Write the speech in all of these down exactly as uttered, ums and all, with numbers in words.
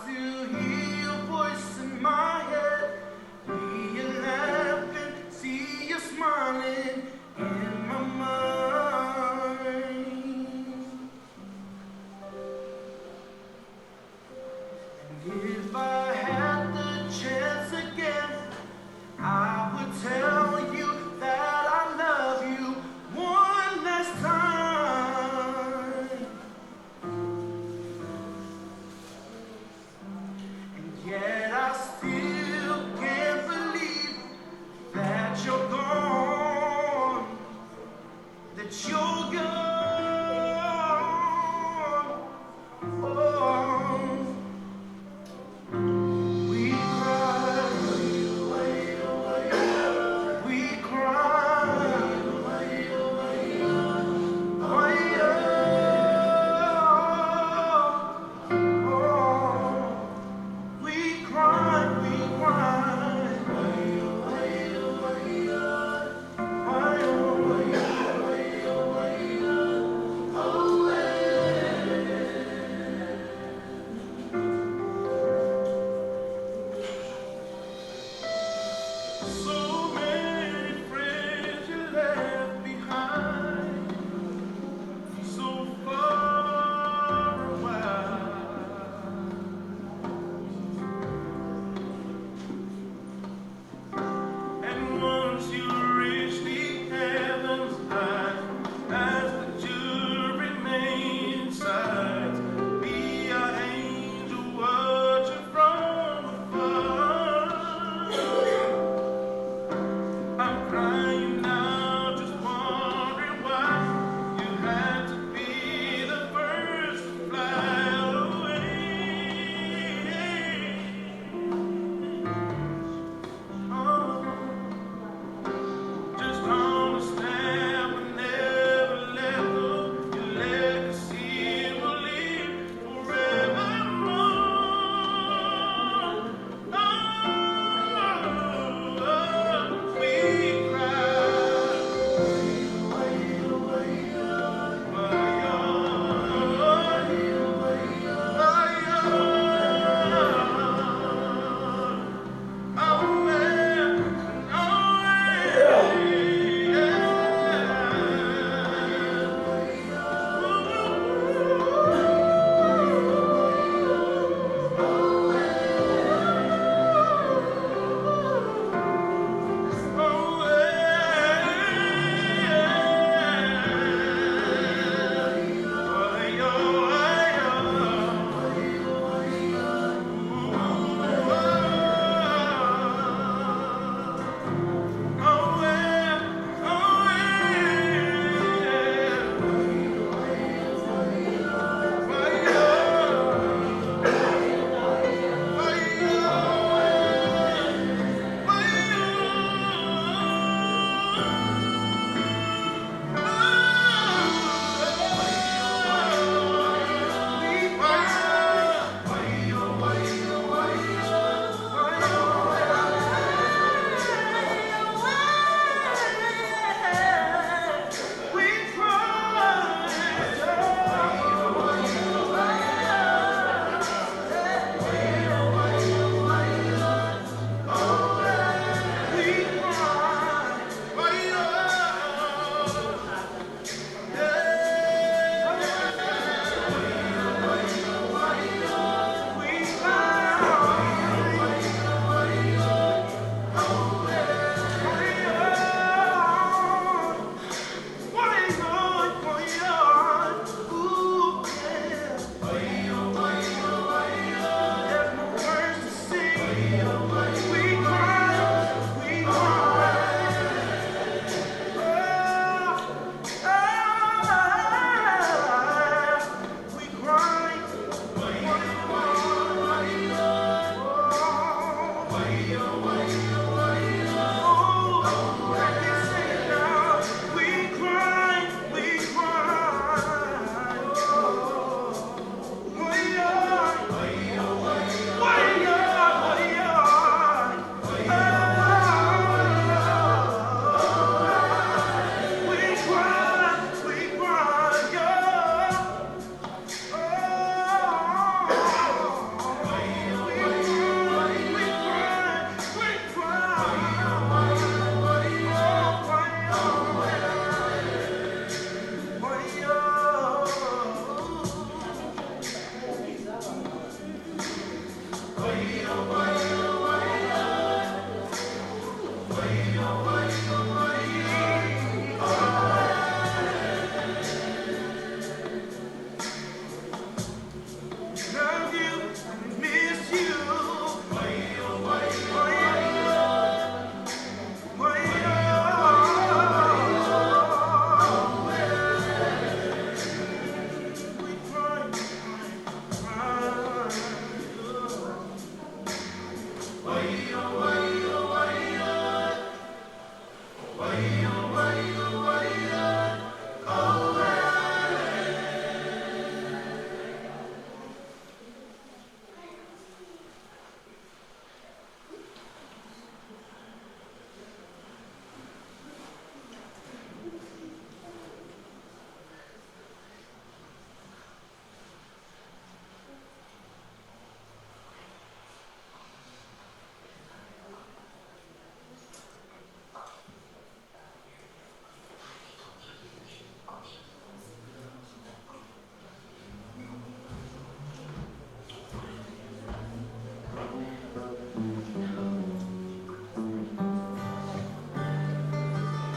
Still hear your voice in my head. Hear you laughing, see you smiling in my mind. And if I had the chance again, I would tell you that I love you one last time. And yet I still can't believe that you're gone, that you're gone. Oh.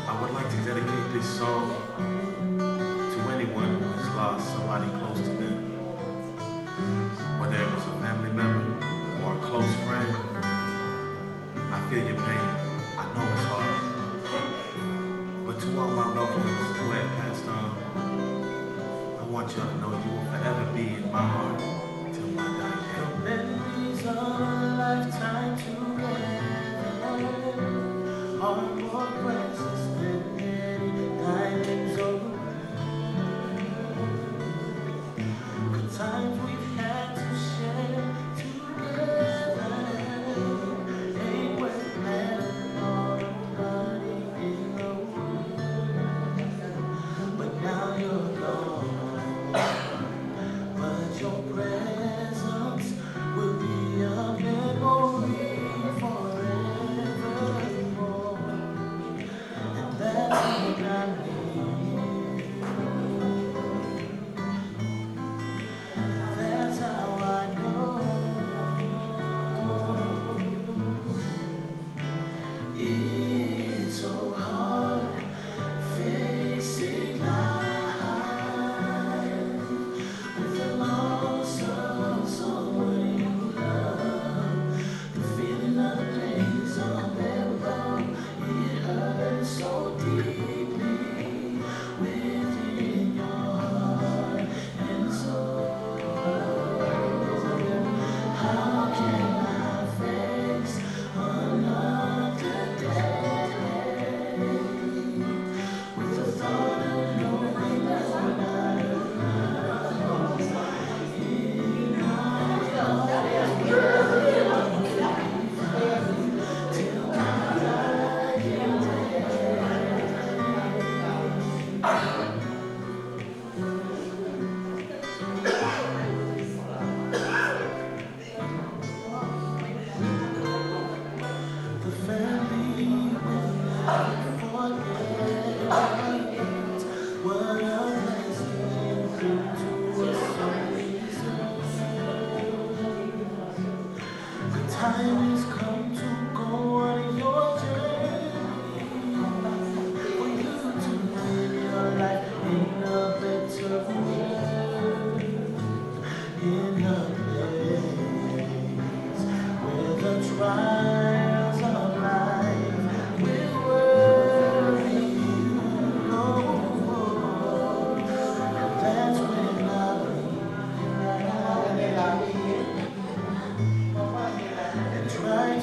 I would like to dedicate this song to anyone who has lost somebody close to them, whether it was a family member or a close friend. I feel your pain. I know it's hard. But to all my loved ones who have passed on, I want y'all to know you will forever be in my heart till my dying day. The memories of a lifetime together are more precious than any diamonds or pearls. The times we've had to share together ain't worth having all the money in the world. But now you're gone. But your presence will be a memory forevermore. And that's what I need. That's how I know. It's so hard facing life with the loss of someone you love. The feeling of the pain is unbearable. It hurts so deeply within your heart and soul. How can I face another day? The family will never forget what a blessing to us. The time has come to go on your journey. For you to live your life in a better way. In a place where the trials of life will worry you no more. That's when I and try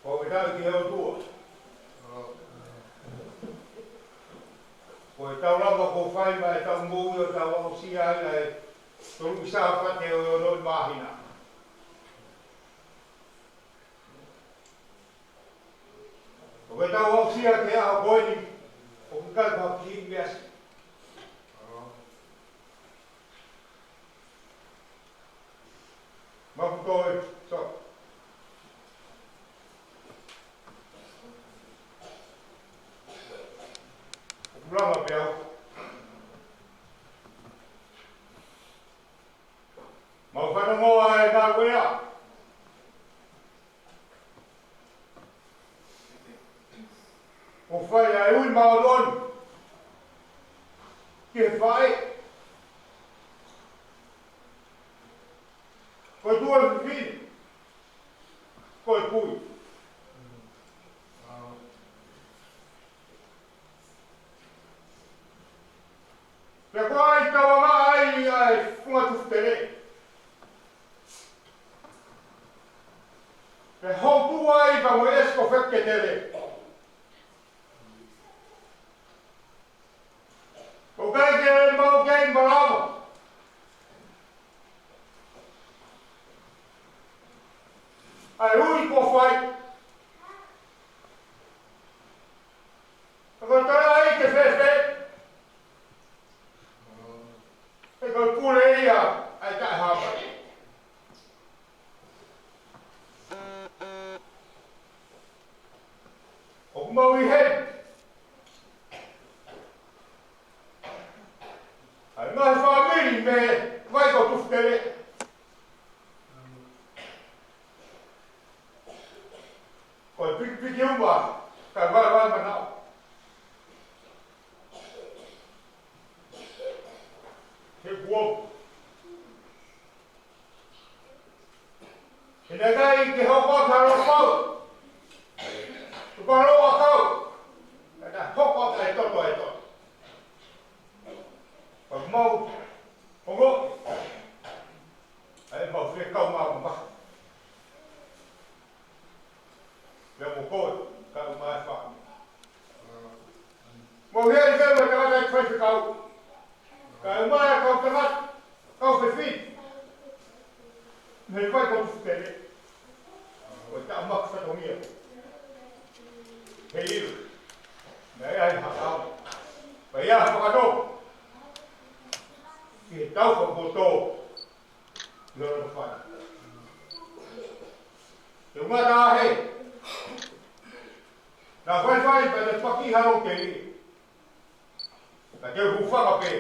Ko e tau ki he ʻOtua. Ko e tau lava ko fai mai tau mou ʻio tau aʻusia ai ʻa e tolu ʻi Sāpate ʻo e ono ʻi māhina. Ko e tau aʻusia ke ʻaho ko eni, ʻoku ʻikai ko ha kiʻi meʻa siʻi. Mapu toe, so. Pulama pea. Mau fanongoa e ngāue ʻa. ʻO fai ʻa e ui māʻoniʻoni ki he faʻē, ko e tuofefine, ko e kui. Pea ko ai tau anga ai ʻa e funga tufutele. Pea houtu ai pea mo e ʻepisikopō tele. ʻOku ʻikai ke mau kei malava ʻa e ui kuo fai. Ka ko e tala ai ke fēfē. He ko e pule ia ʻa e taʻehāmai. ʻOku mau ʻi heni. ʻA e ngaahi fāmili mei he vai ko Tufutele. Ko e pikipiki uma, ka e vai vai manaʻo. He kuo. He naʻe ʻikai ke hoko atu ha loto pau. Tuku ha loto ʻakau. Naʻe hoko atu e toto e toto. Pea mau. Ongo. ʻA e mau fekau mau ma. Pea mo koe, kae ʻumaʻā e fāmili. Mau hea i fea mai tangata ʻi faifekau. Kae ʻumaʻā e kau tangata, kau fefine. Mei he vai ko Tufutele. Ko e taʻamaki fatongia. He ʻilo. Naʻe ʻi ai ha kau. Pea ʻi ai ha fakatō. Ki he tau fakatō. Lolo fai. Te u mata he. Na fai fai pea te paki halo ke li. Ka te u hūfanga pē.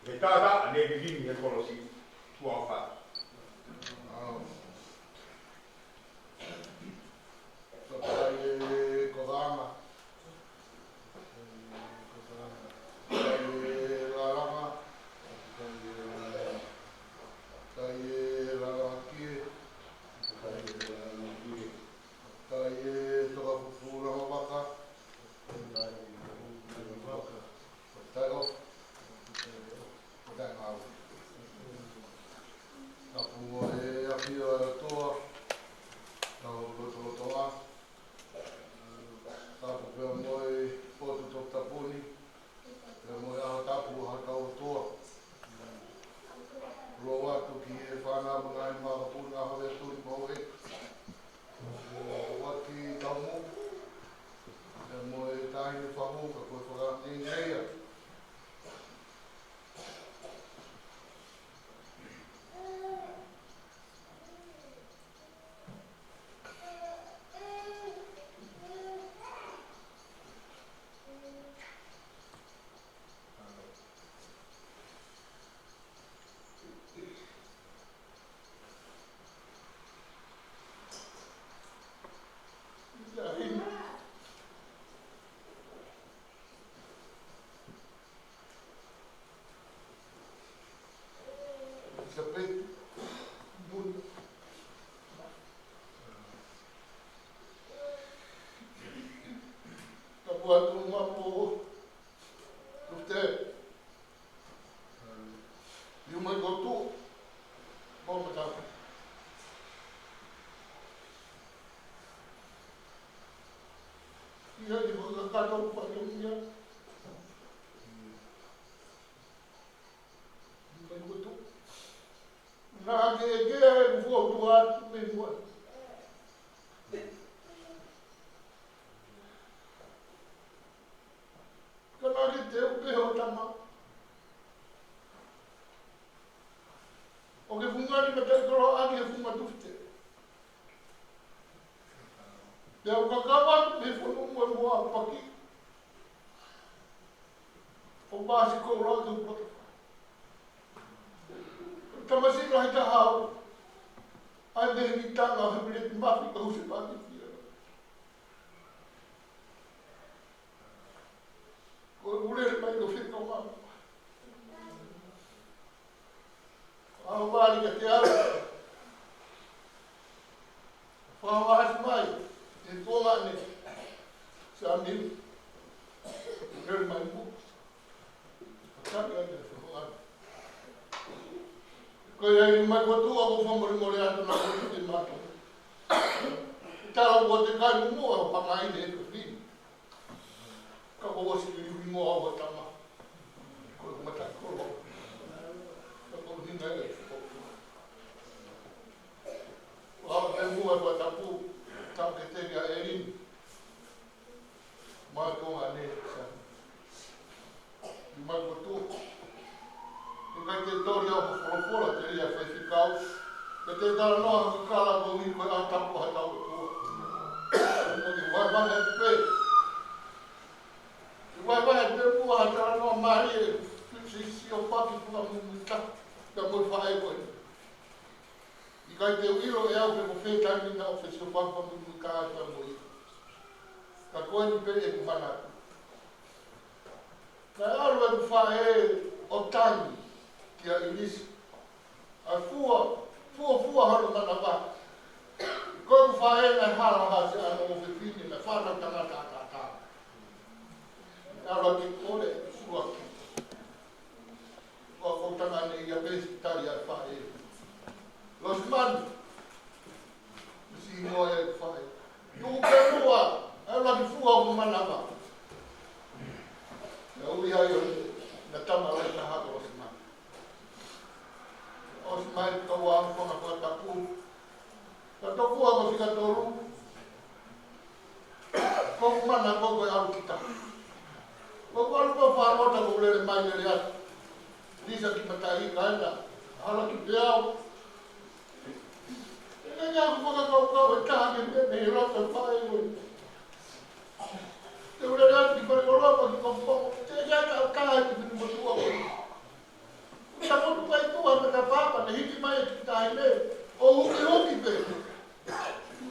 He tata ane li li he kolosi. Tua fai. Fakai e kotanga. Fakai e lalanga. Fakai e lalanga. Fakai e lalanga kie. Fakai e lalanga kie. Fakai e toka fufula ho vaka. Fakai e toka fufula ho vaka. Fakai o. Fakai ngau. Tapu mo e afio Atu mapu. Lute. Iu mai ko tu. Mo matau. Ia ni mo ka kato pa tu ia. Iu mai ko tu. Naʻa ke ke ai mo tu atu me mo. Ka naʻa ke teu pē ho tama. ʻO ke fungani ka tai kolo ake he funga tufite. Pea u kakava me funu mo mo a paki. ʻO pasi ko ula ke u pata. Tamasiʻi lahi taha au. ʻAi me he mitanga he mire mafi ka husepāniti. Ko e ule mai ko fika ma. Au vali ka te au. Fāvahasi mai. E tonga ne. Sami. Ule mai mo. Ka te au. Ko ia iu mai ko tu ʻa ko fakamolemole atu naʻa ko te mato. Tala ko te kai mo ʻo pangai ne ko fini. Ka ko ʻosi ki liu mo au tama. Ko e mata kolo. Ka ko hinga e. Ko au te mua ko tapu. Tau ke te kia Elin. Mai ko ane sa. Iu mai ko tu. Ni kai te tori au ko folofola te ria fai fikau. Ke te tala noa ko kala ko mi ko a tapu ha tau tua. Mo ni vai vai he pe. Vai vai he pe mua ha tala noa mari e. Si si o paki pula mumuta. Ka mo fai ko e. ʻIkai te u ʻilo ʻe au pe ko fē taimi naʻa ku fesiofaki fakamuimuitaha atu mo ia. Ka ko eni pē ʻeku manatu. Naʻe ʻalu ʻeku faʻē ʻo tangi kia ʻIlisa. ʻA e fua, fuofua hono manava. Ko ʻeku faʻē naʻe hala ha siʻi ʻofefine naʻe fānau tangata ʻataʻatā. Naʻe ʻalu ʻo kole, sua ki. Ko ko tangane ia pē tali ʻa e faʻē. Losimani. Misi mo e faʻē. Tuku ke lua, e laki fua ʻo manava. Na ui ai ʻo na tama lahi taha ko Losimani. Losimani ka ua ko na ko tapu. Ka tokua ko fika tolu. Ko mana ko ko e ʻalu kita. Ko ko ʻalu ko fānota ko lele mai lele atu. Lisa ki matai ka ena. Hala ki peau. E ngai aku fakakaukau e taha ke me me loto faʻē ko. Te u lele atu ki pare ko lopa ki ko fo. Te ia ka ka ki fini motua ko. Ka motu kai tua me ka papa ne hiki mai e tahi ne. ʻO huki huki pē.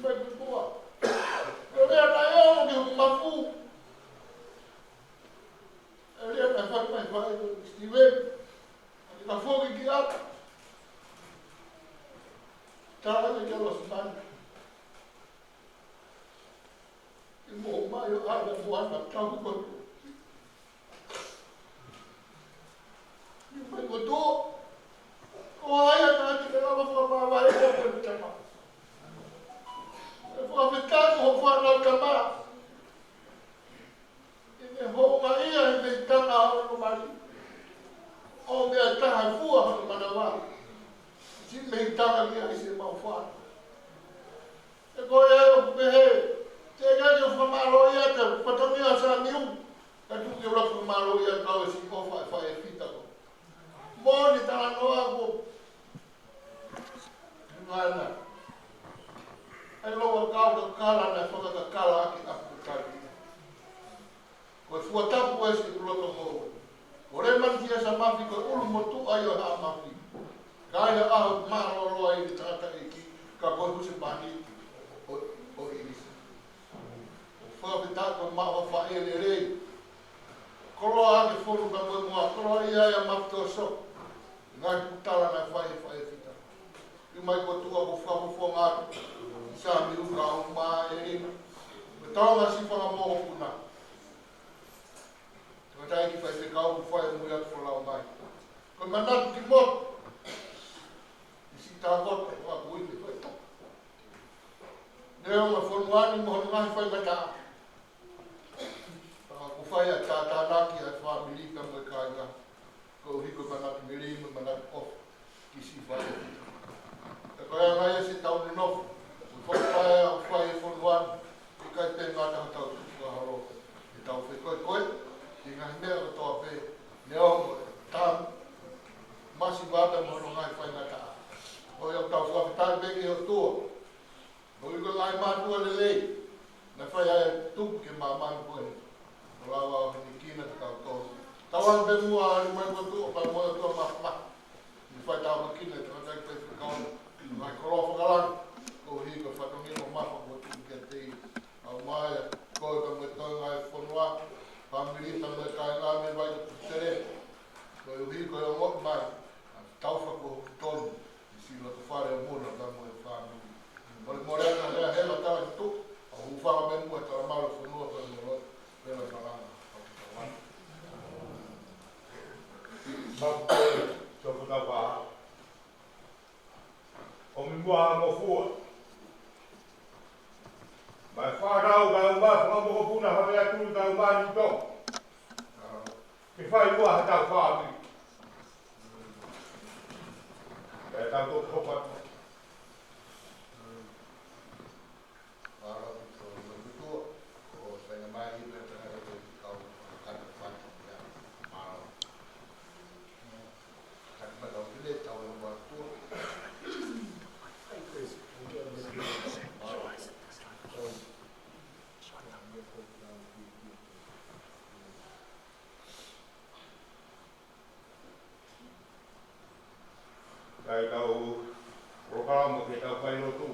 Mai ki tua. Ko lea na e o ke huki mafu. E lea na fai mai fai ko Steven. Ka foki ki ata. Tala ne ke Losimani. I mo mai ʻo ana mo ana tau ko. I mai ko tō. Ko ai ana ati ke lava fakamāvae ko ko tama. E fakafetaʻi ko ho fānau tama. ʻI he hounga ia he meʻi tanga hono mali. ʻO meʻa taha fua hono manava. Siʻi meʻi tanga ia ʻi se mau fua. E ko ia ʻoku pehē. Te ia ʻio fakamālō ia te patamia sa miu. Ka tuku ke ula fakamālō ia kau e siʻi ʻofa e faʻē fita ko. Mo ni talanoa ko. Ngana. Ai lo wa kau ka kala na fakakakala ake aku tali. Ko e fua tapu ʻa e siʻi loto mo. Ko le man kia sa mafi ko ulu mo tu ai o ha mafi. Ka ai ha ʻaho mālōlō ai ni tangata ʻeiki ka ko e husepāniti ʻo, ʻo ʻIlisa. ʻO fakafetaʻi ko e maʻu ha faʻē lelei. Koloa ake fonu ka mo e moa, koloa ia ia mafi toso. Ngaahi putala na fai e faʻē fita. Iu mai ko tua ko fakafofonga atu. Sa mi uka o ma e lima. Ko e taonga si fanga mokopuna. Manatu ki moto. ʻI siʻi tākoto ʻa e fakapuʻi ke fai. Neongo e fonua ni mo hono ngaahi faingataʻa, ka ʻoku fai ʻa e tātānaki ʻa e fāmili pea mo e kāinga, koeʻuhi ko e manatu melino, manatu ʻofa ki siʻi faʻē. Ka ko e anga ia siʻetau nonofo, ko e fakapae ʻoku fai ʻe he fonua ni, ʻikai pē ngata hotau tukufakaholo, ʻetau fekoekoe ki he ngaahi meʻa kotoa pē, neongo e tamu masiva ʻa e mo hono ngaahi faingataʻa. ʻOku tau fakafetaʻi pē ki he ʻOtua, ʻo ʻi ko e ngaahi mātuʻa lelei naʻe fai ai e tupu ki he māmani ko eni. ʻO lava ʻo heni kina te kau tō. Tau ʻalu pē muʻa, ʻalu mai ko e tuʻa pea mo e ʻOtua mafimafi, ʻi he fai tāpuekina e tangataʻeiki faifekau, ngaahi koloa fakalangi, koeʻuhi ko e fatongia mamafa kuo tuku kiate ia. ʻAumai ʻa e koe pea mo e toenga ʻo e fonua, fāmili pea mo e kāinga mei Vaitaputele, koeʻuhi ko e ongoʻi mai ʻa e taufa kuo hoko tonu ʻi siʻi loto fale ʻo Muna pea mo e fāmili. Molemole atu ʻa e hela tala ki tuʻa, ʻo hūfanga pē muʻa e talamalu ʻo e fonua pea mo e lotu, pea mo e malanga ʻo e taufa. Mapu ko e, so ko taufa. ʻOmi muʻa ha ngofua. Mai fānau, kae ʻumaʻā e fanga mokopuna, ha meʻa tui, kae ʻumaʻā e niʻihi Tonga, ke fai muʻa haʻatau fāmili. Pea tau toki hoko atu. Kae tau polokalama ke tau fai lotu.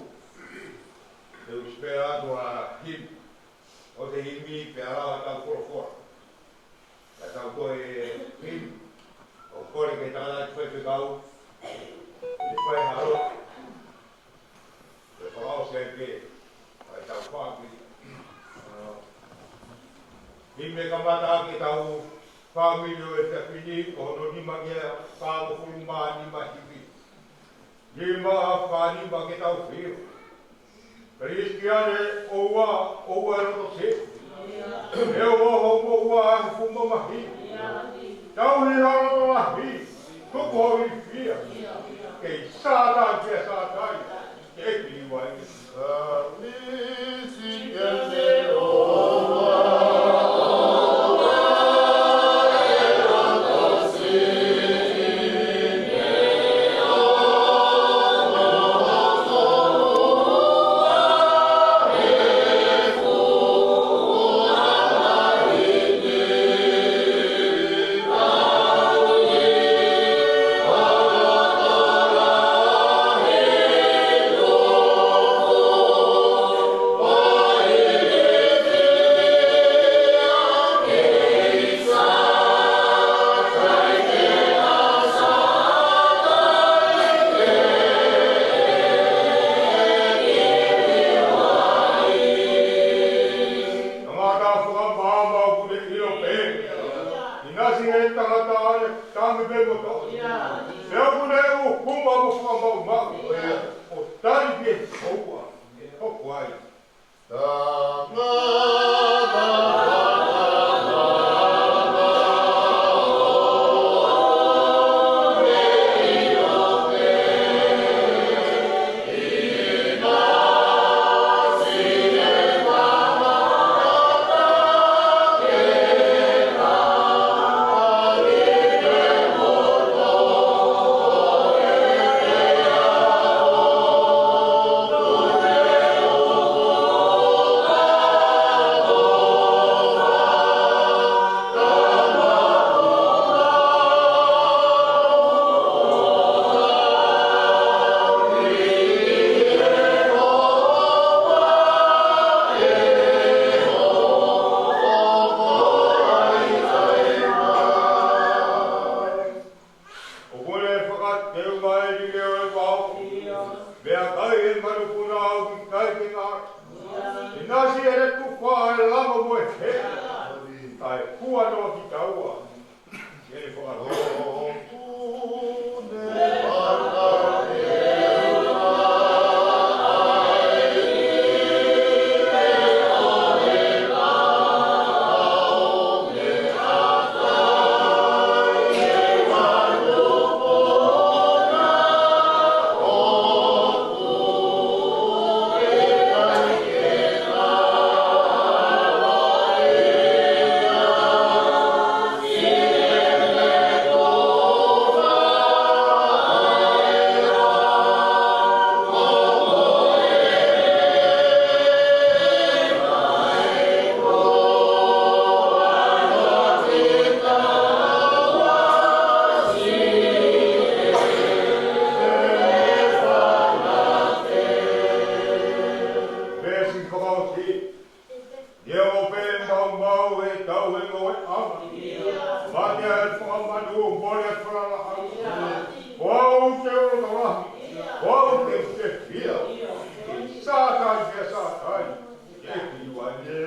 Te u spare atu ha himi. ʻOua te himi pea lava tau folofola. Kae tau ko e himi. ʻOku kole ke tala ki he faifekau, ʻe fai ha lotu. Ke fakaʻosi ai pē ʻa ʻetau fāmili. Himi kamata ʻaki ʻetau fāmili ʻo e taʻu ni, ko hono nima ngeau fāngofulu mā nima himi. Nima fā nima ke tau fiu. Kalisitiane, ʻoua, ʻoua ʻe loto siʻi. ʻE ʻoua hoʻo moʻua ʻa e fuʻu mamahi. Tauhi ho loto lahi, tuku hoʻo ilifia. Kei sātai kia sātai, ke pili vai. Tangata fakamaama ʻoku ne ʻilo pē. ʻInasi he tangata ʻa e tangi pē mo tau. Pea ʻoku ne ʻuhuma mo fakamaʻumaʻu. ʻO tali pē ʻoua. Hoko ai. Tangata ʻOku ne fakateu mai ni ke ʻo e vao. Meʻakai e manupuna ʻoku ʻikai ke ngata. ʻInasi ʻene tufa e lama mo e hē. Kae hua noa kitaua. Ke ne fakalotu. Tauhi e ngoueʻanga. Mate ʻa e fanga manu, mole ʻa e falalaʻanga. Ko au te u lotolahi. Ko au te u fiefia. Sātai, Sātai. Ke ki vane.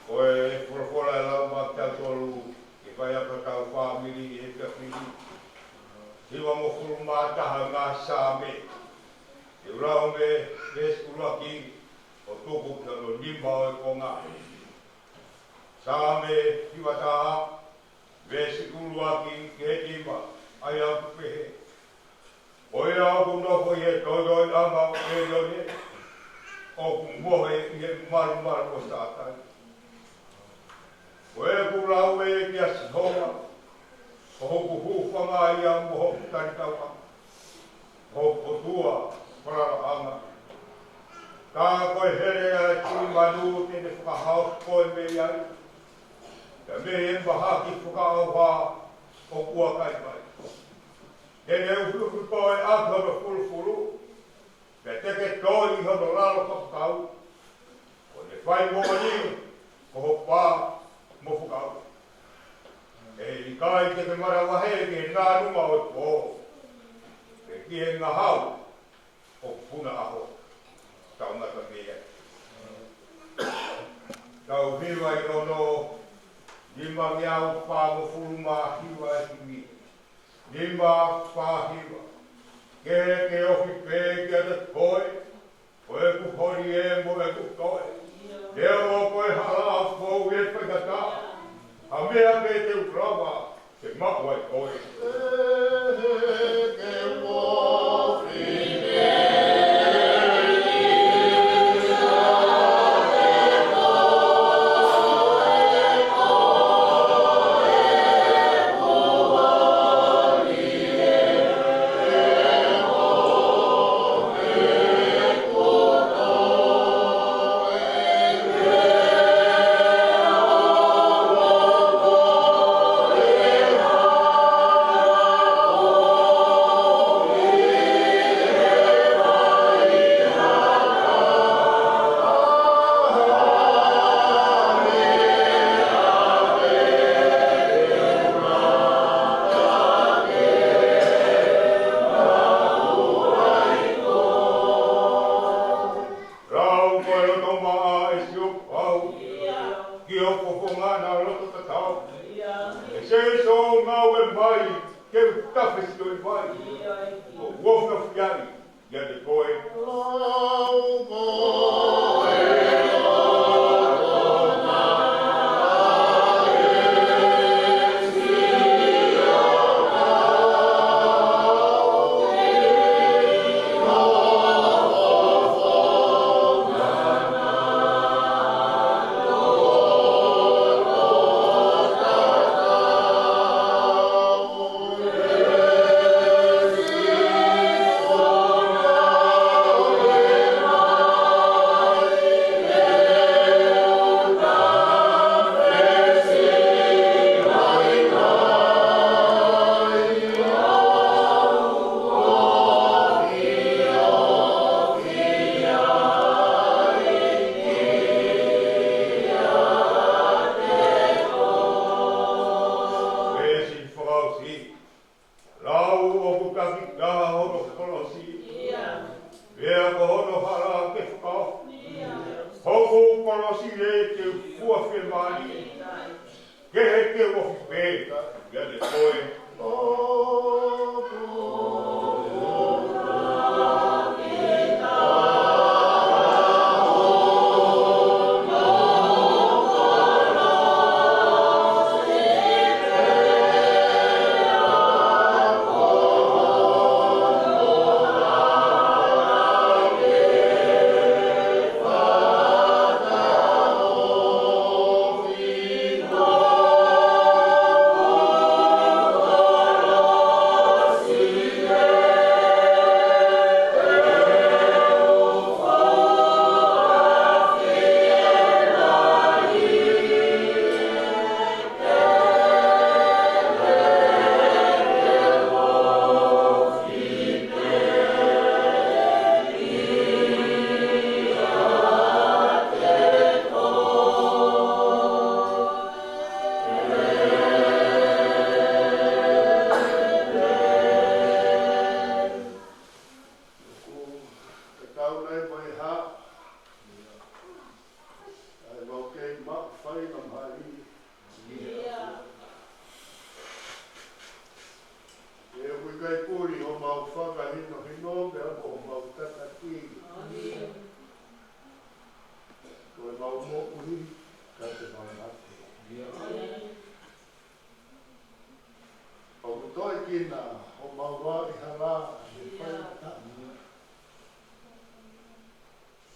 Ko e folofola ʻa e lau maʻatautolu, ʻi he faiako ʻetau fāmili ʻi he efiafi ni. Hivangofulu mā taha, ngaahi Saame. Te u lau mei he veesi ʻuluaki ʻo tuku ki hono nima ʻo e konga. Saame hiva taha, veesi ʻuluaki ki he nima, ʻa ia ʻoku pehē: Ko ia ʻoku nofo ʻi he toitoiʻanga ʻo ʻElione, ʻoku mohe ʻi he malumalu ʻo Sātai. Ko ʻeku lau ē kia Sihova, ko hoku hūfanga ia mo hoku talitauʻanga, ko hoku ʻOtua falalaʻanga. Tā ko e hele ʻa e tui manu te ne fakahaofi koe mei ai, pea mei he mahaki fakaʻauha ʻoku ʻakai mai. Te ne ufiufi koe ʻaki hono fulufulu, pea te ke toi ʻi hono lalo fakakau. Ko ʻene fai moʻoni ko ho pā mo ho fakaʻauha. ʻE ʻikai te ke manavahē ki he nānunga ʻo e pō, pe ki he ngahau ʻoku puna ʻaho. Tau ngata mei ai. Tau hiva ʻi hono nimangeau fāngofulu mā hiva e himi. Nima fā hiva. Ke ke ofi pē kiate koe, ko ʻeku holi ē mo ʻeku toe. Neongo ko e hala ʻaupito ʻi he faingataʻa, ha meʻa pē te u lava ke maʻu ai koe. Ke u ofi pē Lau ko e loto maʻa ʻe Sihova au, ki hoʻo fofonga naʻa loto tatau. ʻE Sihova, ngāue mai, ke u tafe sio mai, ʻo u ofi ai kiate koe. Lau ko e Ke uofi pē, ia te koe. Ko e kau nai mai ha. ʻAi mau kei maʻu faingamālie. ʻIo. ʻE ʻoku ʻikai puli homau fakahinohino pea mo homau tataki. Ko e mau moʻui ka te mau mate. ʻOku toekina homau vā ʻi hala ʻi he faingataʻa.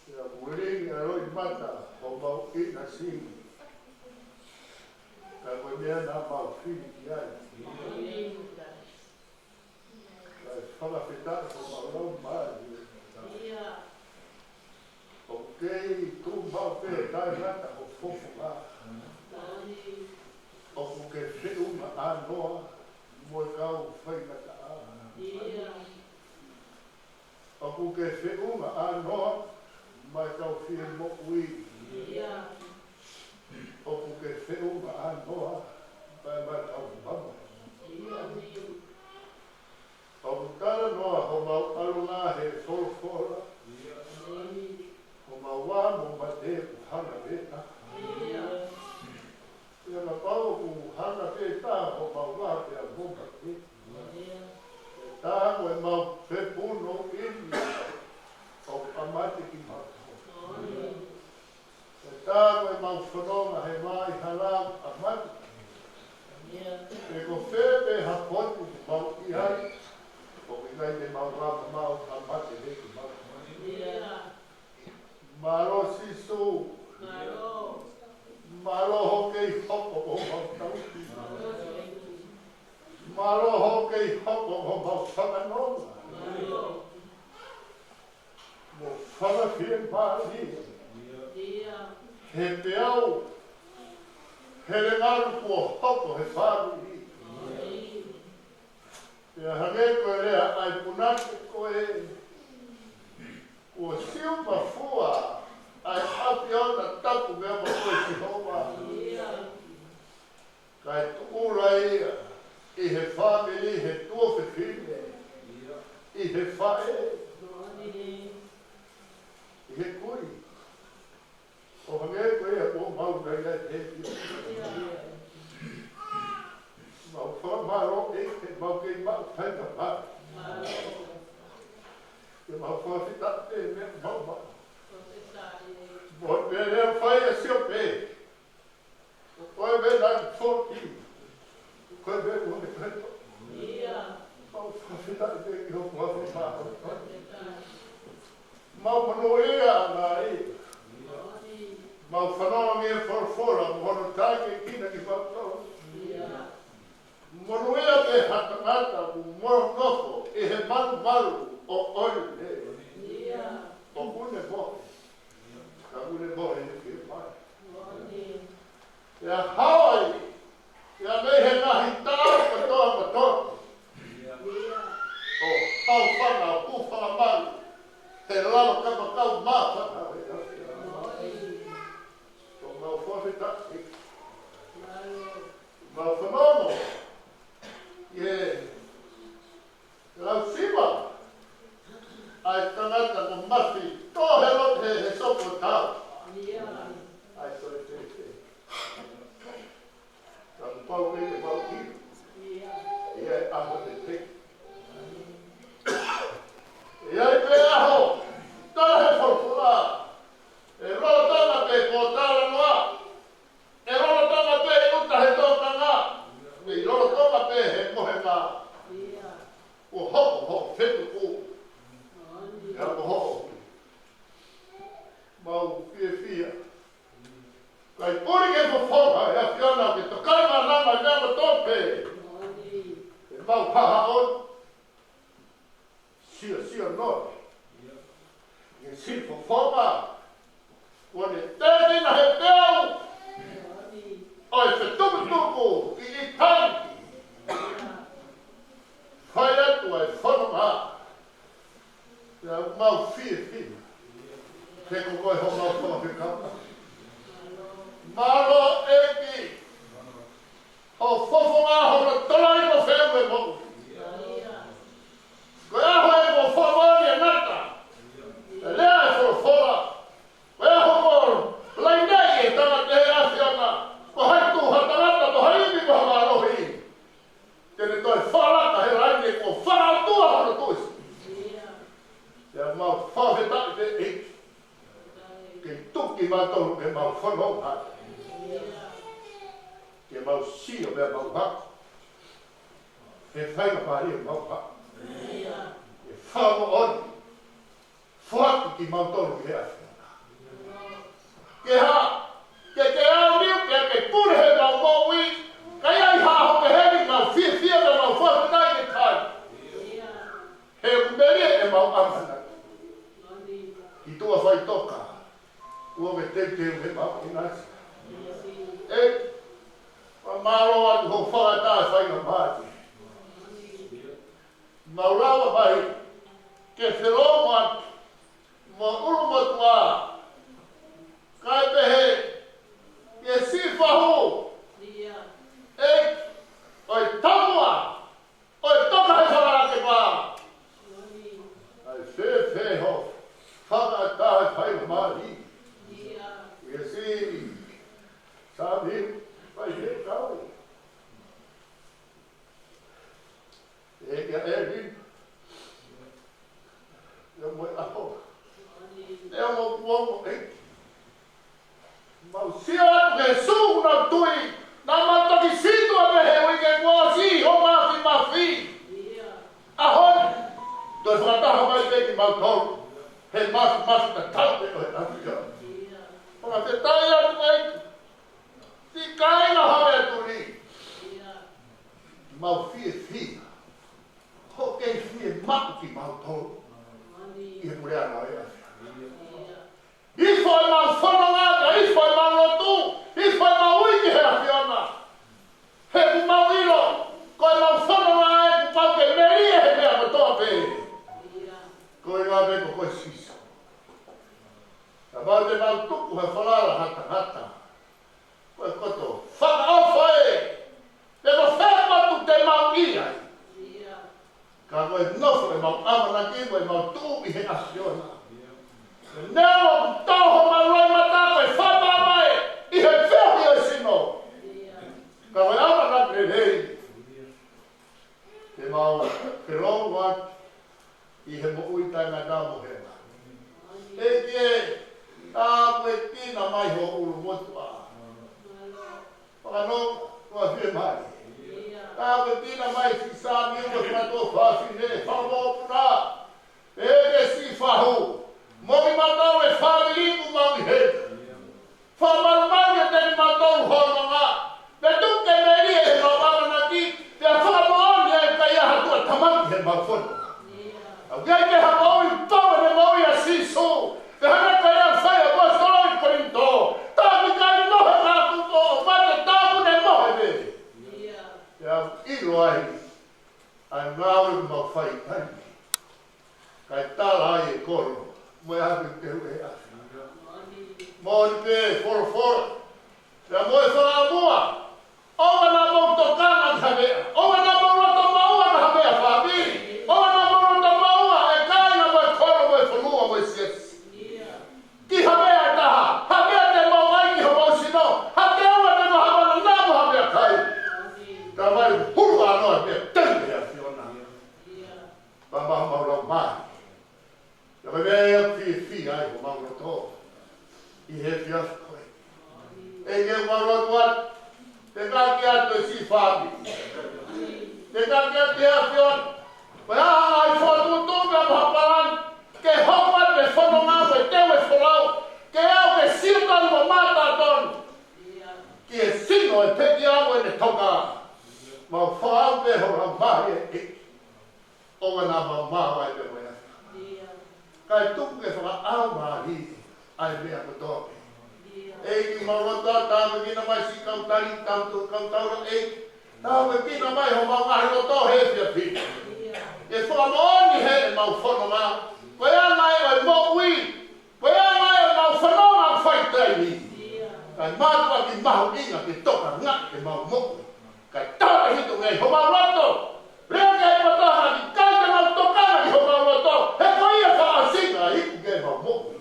Pea ʻoku lilingi ʻa e loʻimata homau ʻinasi. Ka ko e meʻa naʻa mau fili ki ai. Kae fakafetaʻi ko homau laumālie. ʻOku kei tuʻu maʻu pē taʻengata ho fofonga. ʻOku ke feʻunga ʻānoa mo e kau faingataʻa. ʻOku ke feʻunga ʻānoa mo e kau fie moʻui. ʻOku ke feʻunga ʻānoa mo e kau mamahi. ʻOku talanoa homau ʻalunga he folofola. Homau vā mo mate ʻoku hanga pē taha. Pea kapau ʻoku hanga pē taha homau vā pea mo mate. Pea tā ko e mau fepuno ini ʻoku ʻamate kimautolu. Pea tā ko e mau fononga he vā ʻi hala ʻoku ʻamate. Pe ko fē pē ha potu ʻoku mau ʻi ai, ʻoku ʻikai te mau vā mo mau ʻamate pē kimautolu. Mālō Sīsū. Mālō. Mālō hoʻo kei hoko ko homau tauhi. Mālō hoʻo kei hoko ko homau fakanonga. Mālō. Mo fakafiemālie. He peau. He lengalu kuo hoko he fāmili. Pea hangē ko e lea ʻa e punake ko ē, kuo siu mafua ʻa e ʻAfiona tapu meʻa mo koe Sihova. Kae tuʻula ia ʻi he fāmili, he tuofefine, ʻi he faʻē, ʻi he kui. ʻO hangē ko ia kuo mau ngāueʻaki. Mau fakamālō ʻEiki, mau kei maʻu faingamālie. Ke mau fakafetaʻi pē meʻa mau maʻu. Mo e meʻa naʻe fai ʻa Siope. Ko e meʻa naʻe foki. Ko e meʻa mo e meʻa. Mau fakafetaʻi pē ki hoʻo fakafetaʻi. Mau monūʻia nai. Mau fanongo ki he folofola mo hono tākiekina kimautolu. Monūʻia pē ha tangata ʻoku nofo ʻi he malumalu ʻo ʻoile. ʻOku ne mohe. Ka ʻoku ne mohe he fiemaʻu. Pea haʻu ai, pea mei he ngaahi tau kotoa kotoa. ʻO hau fanga, ʻo hū fanga malu. He lalo kapakau māfana. ʻOku mau fakafetaʻi. Mau fanongo. ʻI he lau siva ʻa e tangata ko Mafi, tō he loto he, he soko tau. ʻA e toe fēfē. Ka kuo Ko e homau fakafetaʻi. Mālō ʻEiki. Hoʻo fofonga hono toloi ko fē mo e moʻui. Ko e ʻaho ē ko folofola ʻa e ngata. Lea ʻa e folofola. Ko e ʻaho ko e laine ʻa e tangata ʻe ʻAfiona. Ko ha tuʻu ha tangata ko ha ivi ko ha mālohi. Te ne toe fakalaka he laine ko fakaʻotua hono tuʻi. Pea mau fakafetaʻi pē ʻEiki. Ke tuku kimautolu ke mau fononga. Ke mau sio pea mau hoko. He faingamālie mau hoko. Ke fakamoʻoni. Foaki kimautolu ki he ʻAfiona. Ke hā, ke ke aoniu, ke ke pule he mau moʻui, ka ʻi ai ha ʻaho pehē ni mau fiefia pea mau fakafetaʻi ke kai. He ʻoku melie ʻemau ʻamanaki. Ki tuʻa faʻitoka, kuo ke teuteu ke mau ʻinasi. ʻEiki, fakamālō atu hoʻo fakataha faingamālie. Mau lava mai ke felōngoaki mo ʻulumotuʻa. Kae pehē, ʻe Sifahu. ʻEiki, ʻo e taumuʻa, ʻo e toka he fakalakepa. ʻAi fēfē hoʻo fakataha faingamālie. ʻIo si, Sami, pai he kau. ʻE kia ʻEli. ʻIo mo e ʻaho. ʻIo mo kuo mo ʻEiki. Mau sio atu he sū na tui. Naʻa mau toki sītuʻa pē he uike kuo ʻosi ʻo mafimafi. ʻAho ni. Toe fakataha mai pē kimautolu. He mafimafi tatau pē ʻo e ʻAfiona. Fakafetaʻi atu ʻEiki. Siʻi kāinga Haʻapeʻatuli. Mau fiefia. Hoʻo kei fiemaʻu kimautolu. ʻI he puleʻanga ʻo e ʻAfiona. Hifo ʻemau fononga, hifo ʻemau lotu, hifo ʻemau ui ki he ʻAfiona. He ʻoku mau ʻilo, ko ʻemau fononga ē kuo pau ke melie he meʻa kotoa pē. Ko e ngā pē ko koe Sīsū. Kapau te mau tuku ha falala ha tangata. Ko e koto fakaʻofa ē. Pe ko fē matu te mau ʻi ai. Ka ko e nofo ʻemau ʻamanaki mo ʻemau tuʻu ʻi he ʻAfiona. Neongo ʻoku tō homau loʻimata ko e fakamamae ʻi he feohi ʻo e sino. Ka ko e ʻamanaki lelei. Te mau felōngoaki ʻi he moʻui taʻengata mo hema. ʻEiki ē, tāpuekina mai ho ʻulumotuʻa. Fakano, ua fie mai. Tāpuekina mai siʻi Sami mo e fatu fafine, fakamokopuna. ʻEiki Sifahu, mo kimautolu e fāmili ʻoku mau ʻi heni. Fakamalumalu ʻiate kimautolu hononga. Pea tuku ke melie ʻemau ʻamanaki, pea fakamoʻoni ʻa e kai ʻa ha tuʻatamaki he mau fononga. ʻOku ʻi ai pē ha moʻui pau ʻi he moʻui ʻa Sīsū. Pea hangē ko e ʻaho fai ʻa e ʻaposetolo ʻi Kolinitō. Tākikai mohe ka kuo mate, tā kuo ne mohe pē. Pea ʻilo ai ʻa e ngāue ʻoku mau fai taimi. Kae tala ai e kolo, mo e ʻapi te ue ʻa. Moʻoni pē folofola. Pea mo e fakaʻamua. ʻOua naʻa mou tokanga ki ha meʻa. ʻOua naʻa mou loto maua ki ha meʻa fāmili. ʻOua naʻa mou loto maua e kāinga mo e kolo mo e fonua mo e siasi. Ki ha meʻa ʻe taha, ha meʻa te mou ʻai ki homou sino, ha teunga te mou hanga ʻo namo ha meʻakai. Ka mai hulu ʻa noa meʻa teu he ʻAfiona. Pea mau mau lau mai. Ka ko e meʻa ia ʻoku fiefia ai homau loto. ʻI he efiafi ko ē. ʻEiki ʻoku mau lotu atu. Te kaki atu e siʻi fāmili. Te kaki atu e ʻAfiona. Ko e hā ha ngaahi fokotuʻutuʻu pea mo ha palani. Ke hoko atu e fononga mo e teu e folau. Ke aʻu ke sio tonu mo mata tonu. Ki he sino e pekia mo ʻene toka. Mau fakaʻau pē ho lau mai ē. ʻOua naʻa mau maʻu ai pē mo ia. Kae tuku ke fakaʻaumālie ʻa e meʻa kotoa pē. ʻEiki mau lotu atu tāpuekina mai siʻi kau tali, tau kau taula ʻEiki. Tāpuekina mai homau ngaahi loto he efiafi ni. Ke fakamoʻoni heʻemau fononga. Ko e anga ē ʻo e moʻui. Ko e anga ē ʻo ʻemau Kae mātuʻaki mahuʻinga ke tokangaʻi ʻemau moʻui. Kae tautautefito mei homau loto. Lea ke pata ha kiʻi kakai te mau tokanga ki homau loto. He ko ia ka ʻosi ka iku ke mau moʻui.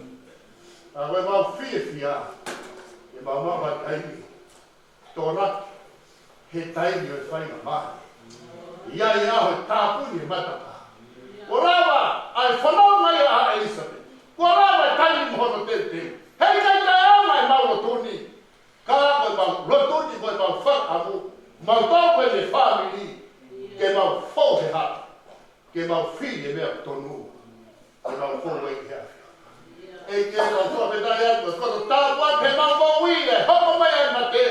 Ka ko ʻemau fiefia. ʻEmau maʻu ha taimi. Tō laki. He taimi ʻo e faingamālie. ʻI ai e ʻaho e tāpuni e matapā. Kuo lava ʻa e fanongo ia ʻa ʻElisapeti. Kuo lava e taimi mo hono teuteu. He ʻikai taʻeʻaonga ʻemau lotu ni. Ka ko ʻemau lotu ni, ko ʻemau fakaʻamu. Mau tau ko e fāmili. Ke mau fou he hala. Ke mau fili e meʻa tonu. Ke mau fou ai ki he ʻAfiona. ʻEiki, mau fakafetaʻi atu, ko e tāpuaki heʻemau moʻui ʻe hoko mai ai mate.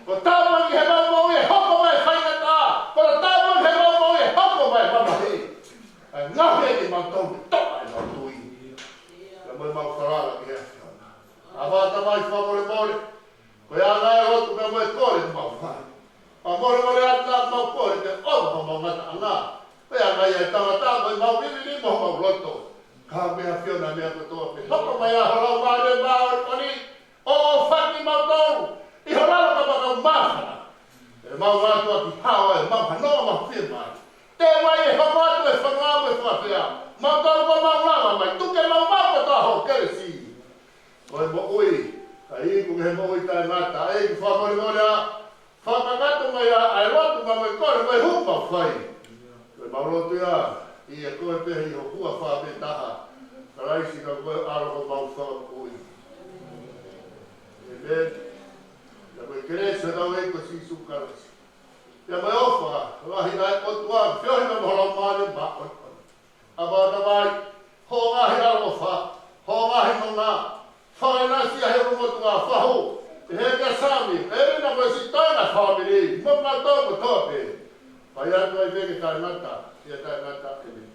Ko e tāpuaki heʻemau moʻui ʻe hoko mai faingataʻa. Ko e tāpuaki heʻemau moʻui ʻe hoko mai mamahi. ʻA e ngaahi ʻEiki mau tau toʻa ʻemau tui. Ka mau mau falala ki he ʻAfiona. ʻAfio Tamai fakamolemole. Ko e anga e lotu pea mo e kole mau fai. Fakamolemole atu ʻemau kole ke ʻofa homau ngataʻanga. Ko e anga ia e tangata ko ʻemau vivili mo homau loto. Ka ko e ʻAfiona meʻa kotoa pē. Hoko mai ʻa ho Laumālie Māʻoniʻoni. ʻO ʻofa kimautolu. ʻI ho lalo ka maka māfana. ʻEmau atu ʻaki hawa ʻemau hanoa mau fie mai. Te vai e hoko atu e fanongo mo e fakafeʻao. Mautolu ko mau lava mai. Tuku ke mau maʻu kotoa ho kelesi. Ko e moʻui, ka iku ke he moʻui taʻengata, ʻEiki fakamolemole ā, fakakakato mai ā, ʻa e lotu mo e kole, mo e hū mau fai. Ko ʻemau lotu ia, ʻia koe pē ʻi ho huafa pē taha, Kalaisi ka ko e ʻAlo ko homau Fakamoʻui. ʻĒmeni. Ka ko e kelesi ʻa hotau ʻEiki ko Sīsū Kalaisi. Pea mo e ʻofa lahi ʻa e ʻOtua, feohi mo ho Laumālie Māʻoniʻoni. ʻAfio Tamai, hoʻo ngaahi ʻaloʻofa, hoʻo ngaahi nonga, fakaʻinasi ʻa he ʻulumotuʻa fahu, ʻi he kia Sami, ʻElina mo e siʻi toenga fāmili, mo mautolu kotoa pē. Fai atu ai pē ke taʻengata, ʻia taʻengata, ʻēmeni.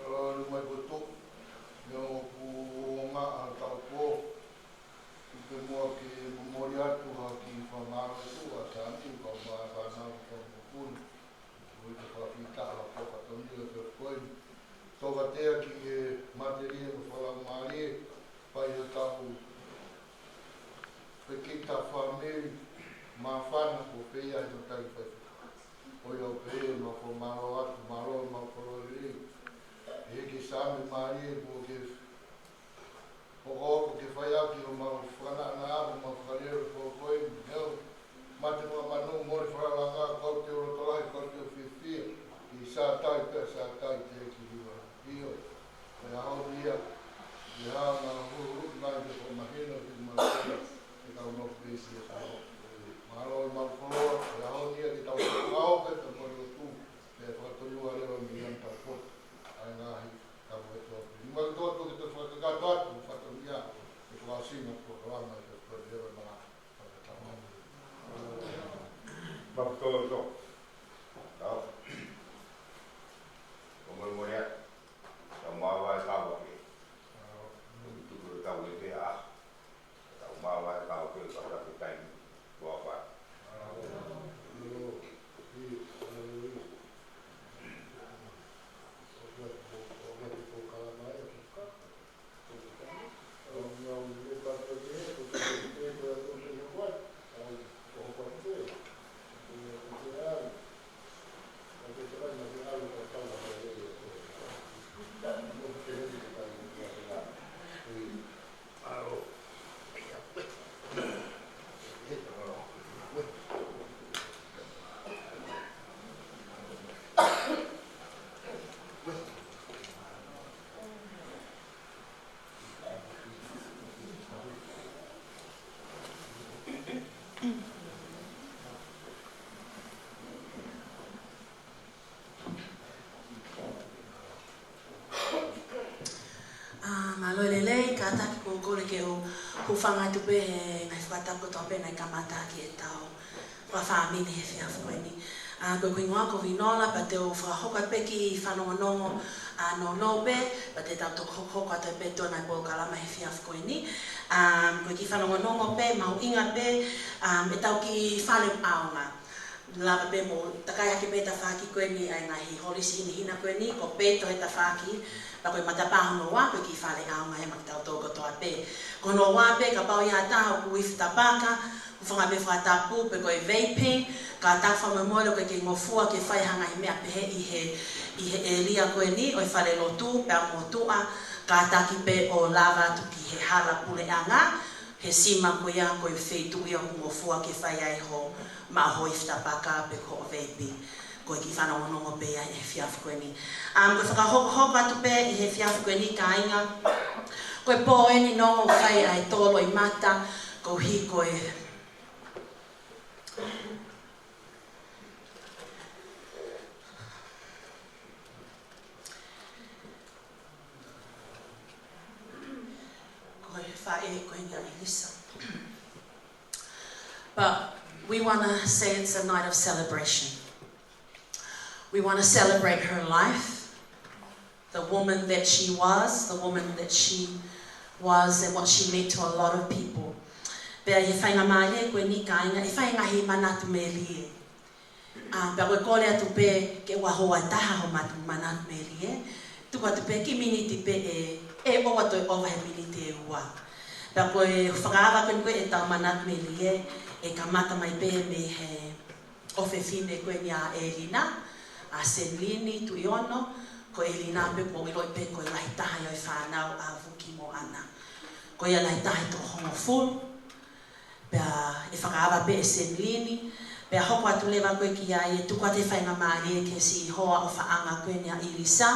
ʻAlu mai poto, ʻio ʻoku ongo ʻa e tau pō. Tuku muʻa ke momoli atu ha kiʻi fakamālō atu ʻa Sami, kau mai fānau ki he mokuna. Ui te fakafita ha poka toni o te koe. Tokatea ki he matelie mo fakalaumālie, fai ha tau fekita fāmili, māfana ko pē ia he matai fai. ʻOi au pē, mau fakamālō atu, mālō, mau fakalōlili. He ke Sami mālie, kuo ke Hokohoko ke fai ʻaki homau fakanaʻanaʻa, homau fakalele fakafoʻou, ʻio. Mate fakamanu, mole fakalanga, kau te u loto lahi, kau te u fiefia. ʻI Sātai pea Sātai te u kihiwa. ʻIo. Ko e ʻaho ni ia, ʻi he ʻaho naʻa huluhulu mai ke fakamahino ki mau, ke tau nofo pē ʻi he ʻaho. Mālō ʻemau koloa, ko e ʻaho ni ia ke tau fakakau pē, tau kole lotu, ke fakatonua leva mei he ʻetau poto. ʻA e ngaahi Ka mo e tō pē. Mo e tō pē ke tō fakakakato atu, fatongia, ke fakaʻosinga polokalama ke tō pē leva mā. Fakatau. Fakatau. Tau. Ko mo mo ia. Tau mā vai kau ake. Tuku tau e pē a. Tau mā vai kau ke fakakakato taimi. Kua vai. ʻA, mālō e lelei, kātaki, ʻoku ou kole ke u hūfanga atu pē he ngaahi fakatapu kotoa pē naʻe kamata ʻaki ʻetau fakafāmili he efiafi ko eni. ʻA, ko e hingoa ko Vinola, pea te u fakahoko atu pē kiʻi fanongonongo, ʻa, nounou pē, pea te tau toki hokohoko atu pē ʻetau ngaahi polokalama he efiafi ko eni. ʻA, ko e kiʻi fanongonongo pē, mahuʻinga pē, ʻa, ʻetau kiʻi fale ʻaonga. Lava pē mo takai hake pē tafaʻaki ko eni ʻa e ngaahi holisi hinehina ko eni, ko Peto he tafaʻaki, pea ko e matapā hono ua, ko e kiʻi fale ʻaonga ia maʻa kitautolu kotoa pē. Ko hono ua pē, kapau ʻe ʻi ai ha taha ʻoku ifi tapaka, hūfanga pē he fakatapu, pe ko e vaping, kātaki fakamolemole ʻoku ʻikai ke ngofua ke fai ha ngaahi meʻa pehē ʻi he, ʻi he ʻēlia ko eni ʻo e falelotu, pea mo tuʻa, kātaki pē ʻo lava atu ki he hala puleʻanga, he sima ko ia ko e feituʻu ia ʻoku ngofua ke fai ai hoʻo, maʻu hoʻo ifi tapaka pe ko hoʻo vaping. Ko e kiʻi fanongonongo pē ia he efiafi ko eni. Um, ko e fakahokohoko atu pē ʻi he efiafi ko eni kāinga. Ko e pō eni nongo kai ʻa e tolo ʻi mata, koeʻuhi ko e Ko e faʻē ko eni ʻa ʻIlisa. But we want to say it's a night of celebration. We want to celebrate her life, the woman that she was, the woman that she was, and what she meant to a lot of people. Pea ʻi he faingamālie ko eni kāinga, ʻe fai e ngaahi manatu melie. ʻA, pea ko e kole atu pē ke ʻoua ʻe hoa taha hoʻo matu-, manatu melie. Tuku atu pē kiʻi miniti pē ʻe, ʻe ʻoua toe ʻova he miniti ʻe ua. Pea ko e fakaava ko eni ko ē ʻetau manatu melie, ʻe kamata mai pē mei he ʻofefine ko eni ʻa ʻElina, ʻa Senilini Tuʻiono, ko ʻElina pē ʻoku mou ʻiloʻi pē ko e lahi taha ia ʻo e fānau ʻa Vuki mo ʻAna. Ko ia lahi taha ʻe toko hongofulu, pea ʻe fakaava pē ʻe Senilini, pea hoko atu leva ko ē ki ai ʻe tuku atu e faingamālie ki he siʻi hoa ʻofaʻanga ko eni ʻa ʻIlisa,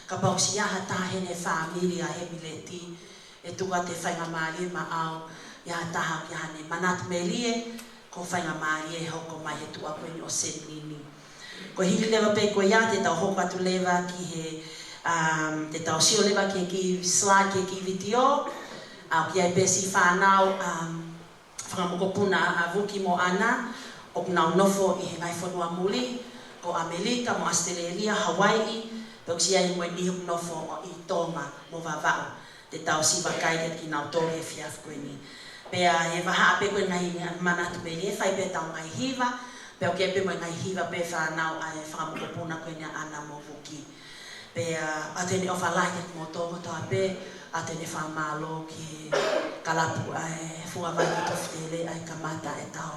kapau ʻoku ʻi ai ha taha heʻene fāmili ʻa Hemileti, ʻe tuku atu e faingamālie maʻau ʻi ai ha taha ʻoku ʻi ai haʻane manatu melie, ko e faingamālie ʻe hoko mai he tuʻa ko eni ʻo Senilini. Ko e hili leva pē ko ia te tau hoko atu leva ki he, um, te tau sio leva ki he kiʻi slide, ki he kiʻi vitiō, ʻa, ʻoku ʻi ai pē siʻi fānau, um, fanga mokopuna ʻa Vuki mo ʻAna, ʻoku nau nofo ʻi he ngaahi fonua muli, ko ʻAmelika mo ʻAositelēlia, Hawaiʻi, pea ʻoku ʻi ai mo e niʻihi ʻoku nofo ʻi Tonga mo Vavaʻu. Te tau siʻi vakai kiate kinautolu he efiafi ko eni. Pea ʻi he vahaʻa pē ko eni ngaahi manatu melie, ʻe fai pē ʻetau ngaahi hiva, pea ʻoku ʻi ai pē mo e ngaahi hiva pē fānau ʻa e fanga mokopuna ko eni ʻa ʻAna mo Vuki. Pea ʻoatu eni e ʻofa lahi kiate kimoutolu kotoa pē, ʻoatu eni e fakamālō ki he kalapu ʻa e Funga Vai mo Tofu Tele ʻa e kamata ʻetau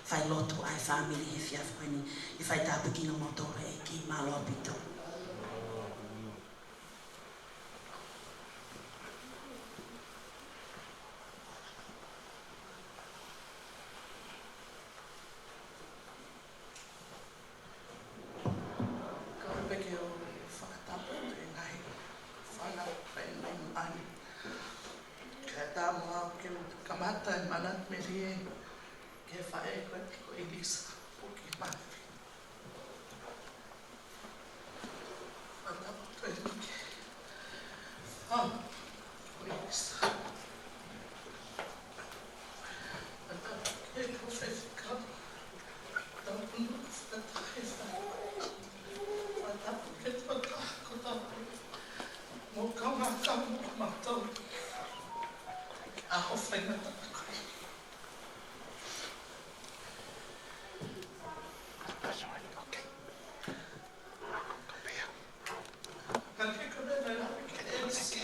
failotu ʻa e fāmili he efiafi ko eni. ʻI he fai tāpuekina kimoutolu ʻe he ʻEiki, mālō ʻaupito. Kau pē ke u fakatapu ki he ngaahi fānau ʻi māmani. Kae ʻatā moʻoku ke u kamata e manatu melie ki he faʻē ko ē ko ʻIlisa Pukimafi. Fakatapu atu eni ki he faʻē ko ʻIlisa. Fakatapu ki he kau faifekau, taupotu fakataha he faʻē. Fakatapu ki he tokotaha kotoa pē, mo e kau ngāue mo kimautolu ʻi he ʻaho faingataʻa ko eni. Ka ke kole na la ke esi.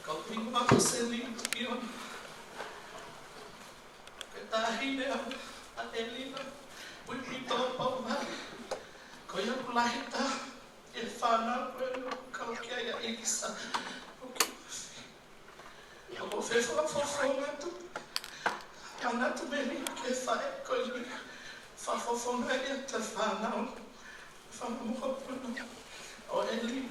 Ko e hingoa ko Senilini Tuʻiono. Ko e taʻahine ʻa ʻElina Uiuitō Pauvale. Ko ia ʻoku lahi taha ʻi he fānau ko eni ʻoku kau ki ai ʻa ʻIlisa Pukimafi. ʻOku ou fie fakafofonga atu, manatu melie ki he faʻē ko eni, fakafofonga ʻi he fānau, fanga mokopuna ʻo ʻElina.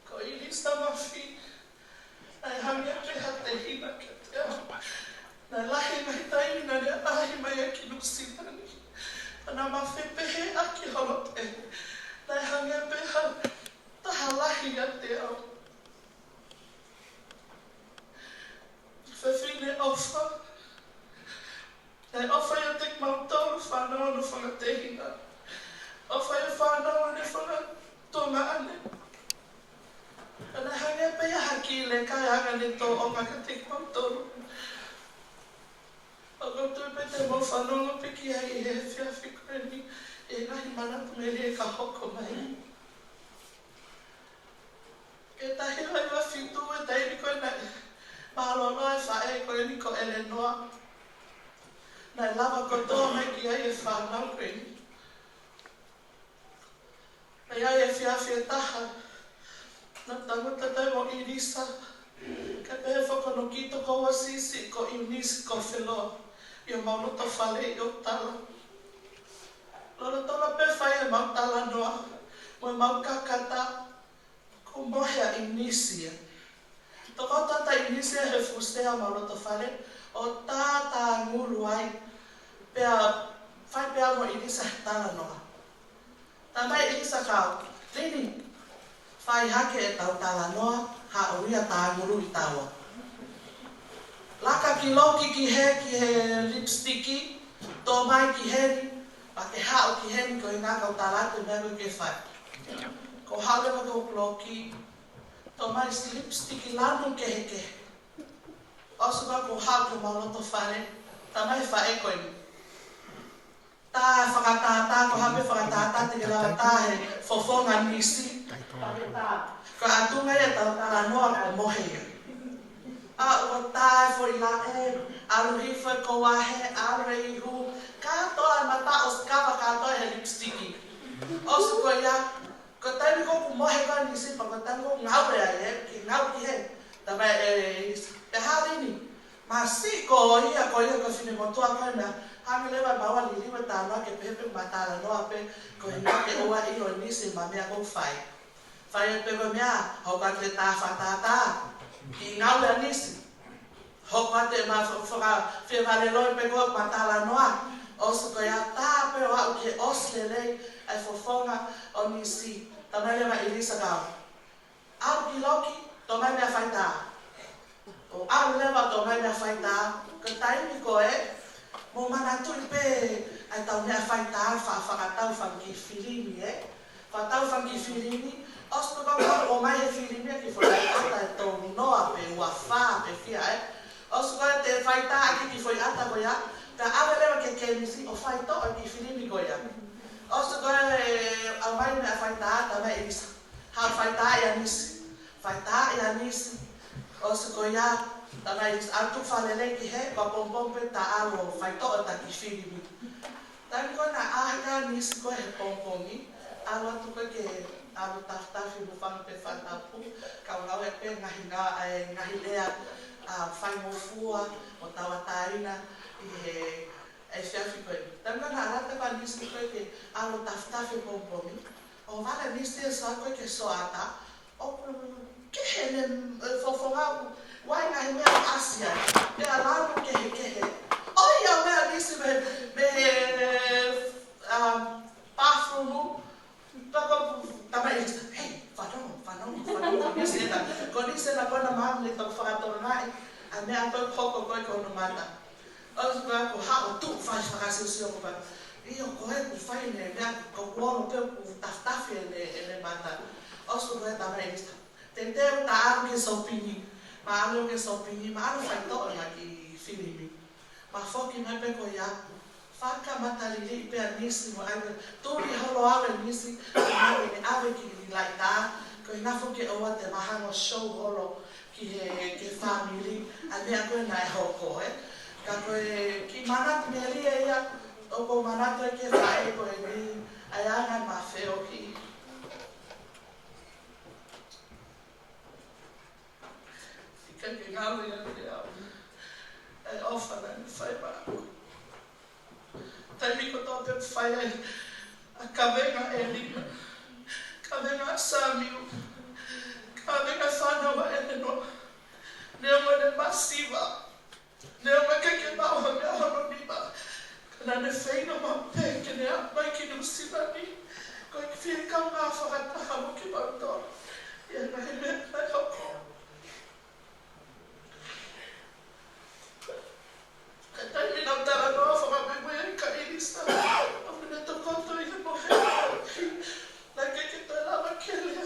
Ko ʻIlisa Mafi, naʻe hangē pē ha tehina kiate au. Naʻe lahi e ngaahi taimi naʻá ne ʻaʻahi mai ai ki Nuʻusila ni. Pea naʻá ma fepehē ʻaki holo pē. Naʻe hangē pē ha taha lahi ʻiate au. Fefine ʻofa. Naʻe ʻofa ʻiate kimautolu fānau hono fanga tehina. ʻOfa leka e anga ʻene tōʻonga kiate kimautolu. ʻOku ou tui pē te mou fanongo pē ki ai he efiafi ko eni, ʻi he ngaahi manatu melie ka hoko mai. Ko e taha hiva hiva fitu e taimi ko ē naʻe mālōlō ai e faʻē ko eni ko ʻElenoa. Naʻe lava kotoa mai ki ai e fānau ko eni. Naʻe ʻi ai e efiafi ʻe taha, naʻe tangutu ai mo ʻIlisa, kae pehē foki hono kiʻi tokoua siʻisiʻi ko ʻIunisi Kofeloa, ʻi homau loto fale ʻi ʻOtu Tala. Lolotonga pē fai ʻemau talanoa mo ʻemau kakata, kuo mohe ʻa ʻIunisi ia. Tokoto atu ʻa ʻIunisi ia he fusi ʻo homau loto fale, ʻo tātāngulu ai, pea fai pē au mo ʻIlisa he talanoa. Talamai ʻe ʻIlisa kia au, Lini, fai hake ʻetau talanoa, haʻu ia tānguluʻi taua. Laka ki loki ki he, ki he lipstick, tō mai ki heni, pea ke haʻu ki heni, ko e ʻuhinga ka u tala atu e meʻa ko ē ke fai. Ko u haʻu leva ki hoku loki, tō mai e lipstick lanu kehekehe. ʻOsi ko ia ko u haʻu ki homau loto fale, talamai ʻe he faʻē ko eni, tā e fakatātā, ko e hā pē fakatātā te ke lava tā he fofonga ʻo ʻIunisi. Ko e ʻuhinga ia ʻetau talanoa kuo mohe ia. ʻA, ʻo tā e foʻi laʻe, ʻalu hifo e kouahe, ʻalu e ihu, kātoa e mata ʻosi kava kātoa he lipstick. ʻOsi ko ia, ko e taimi ko ē kuo mohe ko ē ʻa ʻIunisi pea ko e taimi ko ē ngaue ai ē, ke ngaue ki hē. Talamai ʻe ʻIlisa, Lini, masiʻi koe ia, ko ia ko e finemotuʻa ko ē naʻa hangē leva ʻe maua liliu e talanoa ke pehē pē ʻoku ma talanoa pē, ko e ʻuhinga ke ʻoua ʻe ʻilo ʻe ʻIunisi ʻema meʻa ʻoku ou fai. Fai pē ko e meʻa, hoko atu e tā fakatātā, kiʻi ngaue ʻa ʻIunisi. Hoko atu ʻema fo-, faka-, fie vale loi pē ko ē ʻema talanoa. ʻOsi ko ia tā pē ʻo aʻu ki he ʻosi lelei ʻa e fofonga ʻo ʻIunisi. Talamai leva ʻe ʻIlisa kia au, ʻalu ki loki, tō mai e meʻa faitā. ʻO ʻalu leva tō mai e meʻa faitā, ko e taimi ko ē, mou manatuʻi pē ʻa ʻetau meʻa faitā, fa-, fakatau fanga kiʻi filimi, ē? Fakatau fanga kiʻi filimi, ʻosi ko ia ʻomai ʻe he filimi ʻa e kiʻi foʻi ʻata ʻe tolu noa pe ua fā pe fiha, ē? ʻOsi ko ia te faitā ʻaki e kiʻi foʻi ʻata ko ia, pea ʻave leva ki he kēmisi ʻo faitoʻo e kiʻi filimi ko ia. ʻOsi ko ia ʻomai e meʻa faitā, talamai ʻe ʻIlisa, haʻu faitaaʻi ʻa ʻIunisi. Faitaaʻi ʻa ʻIunisi. ʻOsi ko ia, talamai ʻe ʻIlisa, ʻalu tuʻu fakalelei ki hē, ko e pongipongi pē ta ʻalu ʻo faitoʻo ʻeta kiʻi filimi. Taimi ko ē naʻe ʻā hake ai ʻa ʻIunisi ko ē he pongipongi, ʻalu atu ko ē ke ʻalu tafitafi, hūfanga pē he fakatapu, kau ngāue pē he ngaahi ngā-, ʻa e ngaahi lea, ʻa, faingofua mo tauʻatāina ʻi he efiafi ko ē. Taimi ko ē naʻe ʻalu atu ai ʻa ʻIunisi ko ē ke ʻalu tafitafi he pongipongi, ʻohovale ʻa ʻIunisi he sā ko ē ke soata, ʻoku kehe ʻene, ē, fofonga, ʻoku ʻi ai e ngaahi meʻa ʻasi ai, pea lanu kehekehe. ʻOiauē ʻa ʻIunisi mei, mei he, um, bathroom, pea ko e talamai ʻe ʻIlisa, "Hei, fanongo, fanongo, fanongo, ko ʻIunisi ena, ko ʻIunisi ena ko ena, māmani, tau fakatokangaʻi ʻa e meʻa ko ē ʻoku hoko ko ē ki hono mata." ʻOsi ko ia ko u haʻu ʻo tuʻu fai fakasiosio ko u pehē, "ʻIo, ko ē kuo fai ʻene meʻa, ko u ono pē kuo tafitafi ʻene, ʻene mata." ʻOsi ko ia talamai ʻe ʻIlisa, "Teuteu ta ʻalu ki he sōpingi." Ma ʻalu ki he sōpingi, ma ʻalu faitoʻo e kiʻi filimi. Ma foki mai pē ko ia, fakamatala lelei pē ʻa ʻIunisi mo au, tuli holo au ʻe ʻIunisi, ma ʻave ki he laʻitā, ko e ʻuhinga foki ke ʻoua te ma hanga ʻo show holo ki he, ki he fāmili ʻa e meʻa ko ē naʻe hoko, ē. Ka ko e kiʻi manatu melie ia ʻoku ou manatu ai ki he faʻē ko eni, ʻa e anga ʻema feohi. ʻIkai ke ngalo ia kiate au ʻa e ʻofa naʻá ne fai maʻaku. Taimi kotoa pē ʻoku fai ai ʻa e kavenga ʻa ʻElina, kavenga ʻa Samiu, kavenga e fānau ʻa ʻElenoa, neongo ʻene masiva, neongo ʻikai ke maʻu ha meʻa hono nima, ka naʻá ne feinga maʻu pē ke ne aʻu mai ki Nuʻusila ni, ko e fie kaungā fakataha mo kimautolu ʻi he ngaahi meʻa naʻe hoko. Ka taimi naʻá ku talanoa fakamolemole kia ʻIlisa, ʻoku ne tokoto ʻi he mohe. Naʻe ʻikai ke toe lava ke lea.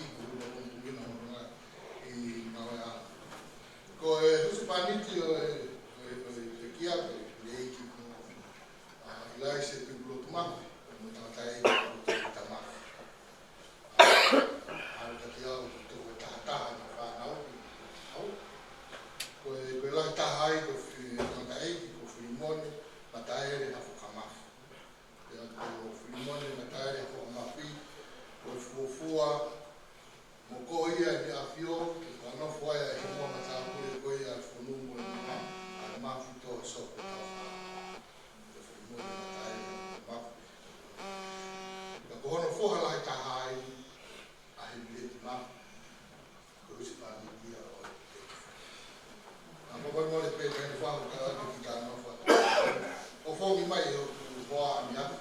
ʻi he ʻuhinga ʻo e ʻuhinga ʻi Maui ʻa. Ko e husepāniti ʻo e, ʻo e, ʻo e, ʻo e kia ko e lady ko, ʻa, ʻIlaise Tuipulotu Mafi, mo e tangataʻeiki ko Tēvita Mafi. ʻA, ʻa, ka te au, toko tahataha ʻa e fānau, au. Ko e, ko e lahi taha ai, ko e fi-, tangataʻeiki, ko Filimone Mataele Hafoka Mafi. Pea ko Filimone Mataele Hafoka Mafi, ko e fuofua mokoʻi ia ʻi ʻAfio, ko e nofo ai ʻa e hingoa matāpule ko ia ʻa Fonua mo e Moa, ʻa Mafi Toa Sopu Taufa. Ko Filimone Mataele Mafi. Pea ko hono foha lahi taha ai, ʻa Hemileti Mafi. Ko e husepāniti ia ʻo e. ʻA, ko e molemole pē ka ne fahu ka atu ki tā nofo atu. ʻO foki mai ʻe hoku hoa ʻa Miafu.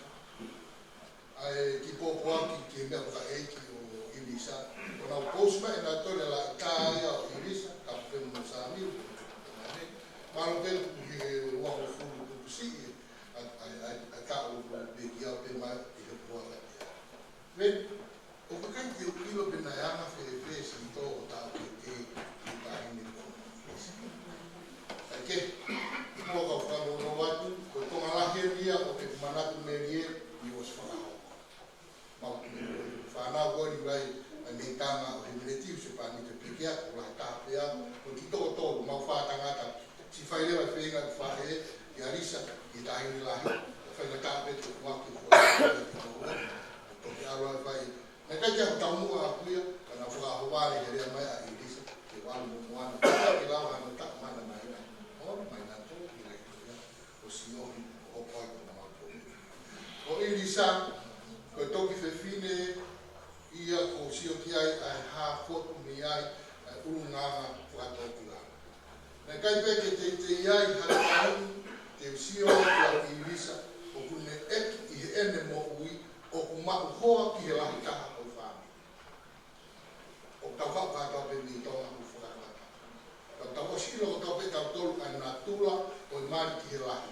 ʻA e kiʻi pōpoaki ki he meʻa ko e ʻeiki ʻo ʻIlisa. Ko ʻenau post mai ʻenau tole la tā ia ʻo ʻIlisa, ka pena mo Sāmiu. Mālō pē kuo hiki he uofulu kupusiʻi, ʻa, ʻa, ʻa, ʻa tā ʻo pē kia pē mai ʻi he pōpoaki. Pē, ʻoku ʻikai ke u ʻilo pe naʻe anga fēfē siʻi tō ʻo taʻokete ʻi he taʻahine ko. ʻAi ke, mo ka fano no atu, ko e konga lahi eni ia ʻoku ke manatu melie, ni ʻosi fakahoko. Mau ki me fānau ko eni vai, ʻa e meʻa tanga ʻo Hemileti, husepāniti pē kia, ko e lahi taha pē ia, ko e kiʻi toko tolu, mau fā tangata, siʻi fai leva e feinga ʻa e faʻē, ki ʻAlisa, ki he taʻahine lahi, Faingataʻa pē te u ʻoatu e foʻi lea ki he ʻOtua, ʻo toki ʻalu ʻo fai. Naʻe ʻikai ke u taumuʻa ʻaʻaku ia, ka naʻe fakahoa leva he lea mai ʻa ʻIlisa, ke u ʻalu mo moana, ke lava hano taʻu mana mai na. ʻO mai na tō, ʻi he lea ko ia, ʻo siohi, ʻo hoko ai ko homau poini. Ko ʻIlisa, ko e toki fefine ia ʻoku ou sio ki ai ʻa e hā fotu mei ai ʻa e ʻulungaanga fakatōkilalo. Naʻe ʻikai pē ke teitei ai ha taimi ke u sio ai kia ʻIlisa ʻoku ne ʻeke ʻi heʻene moʻui ʻoku maʻu hoa ki he lahi taha ʻo e fāmili. ʻOku tau faʻa kātoa pē mei Tonga ʻoku fakakata. Ka tau ʻosi ʻilo ko tau pē tautolu ʻa e natula ʻo e mali ki he lahi.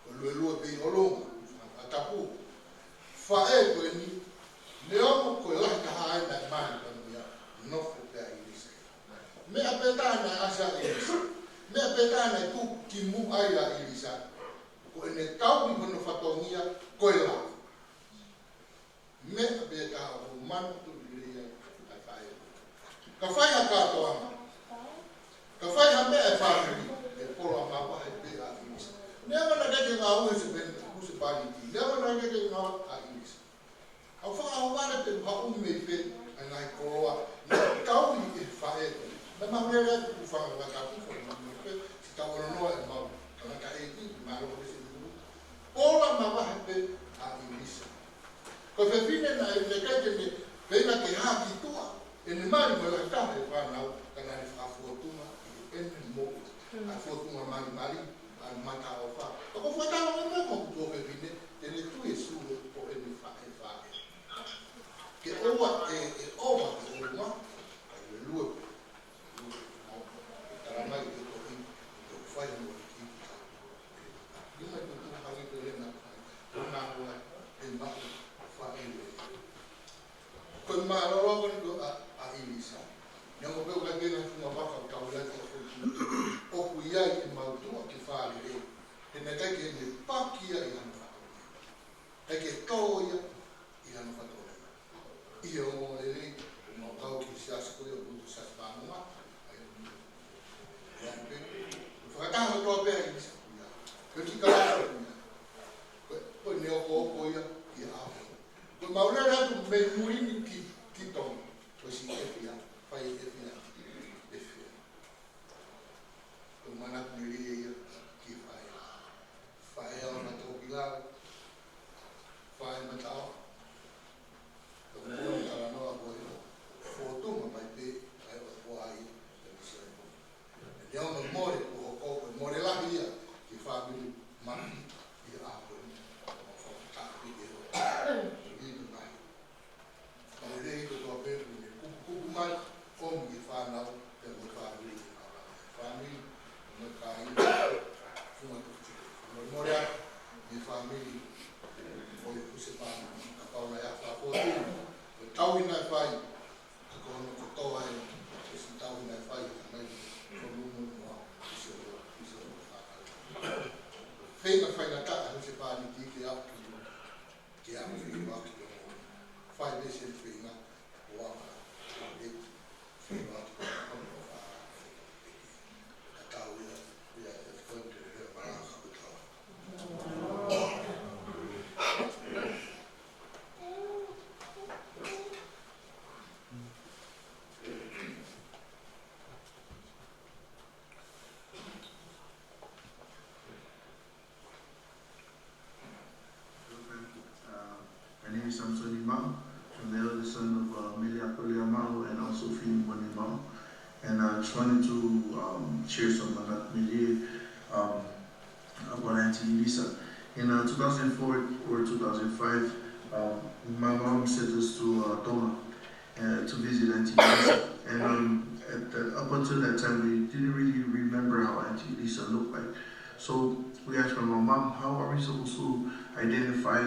Ko e luelue pē ʻi ʻolunga, fakatapu. Faʻē ko eni, neongo ko e lahi taha ʻa e mali ko eni ia, nofo pē ʻa ʻIlisa. Meʻa pē taha naʻe ʻasi ai ʻa ʻIlisa. Meʻa pē taha naʻe tuku ki muʻa ai ʻa ʻIlisa. Ko ʻene tauhi hono fatongia, ko e lahi. Meʻa pē taha ʻoku manatuʻi lelei ai ʻa e faʻē. Ka fai ha kātoanga. Ka fai ha meʻa ʻe fāmili, ʻe pola mavahe pē ʻa ʻIlisa. Neongo naʻe ʻikai ke ngāue he husepāniti. Neongo naʻe ʻikai ke ngāue ʻa ʻIlisa. ʻOku fakaʻaongaʻi pē ha ʻū meʻa pē, ʻa e ngaahi koloa. Naʻe tauhi ʻe he faʻē ko ē. Naʻe mahuʻinga ʻaupito ʻa e fanga fakatapu, fanga meʻa pē, siʻi tau ʻonoʻono ʻemau tangataʻeiki, mālō ko e siʻi pola mavahe pē ʻa ʻIlisa. Ko e fefine naʻe ʻikai ke ne feinga ke hā ki tuʻa ʻene mali mo e lahi taha ʻo e fānau, ka naʻa ne fakafotunga ʻi heʻene moʻui. ʻA e fotunga malimali, ʻa e mataʻofa. Ka ko e fakatātā mai ko e tuofefine, te ne tui e sū ko ʻene faʻē faʻē. Ke ʻoua ʻe, ʻe ʻoua ʻe ʻolunga, ka ʻe lue. Talamai ʻe he tohi, ʻe toki fai mo e kiʻi tau. Lima i tutu hagi ko e na, ko e na hoa, ʻe maʻu faʻē lelei. Ko e mālōlō ko eni ko ē ʻa, ʻa ʻIlisa. Neongo pē ʻoku ʻikai ke ngaahi funga vaka ʻoku tau ia ki a fotu. ʻOku ʻi ai ʻemau tuʻa ke fālele. He naʻe ʻikai ke ne paki ia ʻi hano fatongia. ʻIkai ke tō ia ʻi hano fatongia. ʻI he ongoongolelei, ʻoku mau kau ki he siasi ko ia ʻoku tuʻu Siasi Māmonga, ʻa ia ʻoku mau ʻi ai pē. Fakataha kotoa pē ʻa ʻIlisa ko ia. Ko e kiʻi kalasi ko ia. Ko e, ko e neokooko ia, ʻi he ʻaho. Ko ʻemau lele atu mei mui ni ki, ki Tonga. Ko e siʻi ʻefia, fai ʻefia, ʻefia. Ko e manatu lelei ia ki he faʻē. Faʻē ʻo e fakatōkilalo, faʻē mataʻofa. Ko e meʻa ʻoku talanoa ko ē, fotunga mai pē, ʻa e ʻoku ʻi ai, ʻa e misiona. Neongo e mole kuo hoko, ko e mole lahi ia ki he fāmili Mafi ʻi he ʻaho ko eni, ʻo fakataha pē ki he ʻOtua. Ko e ʻilo mai. Ka lelei kotoa pē ʻoku ne kupukupu mai, ʻomi e fānau, pea mo e fāmili, fāmili, mo e kāinga, funga tuku. Mo e mole atu, mo e fāmili, ʻo e husepāniti, kapau naʻe ʻi ai ha fōtunga, ko e tauhi naʻe fai, ka ko hono kotoa ē, ʻe siʻi tauhi naʻe fai, mai, ko e mumu mo, ʻi se, ʻi se, feinga faingataʻa husepāniti ke aʻu ki, ke aʻu ki he ʻOtua ki he ʻOtua. Fai pē siʻi feinga, ʻo aʻu ki he ʻOtua. Feinga ki he ʻOtua. Ka tau ia, ia, e fai te he malanga ka tau. Uh, my name is Samson Imau. I'm the eldest son of, uh, Mele Apolea Imau and also Fini Mone Imau. And I just wanted to, um, share some manatu melie, um, about Auntie Elisa. In, uh, two thousand four or two thousand five, um, my mom sent us to, uh, Tonga uh, to visit Auntie Lisa. And, um, at the, up until that time, we didn't really remember how Auntie Lisa looked like. So we asked my mom, "Mom, how are we supposed to identify,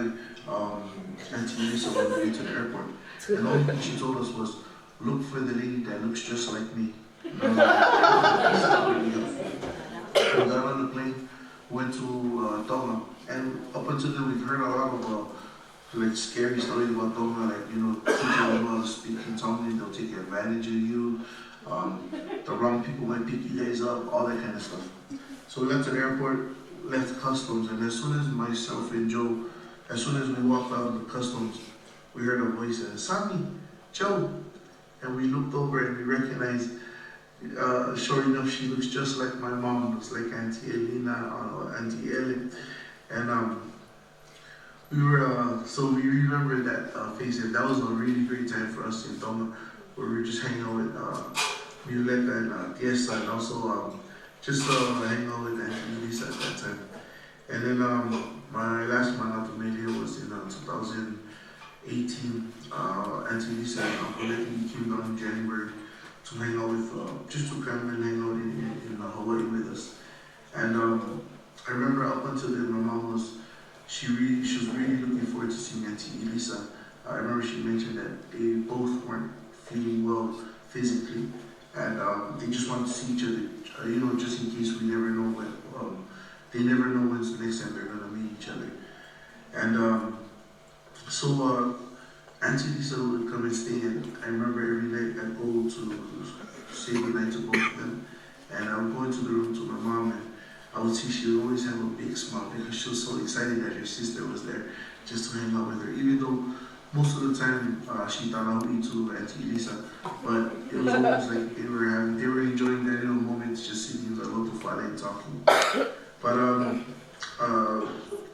um, Auntie Lisa when we get to the airport?" And the only thing she told us was, "Look for the lady that looks just like me." And I was like, "That's not really helpful." We got on the plane, went to, uh, Tonga, and up until then, we've heard a lot of, uh, like, scary stories about Tonga, like, you know, people don't know how to speak in Tongan, they'll take advantage of you. Um, the wrong people might pick you guys up, all that kind of stuff. So we got to the airport, left customs, and as soon as myself and Joe, as soon as we walked out of the customs, we heard a voice said, "Sammy, Joe." And we looked over and we recognized, uh, sure enough, she looks just like my mom, looks like Auntie Elena or Auntie Ellen. And, um, we were, uh, so we remember that, uh, face, and that was a really great time for us in Tonga, where we were just hanging out with, uh, Violeta and, uh, Tiesa, and also, um, just, uh, hanging out with Auntie Lisa at that time. And then, um, my last Manatu Melie was in, uh, two thousand eighteen. Uh, Auntie Lisa and Uncle Eddie came down in January to hang out with, uh, just to come and hang out in, in, in, uh, Hawaii with us. And, um, I remember up until then, my mom was, she really, she was really looking forward to seeing Auntie Elisa. I remember she mentioned that they both weren't feeling well physically, and, um, they just wanted to see each other, uh, you know, just in case we never know when, um, they never know when's the next time they're gonna meet each other. And, um, so, uh, Auntie Lisa would come and stay, and I remember every night I'd go to say goodnight to both of them, and I would go into the room to my mom, and I would see she would always have a big smile because she was so excited that her sister was there just to hang out with her, even though most of the time, uh, she talauʻi to Auntie Lisa, but it was almost like they were having, they were enjoying that little moment, just sitting in the loto fale and talking. But, um, uh,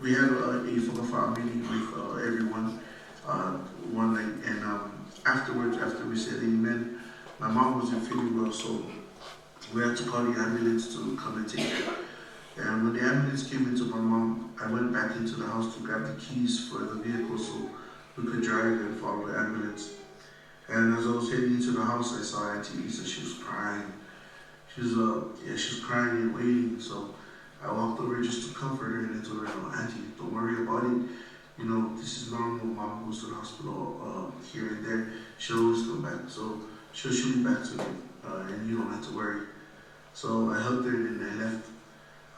we had a, a fakafāmili with, uh, everyone, uh, one night, and, um, afterwards, after we said amen, my mom wasn't feeling well, so we had to call the ambulance to come and take her. And when the ambulance came into my mom, I went back into the house to grab the keys for the vehicle so we could drive and follow the ambulance. And as I was heading into the house, I saw Auntie Lisa. She was crying. She was, uh, yeah, she was crying and wailing. So I walked over just to comfort her, and I told her, "No, Auntie, don't worry about it. You know, this is normal. Mom goes to the hospital, uh, here and there. She'll always come back. So she'll, she'll be back soon, uh, and you don't have to worry." So I hugged her and then I left.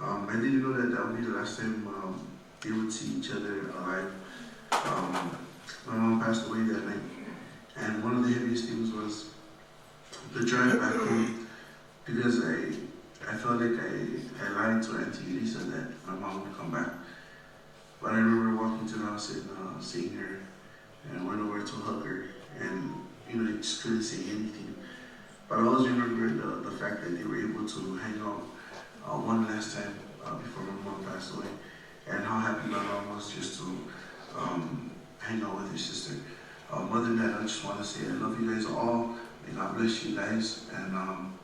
Um, I didn't know that that would be the last time, um, they would see each other alive. Um, my mom passed away that night, and one of the heaviest things was the drive back home, because I, I felt like I, I lied to Auntie Lisa that my mom would come back. But I remember walking to the house and, uh, seeing her, and I went over to hug her, and, you know, I just couldn't say anything. But I always remember the, the fact that they were able to hang out, uh, one last time, uh, before my mom passed away, and how happy my mom was just to, um, hang out with her sister. Um, other than that, I just wanna say I love you guys all. May God bless you guys, and, um,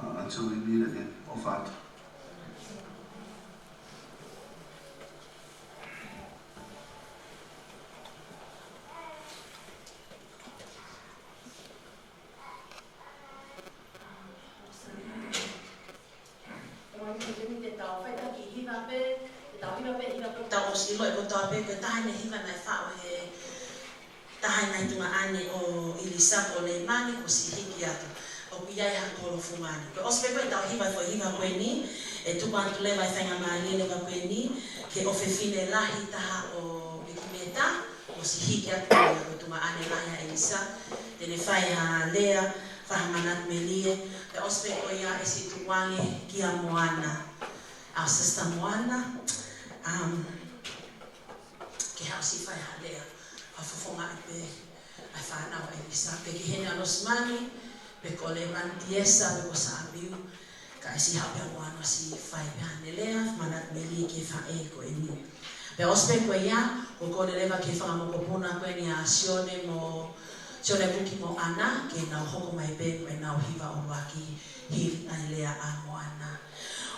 uh, until we meet again. ʻOfa atu. Te tau fai taki hiva pē, te tau hiva pē, hiva pē. Tau ʻosi ʻilo ʻe kotoa pē, ko e taha eni e hiva naʻe faʻu ʻe he taha eni e tuongaʻane ʻo ʻIlisa, ko Leimani, kuo ʻosi hiki atu. ʻOku ʻi ai ha kolo fungani. Ko e ʻosi pē ko ē ʻetau hiva e foʻi hiva ko eni, ʻe tuku atu leva e faingamālie leva ko eni ki he ʻofefine lahi taha ʻo Vikimeta, kuo ʻosi hiki atu ia ko e tuongaʻane lahi ʻa ʻIlisa. Te ne fai ha lea, fai ha manatu melie, pea ʻosi pē ko ia ʻe siʻi tukuange kia Moana. Our sister Moana, um, ke haʻu ʻo siʻi fai ha lea, ʻo fofongaʻi pē ʻa e fānau ʻa ʻIlisa, pe ki heʻene ʻanesimani, pe ko Leimani Tiesa, pe ko Saʻapiu, kae siʻi haʻu pē ʻa Moana ʻo siʻi fai pē haʻane lea, manatu melie ki he faʻē ko eni. Pea ʻosi pē ko ia, ʻoku ou kole leva ki he fanga mokopuna ko eni ʻa Sione mo, Sione Kuki mo ʻAna, ke nau hoko mai pē mo ʻenau hiva ʻuluaki hili ʻa e lea ʻa Moana.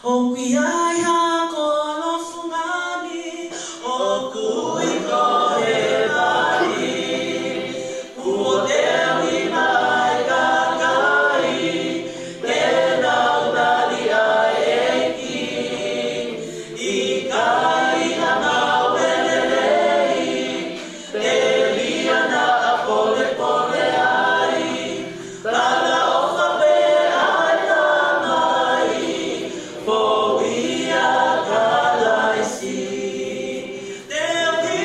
ʻOku ʻi ai ha kolo fungani, ʻoku ui ko Hēvani. Kuo teuʻi mai e kakai, te nau tali ʻa e ʻEiki. ʻIkai ha ngāue lelei, telia naʻa polepole ai. Talaʻofa pē ʻa e Tamai, fou ʻia Kalaisi. Teuʻi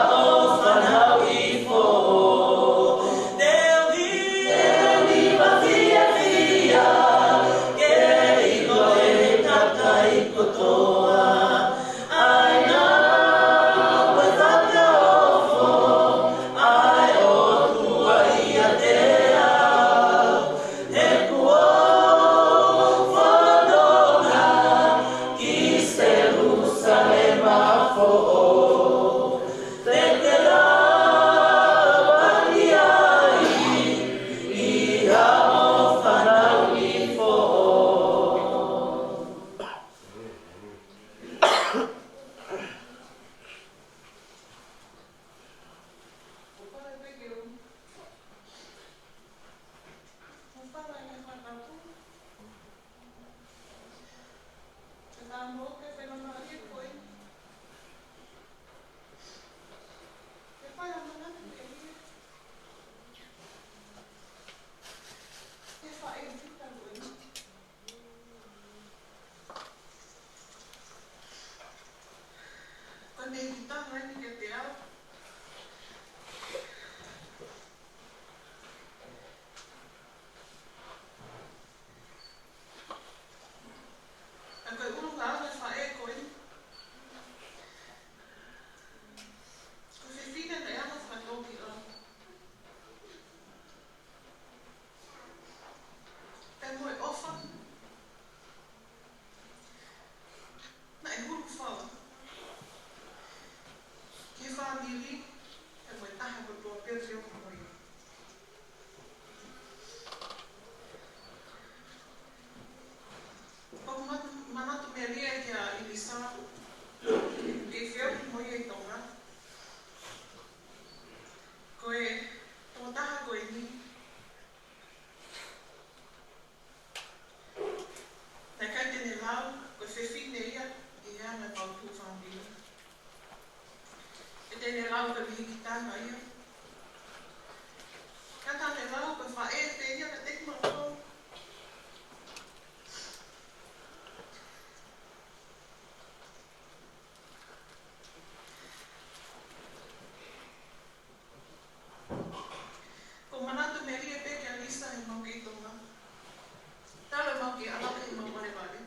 ʻo fanauʻi foʻou. Te u hiva fiefia, ke ʻilo ʻe he kakai kotoa, ʻa e ngāue fakaofo ʻa e ʻOtua ʻiate au, he kuo u fononga ki Selūsalema foʻou. Te ke lava ki ai ʻi haʻo fanauʻi foʻou. Ko e meʻa ʻoku tau ʻai ni kiate au. ʻA ko e ʻulungaanga ʻa e faʻē ko eni. Ko e fefine naʻe anga fakatōkilalo. Pea mo e ʻofa. Naʻe hulu fau ki he fāmili, pea mo e taha kotoa pē ʻoku feohi mo ia. ʻOku ma-, manatu melie kia ʻIlisa, ke feohi mo ia ʻi Tonga. Ko e tokotaha ko eni, naʻe ʻikai te ne lau, ko e fefine ia ʻi he anga ʻemau tuʻu fāmili. ʻE te ne lau ko e mihikitanga ia. Ka te ne lau ko e faʻē pē ia kiate kimautolu. ʻOku ou manatu melie pē kia ʻIlisa heʻemau kei Tonga. Talu ʻemau kei ʻalu ki heʻemau valevale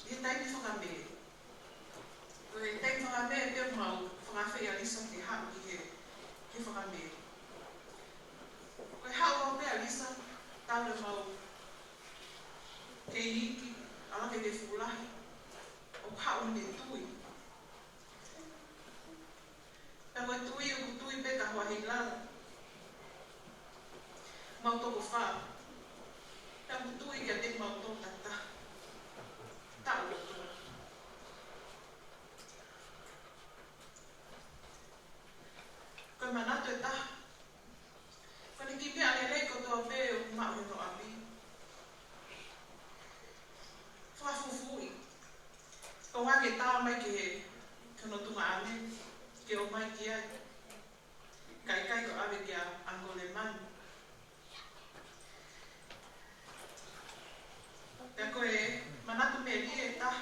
ʻi he taimi fakamē. Ko e taimi fakamē pē ʻoku mau fakaafeʻi ʻa ʻIlisa ke haʻu ki he, ki he fakamē. Ko e haʻu maʻu pē ʻa ʻIlisa, talu ʻemau kei iiki, ʻalu ki he fuʻu lahi, ʻoku haʻu ʻene tui. Pea ko e tui ʻoku tui pē ka huahi lala. Mau toko fā. Pea ʻoku tui kiate kimautolu tata. Taʻu kotoa. Ko e manatu ʻe taha. Ko ʻene kiʻi meʻa lelei kotoa pē ʻoku maʻu ʻi hono ʻapi, fakafufuuʻi. Ko e ʻuhinga ke tā mai ki he, ki hono tuongaʻane, ke ʻomai ki ai. Kae ʻikai ko e ʻave kia Uncle Lemani. Pea ko e manatu melie ʻe taha.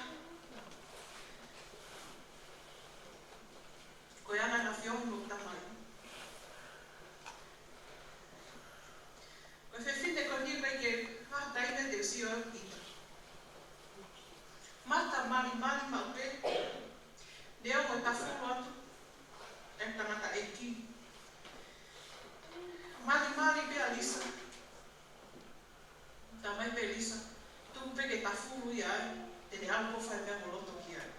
Ko e anga ʻena feohi mo e tamai. Ko e fefine ko eni ʻoku ʻikai ke ha taimi te u sio ai ʻi ai. Mata malimali maʻu pē. Neongo e tafulu atu ʻa e tangataʻeiki. Malimali pē ʻa ʻIlisa. Tā mai pē ʻe ʻIlisa, tuku pē ke tafulu ia ai, te ne ʻalu ʻo fai meʻa mo loto ki ai.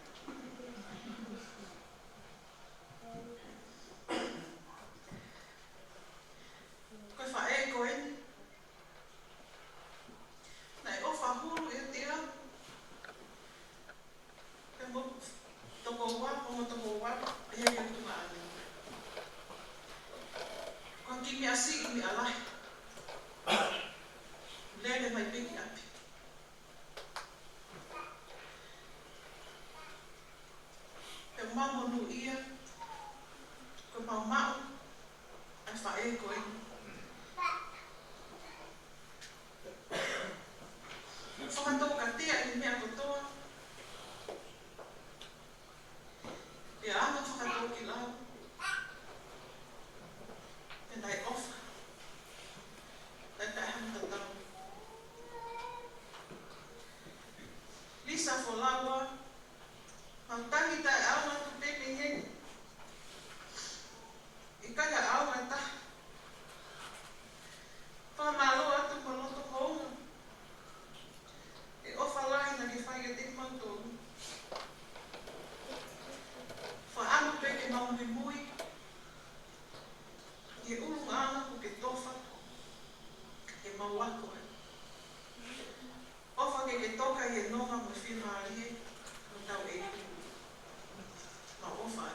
Ko e faʻē ko eni, naʻe ʻofa hulu ʻiate au. Pea mo e tokoua, mo e tokoua, ʻi he tuongaʻane. Ko e kiʻi meʻa siʻi meʻa lahi. Lele mai pē ki ʻapi. Pea mau monūʻia, ko ʻemau maʻu ʻa e faʻē ko eni. Fakatōkatea ʻi he meʻa kotoa. Pea anga fakatōkilalo. Ke nonga mo fiemālie, mo tau e. Mau ʻofa.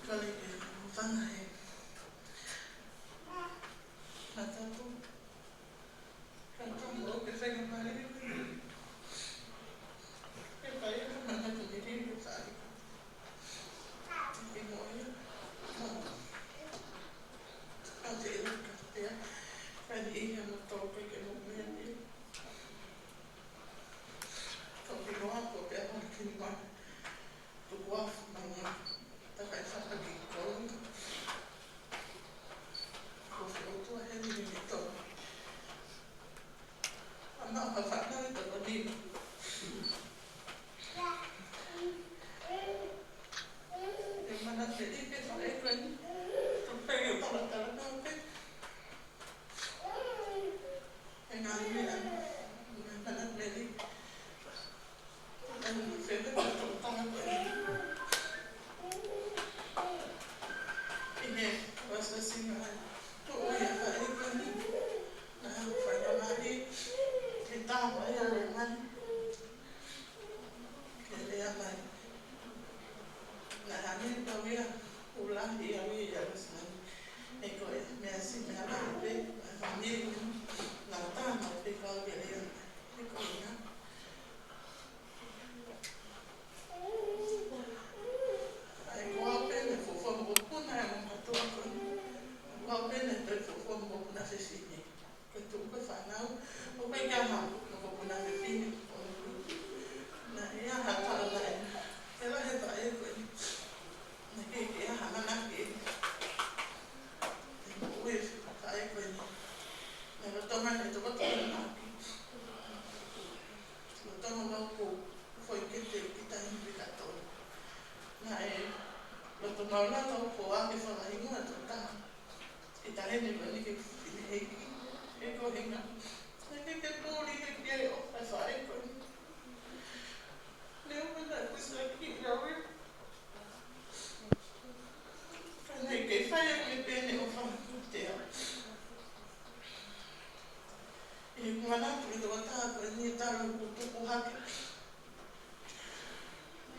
Kole ke u fanga he. Mataku. Ka ka mo ke fenga mali. Ke fai ka mana ke mili ke fai. Ke mo ia. Mo. Ka te ila ka pea. Ka ni ia mo tau ke ke mo mea ni. Ka ke mo ako pea mo ke ni mai. Tuku afu manga. Taka e fata ki koni. Ko fē ʻOtua he ni ni to. Ana ha fata ni to ni. E mana te i ke fai ko ni. To pe o tala tala na pe. E ngaahi meʻa, e ngaahi mana meli. ʻAi, fēfē ka tau taha ko eni. ʻI he, ua sa singa ai. Tuʻu ia ka e ko eni. Na, fai ka mali. Ke taha ia le mali. Ke lea mai. Na hane tau ia, ʻuluaki ia ui ia Rosemary. He ko e meʻa si meʻa lahi pē, ʻa e fāmili, na tama pē kau ke lea mai. He ko ia. ʻAi ko au pē ne fuofua mokopuna ʻa e ongo mātuʻa ko eni. Ko au pē ne toe fuofua mokopuna fefine. Ko e tuʻu ko e fānau, ʻo ko e kaha, ʻo ko puna fefine, ʻo ko. Na ia ha taʻu na e, pela he taʻe ko e. Na ke ke ha mana ke. Te mo ue taʻe ko e. Na ka tonga ne toko toko na ki. Ka tonga mau ko, ko e ke te kita ni pe ka to. Na e, ka to mau na tau ko a ke fala inga to ta. Ke tahe ni ko ni ke fine heiki, he ko hinga. He ke ke puli he ke o, ka faʻe ko ni. Ne o mana kusa ki rawe. Ka ne ke fai a me pene o fa te a. E mana tu i to ta ko ni ta lo ku tu ku hake.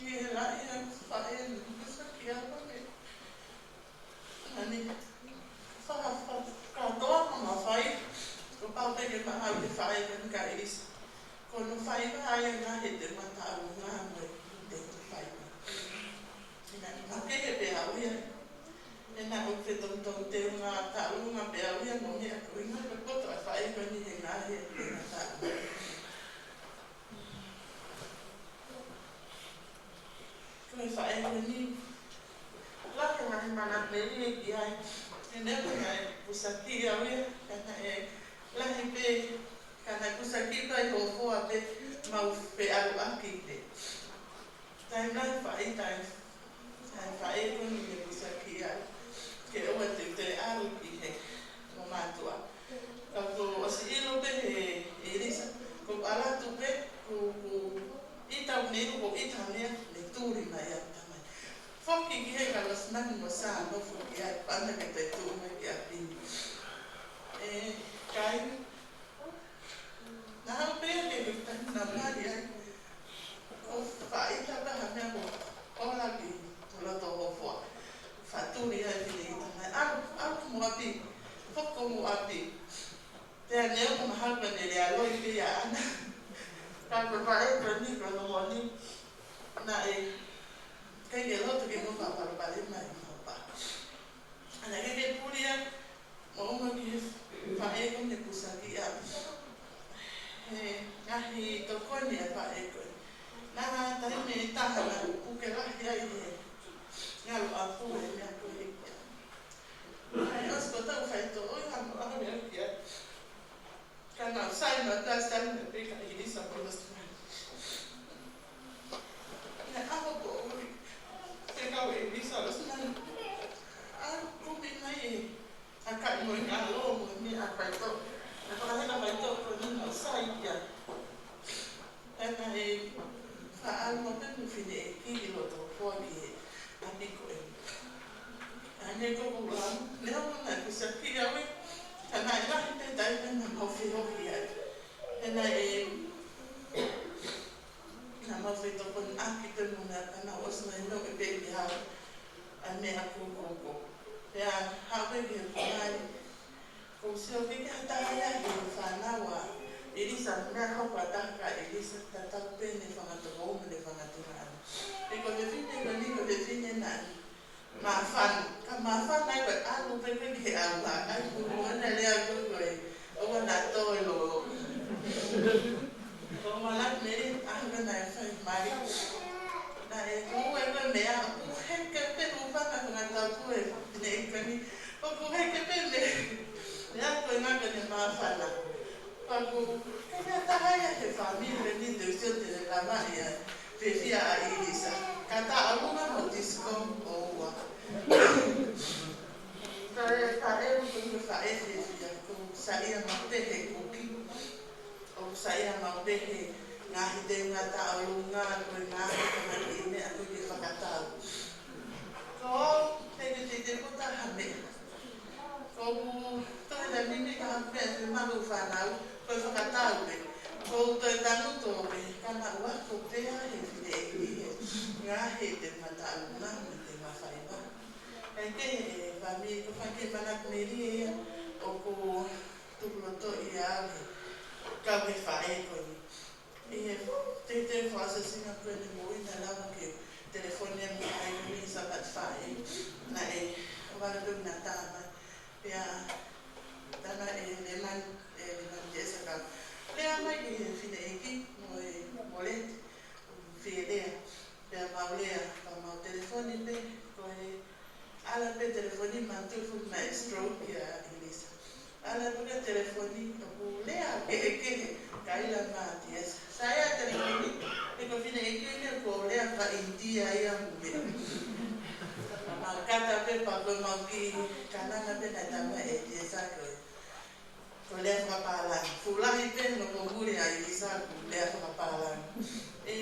Ni e la ia faʻe ni kusa ki a ko ni. Ani, fa, fa, ka toa ma ma fai, ko pau pē ke ma au te fai ka ni ka ʻIlisa. Ko no fai ka ai na he te ma ta au nga mo e te ma fai. Ina ni ma ke he pē au ia. E na o ke tong tong te ma ta au nga pē au ia mo me a ko ina pē poto a fai ka ni he nga he te ma ta au. Ko e faʻē ko eni, lahi ngaahi mana meli ki ai, ʻi he meʻa ko e ngaahi kusa ki au ia, ka naʻe lahi pē, ka naʻe kusa ki pē ʻi hoʻo foa pē mau feʻaluʻaki pē. Taimi lahi faʻē, taimi, taimi faʻē ko eni ne kusa ki au, ke ʻoua te u toe ʻalu ki he ongo mātuʻa. Ka ko ʻosi ʻilo pē he ʻIlisa, ko ala tu pē, ko, ko ʻita ne, ko ʻita ne, ne tuli mai a tamai. Foki ki he ka Rosemary mo Sā, no foki ai, pana ke te tu mai ki a pini. E, kai, na hau pē ke ke tani na mali ai. ʻO faʻita pē ha meʻa mo ola ki loto hoʻo foa. Fatuli ai ki le ʻita mai. ʻAlu, ʻalu mo ʻapi. Foko mo ʻapi. Pea ne o ko mahalo pē ne lea loi pē ia ʻana. Ka ko e faʻē ko eni ko no moni. Naʻe, kai ke loto ke mo faʻa palopalema ʻi mo pa. ʻAna ke ke puli a, mo uma ki he faʻē ko ne kusa ki a. He ngaahi tokoni a faʻē ko. Na taimi taha na puke lahi ai he ngalo a pule mea ko e. Ai, ʻosi ko tau fai to, oi, hamo a hamo a kia. Ka na sai na ta sai na pe ka ʻIlisa mo Rosemary. Ne ʻaho ko ʻuli, te kau ʻIlisa Fehoki ai. He naʻe, naʻa mau fetokoniʻaki pē mo meʻa ka naʻe ʻosi mai no e pē ki hau. ʻA e meʻa ko ko ko. Pea haʻu pē ki he kumai. Ko u sio ki he taha ia he fānau ʻa ʻIlisa, meʻa hoko ʻa taha kia ʻIlisa, tatau pē ne fanga tokoua mo ne fanga tuongaʻane. He ko e fefine ko eni, ko e fefine naʻe māfana. Ka māfana ai ko e ʻalu pē ko ē ki he ʻauha, ʻa e kuo ʻoua naʻa lea ko ē ko ē, ʻoua naʻa toe lolo. Ko Malak Meri, ʻa ia naʻe fai mali. Naʻe ko ē ko e meʻa, ʻoku heke pē ʻoku fana ko ngā tau ko ē, ne ikani, ʻoku heke pē meʻa, meʻa ko e ngā ko ē ne māfana. Pea ko e, ko e meʻa taha ia he fāmili ni te u sio te ne lava ia, fiefia ʻa ʻIlisa. Ka tā ʻolunga mo tisiko ʻo ua. Ka e, ka e, ko e faʻē fiefia, ko u saiʻia maʻu pē he kuki. ʻOku saiʻia maʻu pē he ngaahi teunga tā ʻolunga, ko e ngaahi tamaki meʻa ko e ke fakatau. Ko au, te ke te te puta ha meʻa. Ko u toe la mimi ka ha meʻa te malu fānau, ko e fakatau pē. Ko u toe tanu tō pē, ka naʻa ua ko pea he fine e ki he ngaahi teunga tā ʻolunga, mo e teunga faiva. Kae kehe e fāmili ko Fake Malak Meri ia, ʻoku tukuloto ia au he kau he faʻē ko eni. ʻI he teuteu fakaʻosinga ko eni mo ina lava ke telefoni mo ai ko eni Sāpate faʻē. Naʻe, ʻo vale pē na tā mai. Pea, tana e Leman, e Leman Jessica. Lea mai ki he fineʻeiki, mo e, mo Leti, ʻo fie lea. Pea mau lea, pea mau telefoni pē, ko e ala pē telefoni manatu ʻoku nau stroke ia ʻIlisa. Ala pē ke telefoni, ʻoku lea kehekehe, kaila Matias. Sai ʻa telefoni, he ko e fineʻeiki ʻoku lea faka-India ia mo meʻa. Pea mau kata pē, pea ko e mau kiʻi kananga pē naʻe tama e Tiesa ko e. Ko e lea fakapālangi. Fuʻu lahi pē no ko muli ʻa ʻIlisa ko e lea fakapālangi. E,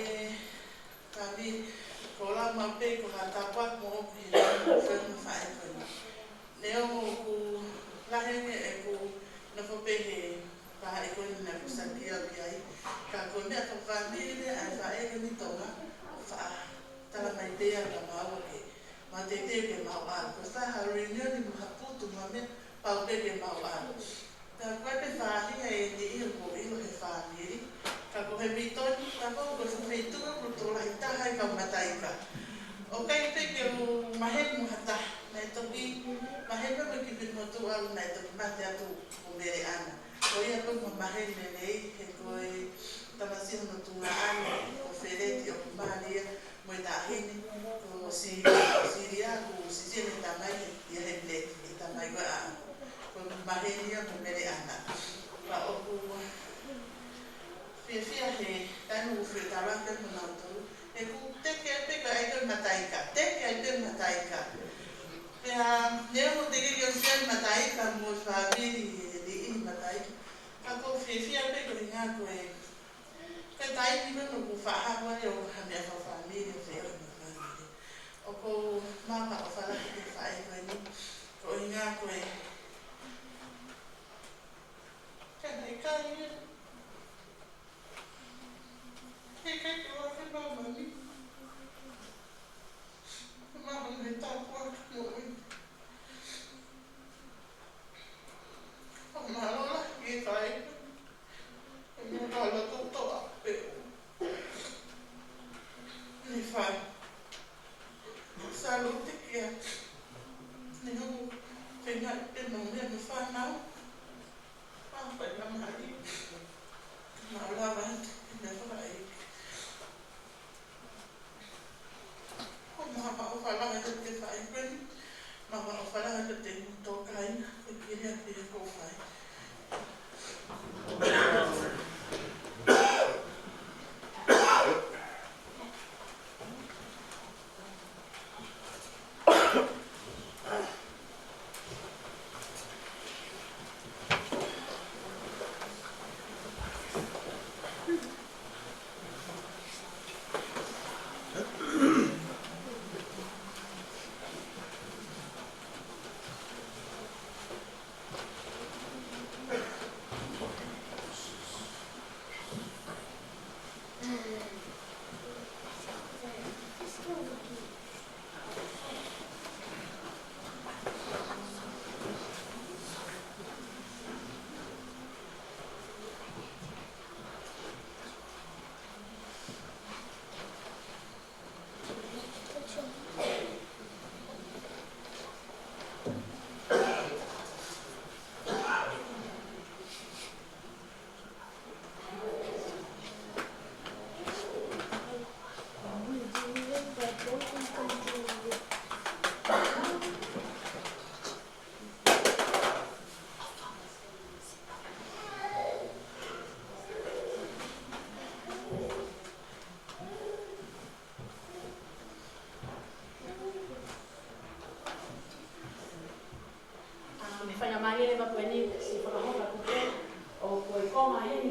kami, ko lau maʻu pē ko ha tāpuaki moʻoku he lea mo fenu faʻē ko eni. Neongo ʻoku lahi ange ʻeku nofo pē he vahaʻa ko eni naʻe fuʻu saki au ki ai. Ka ko e meʻa fakafāmili ʻa e faʻē ko eni Tonga, ʻo faʻa tala mai pē ia kia maua ke mau teuteu ke mau ʻalu. Ko e faʻa ha reunion mo ha putu mo ha meʻa, pau pē ke mau ʻalu. Ka ko e pē faʻahinga eni ʻoku ʻilo he fāmili. Ka ko e mitoni, ka ko e fuʻu feituʻu ʻoku tokolahi taha e kau mataika. ʻOku ʻikai pē ke u maheni mo ha taha, naʻe toki maheni pē mo e kipi motu au naʻe toki mate atu ko Mele ʻAna. Ko ia pē ʻoku maheni lelei, he ko e tamasiʻi hono tuongaʻane, ko Feleti ʻoku mali ia, mo e taʻahine, ko Sili-, Silia, ko Sisia ne tamai ia he Black, e tamai ko ē ʻa, ko e maheni ia mo Mele ʻAna. Pea ʻoku fiefia he taimi ʻoku fie tala ke mo nautolu, he ʻoku teke ai pē ka ʻai ko e mataika, teke ai pē mataika. Pea neongo teʻeki ke u sio he mataika mo e fāmili he liʻi mataika, ka ʻoku fiefia pē ko e ngā ko e Ko e taimi ko ē ʻoku faʻa hoko ai ʻo ha meʻa fakafāmili ʻo feʻao mo e fāmili. ʻOku ou maʻu ha ʻofa lahi ki he faʻē ko eni, ko e ʻuhinga ko e, ka ne kai ia. He kai ke wake mau mami. Mau mami tāpuaki moʻui. ʻO mālō lahi ki he faʻē. Ko e meʻa ka loto toʻa pē ʻoku ne fai. Salute kia. Ne hoko fenga pē mo meʻa mo fānau. Pāpā na mai.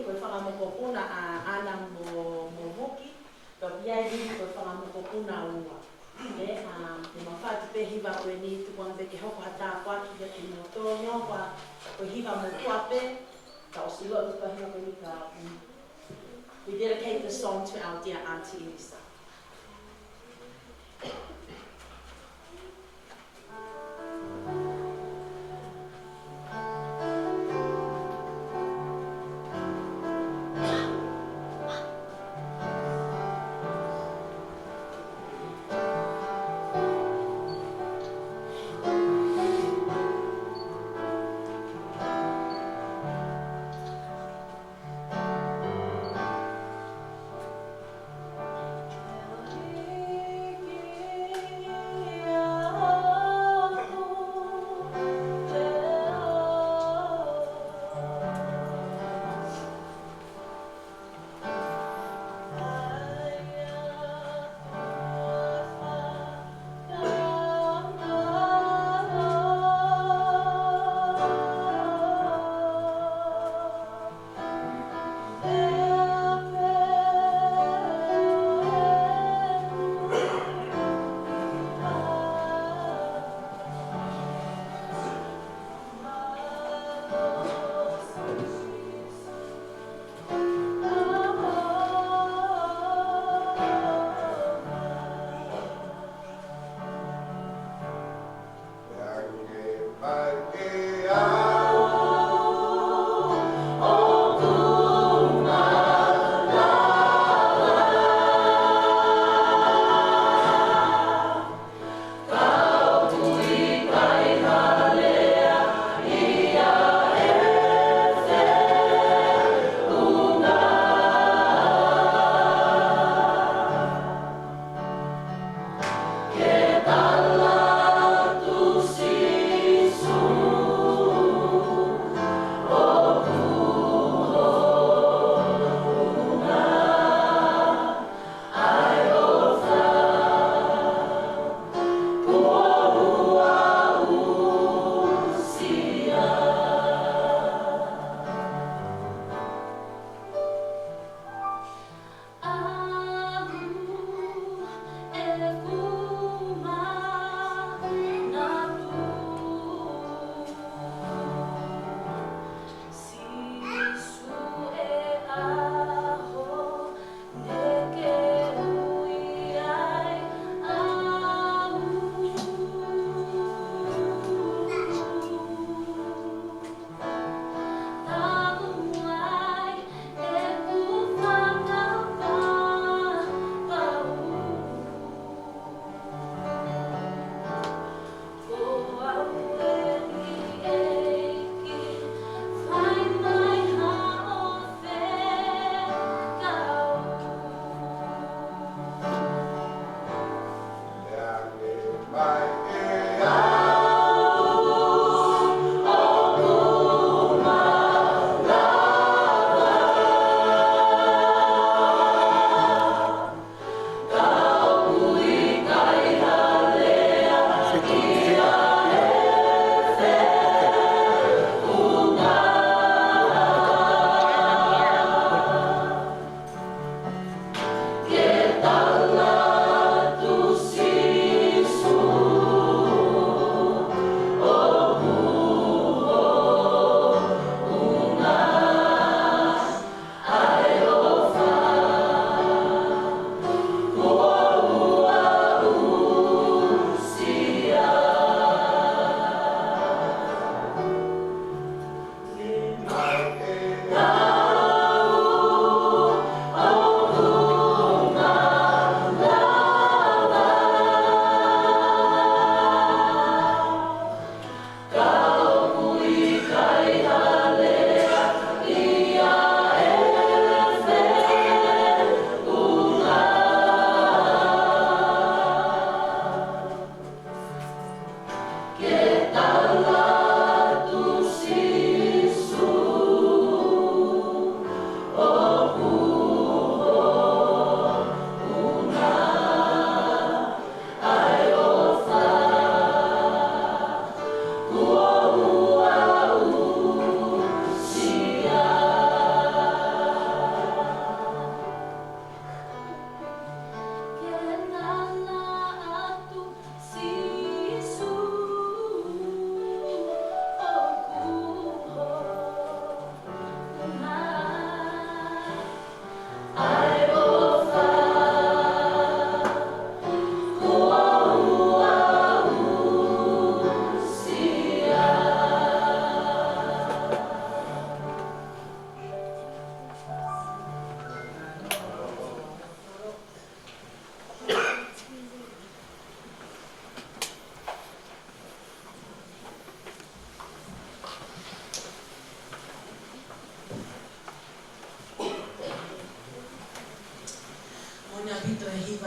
Ko e fanga mokopuna ʻa ʻAna mo, mo Vuki, pea ʻoku ʻi ai leva ko e fanga mokopuna ʻe ua. ʻE, um, ʻe mafatu pē hiva ko eni tuku ange pē ke hoko ha tāpuaki kiate kimoutolu, neongo ko e hiva motuʻa pē, ka ʻosi lotu ka hiva ko eni ka, um, we dedicate the song to our dear Auntie Elisa.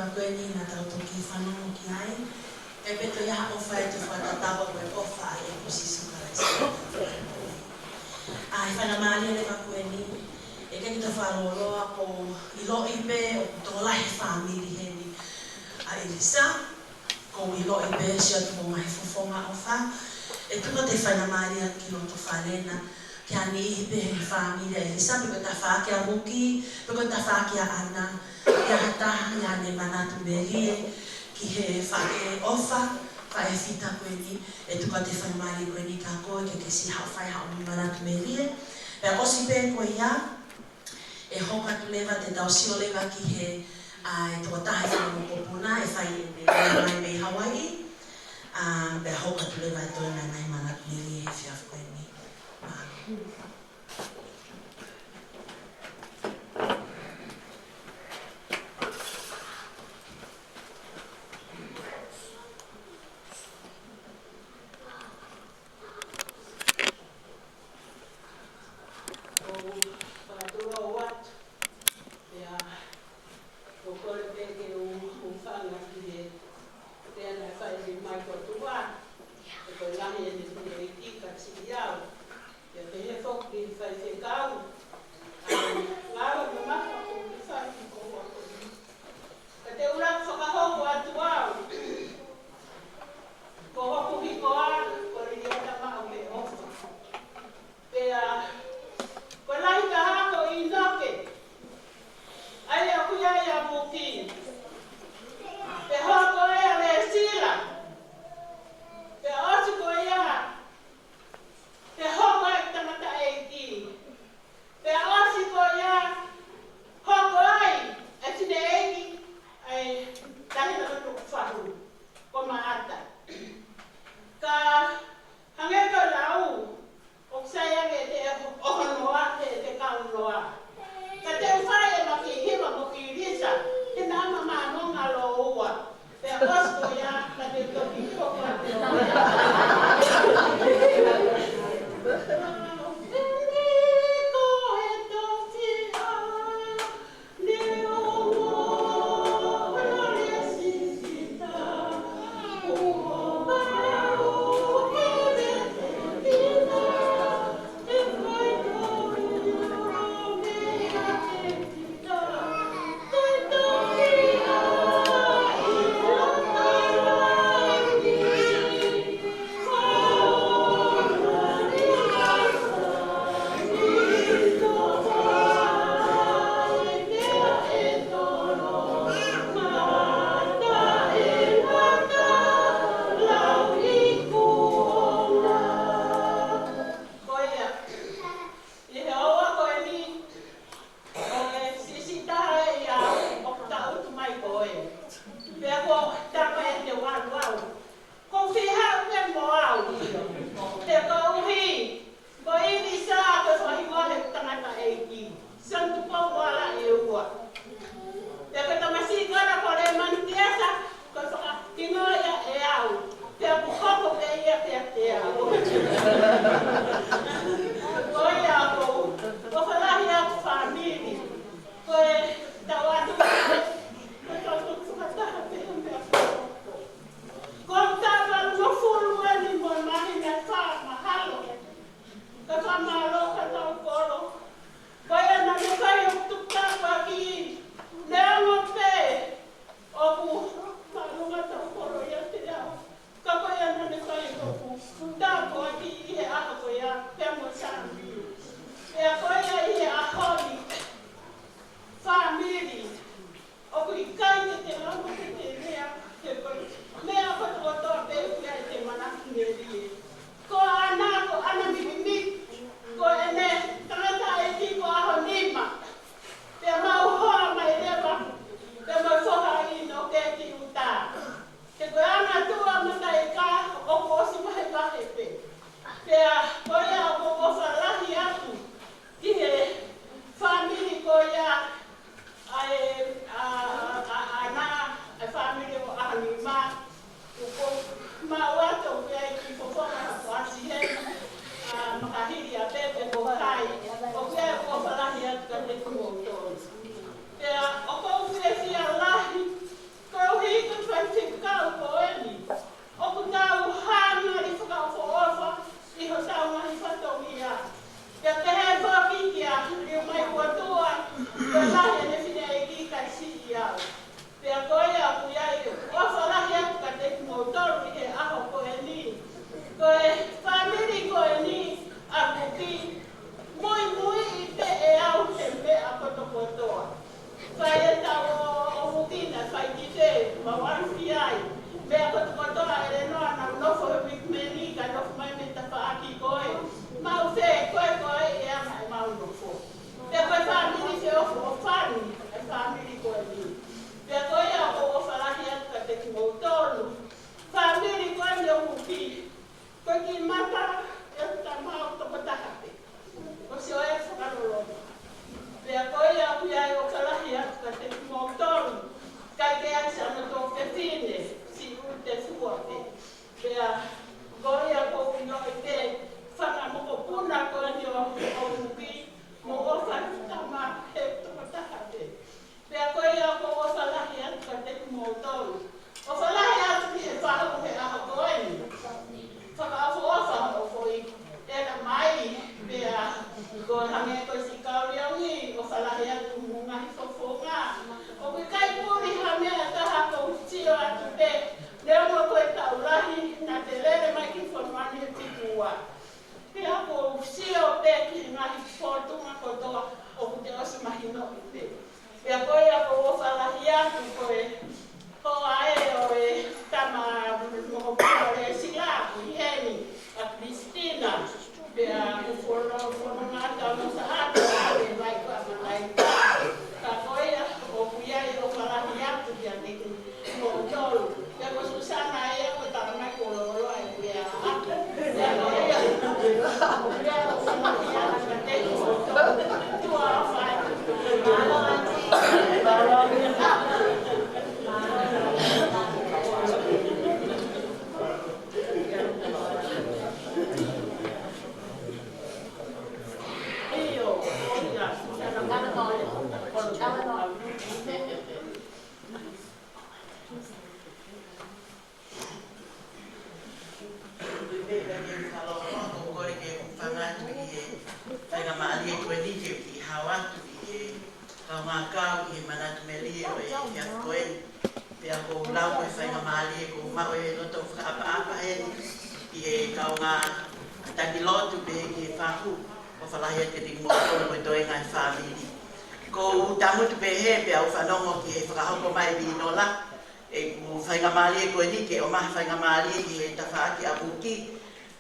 Ko eni naʻa tau toki fanongo ki ai, ʻe pē toe ʻi ai ha ʻofa ʻe toe fakatatau ko e ʻofa ʻa e ʻEiki ko Sīsū Kalaisi. ʻA e faingamālie leva ko eni, ʻe ke kita fakalōloa ko e ʻiloʻi pē ʻoku tokolahi e fāmili heni ʻa ʻIlisa, ko e ʻiloʻi pē siʻoto mo e ngaahi fofonga ʻofa, ʻe tuku atu e faingamālie ki loto fale na, ki ha niʻihi pē he fāmili ʻa ʻIlisa, pe ko e tafaʻaki ʻa Vuki, pe ko e tafaʻaki ʻa ʻAna, ʻi ai ha taha, ʻi ai haʻane manatu melie ki he faʻē ʻofa, faʻē fita ko eni, ʻe tuku atu e faingamālie ko eni kia koe ke ke siʻi haʻu ʻo fai haʻo manatu melie. Pea ʻosi pē ko ia, ʻe hoko atu leva te tau sio leva ki he, ʻa e tokotaha ʻe fai mokopuna, ʻe fai ʻene lea mai mei Hawaiʻi, ʻa, pea hoko atu leva ʻe toe ngaahi manatu melie he efiafi ko eni. Mālō. ʻOku ou fakatulou atu. Pea ʻoku ou kole pē ke u hūfanga ki he lea naʻe fai mai ko e tuʻa, ʻe ko e lahi ʻene fineʻeiki ka siʻi au. Pea pehē foki ki he faifekau, ʻa, ngāue mamafa ʻoku ke fai ki he ʻaho ko eni. Ka te u lava fakahoko atu au, ko hoku hingoa, ko Liliana Maʻu he ʻofa. Pea, ko e lahi taha ko ʻInoke, ʻa ia ʻoku ʻi ai ʻa Vuki. Pea hoko ai ʻa Lēsila. Pea ʻosi ko ia, pea hoko ai ʻa e tangataʻeiki. Pea ʻosi ko ia, hoko ai ʻa e fineʻeiki, ʻa e tahi naʻa nau fahu, ko Maʻata. Ka hangē ko e lau, ʻoku sai ange ʻete ʻohonoa, he ʻete kaunoa. Ka te u fai ʻema kiʻi hiva mo ʻIlisa, he naʻa ma lahi atu mo e ngaahi fofonga. ʻOku ʻikai puli ha meʻa ʻe taha, ʻoku ou sio atu pē, neongo ko e taʻu lahi naʻa te lele mai ki he fonua ni he piku ua. Pea ʻoku ou sio pē ki he ngaahi fōtunga kotoa ʻoku te ʻosi mahinoʻi pē. Pea ko ia ʻoku ou ʻofa lahi atu ko e hoa ē ʻo e tama mokopuna ʻo e sila ʻi heni, ʻa Christina. Pea ʻoku ou folo, folo ngata mo sa atu ʻa e vai ko ʻa Malaika. Ka ko ia ʻoku ʻi ai ʻofa lahi atu kiate kimoutolu. Pea ko Susana ia ʻoku talamai kuo loloa e kuia. Ui pē ka ke fakaloa, ʻoku ou kole ke u hūfanga atu ʻi he faingamālie ko eni ke u kiʻi hao atu ʻi he kaungā kau ʻi he manatu melie ʻo e efiafi ko eni. Pea ʻoku ou lau ko e faingamālie ʻoku ou maʻu e loto fakaʻapaʻapa heni ʻi he kaungā taki lotu pē ki he fahu. ʻOfa lahi atu kiate kimoutolu mo e toenga e fāmili. ʻOku ou tangutu pehē pea u fanongo ki he fakahoko mai ʻe Vinola ʻeku faingamālie ko eni ke ʻomai ha faingamālie ki he tafaʻaki ʻa Vuki.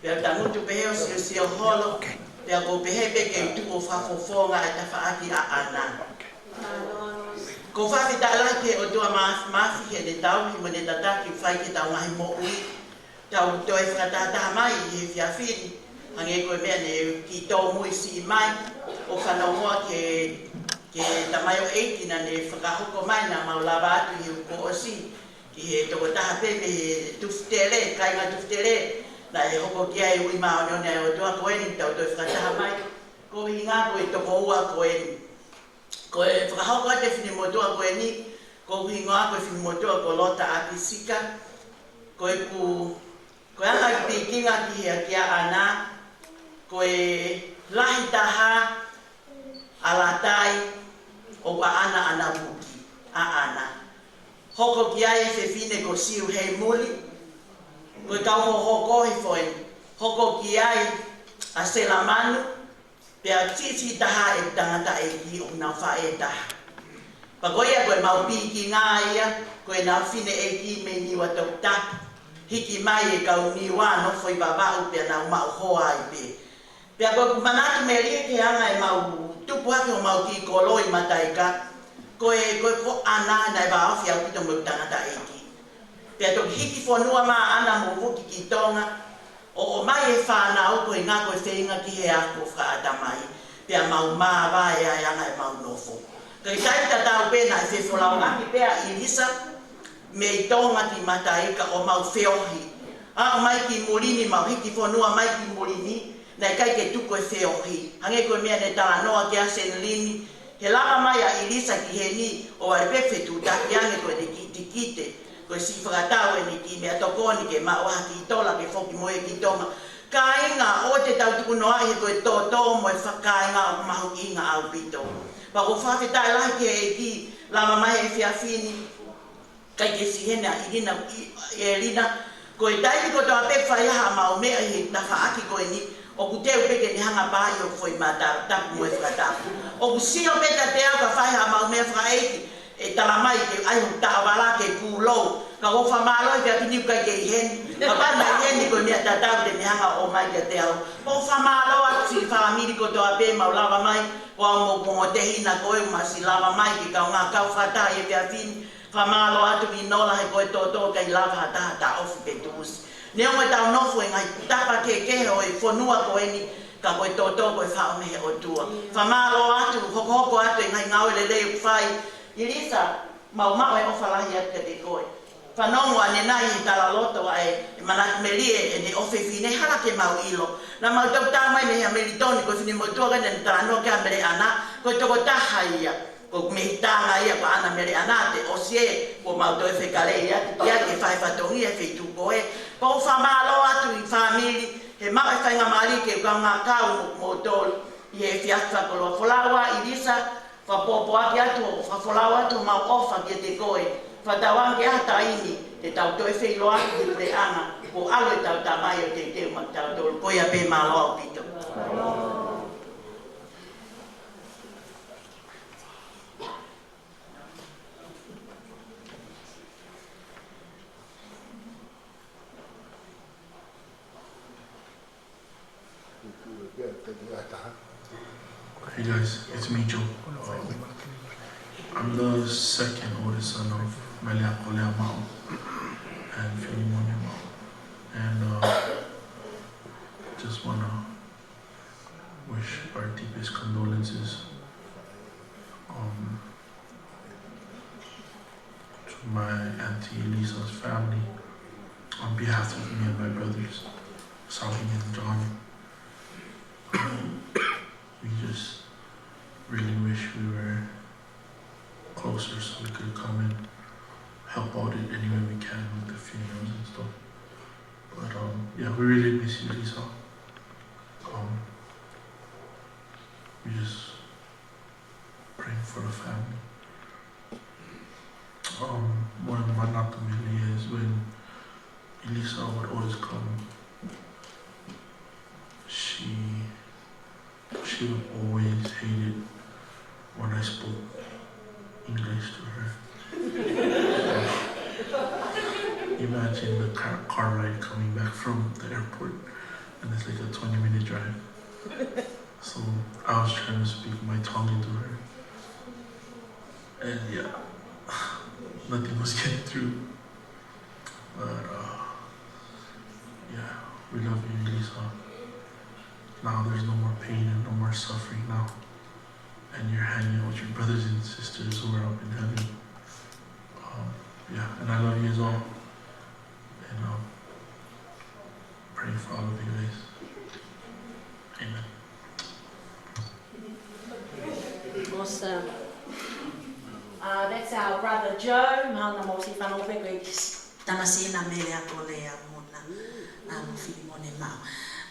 Pea u tangutu pehē ʻo siosio holo, pea ʻoku ou pehē pē ke u tuʻu ʻo fakafofonga e tafaʻaki ʻaʻana. ʻOku ou fakafetaʻi lahi ki he ʻOtua Māfimafi heʻene tauhi mo ʻene tataki ʻoku fai ki heʻetau ngaahi moʻui. Tau toe fakatahataha mai ʻi he efiafi ni, hangē ko e meʻa ne u kiʻi tōmui siʻi mai, ʻo fanongoa ki he, ki he tamaioʻeiki naʻa ne fakahoko mai naʻa mau lava atu ʻi he kuo ʻosi, ki he tokotaha pē mei he Tufutele, kāinga Tufutele, naʻe hoko ki ai e ui māʻoniʻoni ʻa e ʻOtua ko eni, tau toe fakataha mai, ko e hingoa ko e tokoua ko eni. Ko e fakahoko atu e finemotuʻa ko eni, ko hoku hingoa ko e finemotuʻa ko Lota ʻAkisika, ko ʻeku, ko e anga ʻeku pikinga ki he ʻaʻana, ko e lahi taha ʻAlatai ʻoku ʻaʻana ʻa Navuki, ʻaʻana. Hoko ki ai e fefine ko Siu Heimuli, ko e kau hohoko hifo eni, hoko ki ai ʻa Selamanu, pea siʻisiʻi taha e tangataʻeiki ʻoku nau faʻē taha. Pea ko ia ko e mau pikinga ia, ko e nau fineʻeiki mei Niuatoputapu, hiki mai e kau Niua nofo ʻi Vavaʻu pea nau maʻu hoa ai pē. Pea ko ʻeku manatu melie ki he anga e mau tupu hake ʻo mau kiʻi kolo ʻi Mataika, ko e, ko e ko ʻaʻana naʻe vāofi ʻaupito mo e tangataʻeiki. Pea toki hiki fonua mai ʻaʻana mo Vuki ki Tonga, ʻo ʻomai e fānau ko e ngako e feinga ki he ako fakaʻatamai, pea mau māvae ai ʻa e anga e mau nofo. Ka ʻi he taimi tatau pē naʻe fefolauʻaki pē ʻa ʻIlisa mei Tonga ki Mataika ʻo mau feohi. ʻA, ʻomai ki muli ni, mau hiki fonua mai ki muli ni, naʻe ʻikai ke tuku e feohi. Hangē ko e meʻa ne talanoa ki ai ʻa Senilini, he lava mai ʻa ʻIlisa ki heni, ʻo ʻai pē fetuʻutaki ange ko ʻene kiʻi tikite, ko e siʻi fakatau ʻene kiʻi meʻatokoni ke maʻu ha kiʻi tola ke foki mo ia ki Tonga. Kāinga, ʻoua te tau tukunoaʻi he ko e toto mo e fakakāinga ʻoku mahuʻinga ʻaupito. Pea ʻoku ou fakafetaʻi lahi ki he ʻEiki, lava mai he efiafi ni, ʻikai ke siʻi heni ʻa ʻIlina, ʻi, ʻElina, ko e taimi kotoa pē fai ai haʻamau meʻa ʻi he tafaʻaki ko eni, ʻoku teu pē ke ne hanga pē ʻo foʻi mata, tapu mo e fakatapu. ʻOku sio pē kiate au ka fai haʻamau meʻa fakaʻeiki, ʻe talamai ke ʻai hoku taʻovala ke pūlou. Ka ʻoku ou fakamālō he efiafi ni ʻoku ʻikai ke ʻi heni. Kapau naʻe ʻi heni ko e meʻa tatau te ne hanga ʻo ʻomai kiate au. ʻOku ou fakamālō atu siʻi fāmili kotoa pē mau lava mai, ko au mo hoku ongo tehina ko ē ʻoku ma siʻi lava mai ke kaungā kau fakataha he efiafi ni. Fakamālō atu Vinola he ko e toto ʻikai lava ha taha taʻofi pe tuʻusi. Neongo ʻetau nofo he ngaahi tapa kehekehe ʻo e fonua ko eni, ka ko e toto ko e faʻo mei he ʻOtua. Fakamālō atu, hokohoko atu e ngaahi ngāue lelei ʻoku fai. ʻIlisa, mau maʻu e ʻofa lahi atu kiate koe. Fanongo ʻanenai he talaloto ʻa e manatu melie ʻene ʻofefine, hala ke mau ʻilo. Naʻa mau tautau mai mei Hamilitoni ko e finemotuʻa ko ē naʻa ne talanoa ki ai ʻa Meleʻana, ko e tokotaha ia. Ko e mehitanga ia ko ʻAna Meleʻana te ʻosi ē, kuo mau toe fekauʻi atu ki ai ke fai fatongia he feituʻu ko ē. Pea ʻoku ou fakamālō atu ʻi he fāmili, he maʻu e faingamālie ke u kaungā kau mo, mo kimoutolu ʻi he efiafi fakakoloa. Folaua, ʻIlisa, Fakapōpoaki atu ʻo fakafolau atu homau ʻofa kiate koe. Fakatauange ʻi ha taimi te tau toe feʻiloaki he puleʻanga, kuo ʻalu ʻetau Tamai ʻo teuteu maʻatautolu. Ko ia pē, mālō ʻaupito. Hey guys, it's me, Joe. Um, I'm the second oldest son of Meleakolea Mao and Filimone Mao. And uh, just want to wish our deepest condolences um, to my auntie Lisa's family on behalf of me and my brothers, Sami and John. We just really wish we were closer so we could come and help out in any way we can with the funerals and stuff. But um, yeah, we really miss you, Lisa. Um, we just praying for the family. Um, one of my nākamele is when Elisa would always come, she she would always hate it when I spoke English to her. Imagine the car, car ride coming back from the airport, and it's like a twenty minute drive. So I was trying to speak my Tongan to her. And yeah, nothing was getting through. But uh, yeah, we love you, Elisa. Now there's no more pain and no more suffering now. And you're hanging out with your brothers and sisters who are up in heaven. Um, yeah, and I love you as well. And um, praying for all of you guys. Amen. Awesome. Uh, that's our brother Joe. Mahalo naʻa mou ʻosi fanongo pē ko e tamasiʻi ʻa Meleakolea Mona, uh, mo Filimone Mao,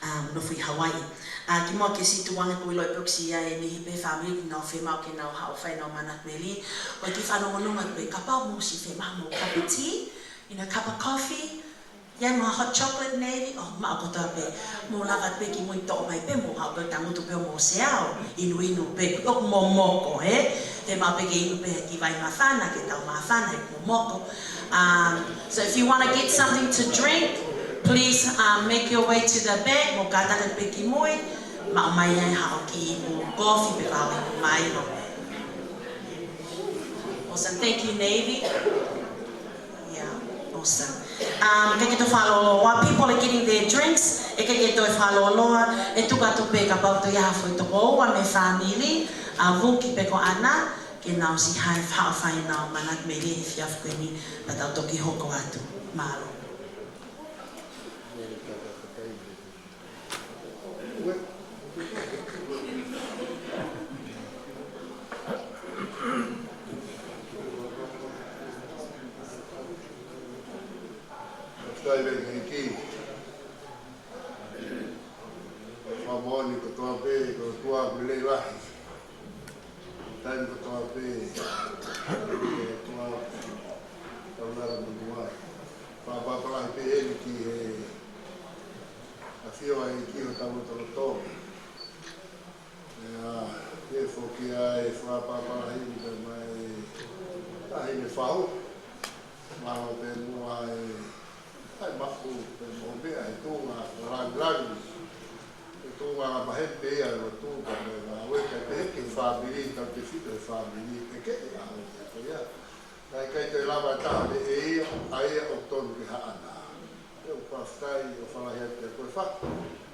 uh, nofo ʻi Hawaii. Uh, kimuʻa ke siʻi tuʻu ange, ʻoku ou ʻiloʻi pē ʻoku ʻi ai e niʻihi pē fāmili ʻoku nau fiemaʻu ke nau haʻu ʻo fai ʻenau manatu meli. ʻOku ou fanongononga pē kapau mou ʻosi fiemaʻu mo e cup of tea, you know, cup of coffee, ʻi ai mo ha hot chocolate maybe, ʻo maʻu kotoa pē. Mou lava pē ke mou toʻo mai pē, mou haʻu pē ʻo tangutu pē ʻo mou sea ʻo inuinu pē, ʻoku momoko, ē? Fiemaʻu pē ke inu pē ha kiʻi vai māfana, ke tau māfana, ʻoku momoko. Um, so if you wanna get something to drink, please, um, make your way to the back, mou kātaki pē ki mui, maʻu mai ai haʻo kiʻi ipu kofi pe ko haʻo ipu Milo. Awesome, thank you, Navy. Yeah, awesome. Um, ʻikai ke toe fakalōloa, while people are getting their drinks, ʻikai ke toe fakalōloa, ʻe tuku atu pē kapau toe ʻi ai ha foʻi tokoua mei he fāmili, ʻa Vuki pe ko ʻAna, ke nau siʻi haʻu ʻo fai ʻenau manatu meli he efiafi ko eni, pea tau toki hoko atu. Mālō. Fakafetaʻi ki he ʻEiki. Fakamoʻoni kotoa pē, ko e ʻOtua ʻoku lelei lahi. Taimi kotoa pē, ko e ʻOtua ʻoku tau lava monū ai. Fakaʻapaʻapa lahi pē eni ki he ʻafio ʻa e ʻEiki ʻi hotau lotolotonga. ʻIo, pehē foki ʻa e fakaʻapaʻapa lahi ni pea mo e Taʻahine Fau. Mālō pē muʻa e, ʻa e maʻu pē mo e meʻa he tuʻunga fakalāngilangi. He tuʻunga maheni pē ia ʻo e lotu pea mo e ngāue, kae pehē ki he fāmili, tautefito he fāmili, ke ke ʻi ai ʻa e ko ia. Naʻe ʻikai toe lava ʻe ha taha ʻe ia, ʻa ia ʻoku tonu ke haʻana. ʻOku ou fakafetaʻi, ʻofa lahi atu kiate koe Fa.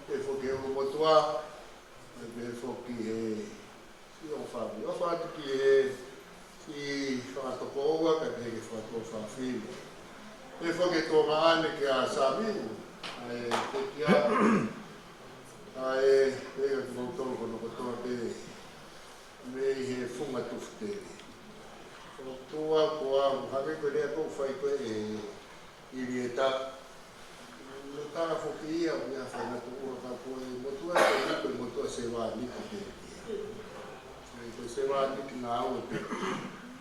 Pehē foki ki he ʻulumotuʻa, pehē foki ki he siʻi ongo fāmili. ʻOfa atu ki he siʻi fakatokoua, kae pehē ki he fakatuofāfine. Pehē foki ki he tuongaʻane kia Sami, ʻa e pekia, ʻa e pehē kia kimoutolu hono kotoa pē mei he funga tufuteli. ʻOtua, ko au, hangē ko e lea ʻoku fai ko ē ʻe ʻIlieta. Naʻe tala foki ia, ʻoku ʻi ai ha faʻahinga tuʻunga ka ko e motuʻa, ko e motuʻa sevāniti pē ia. ʻE Ko e sevāniti ngāue pē.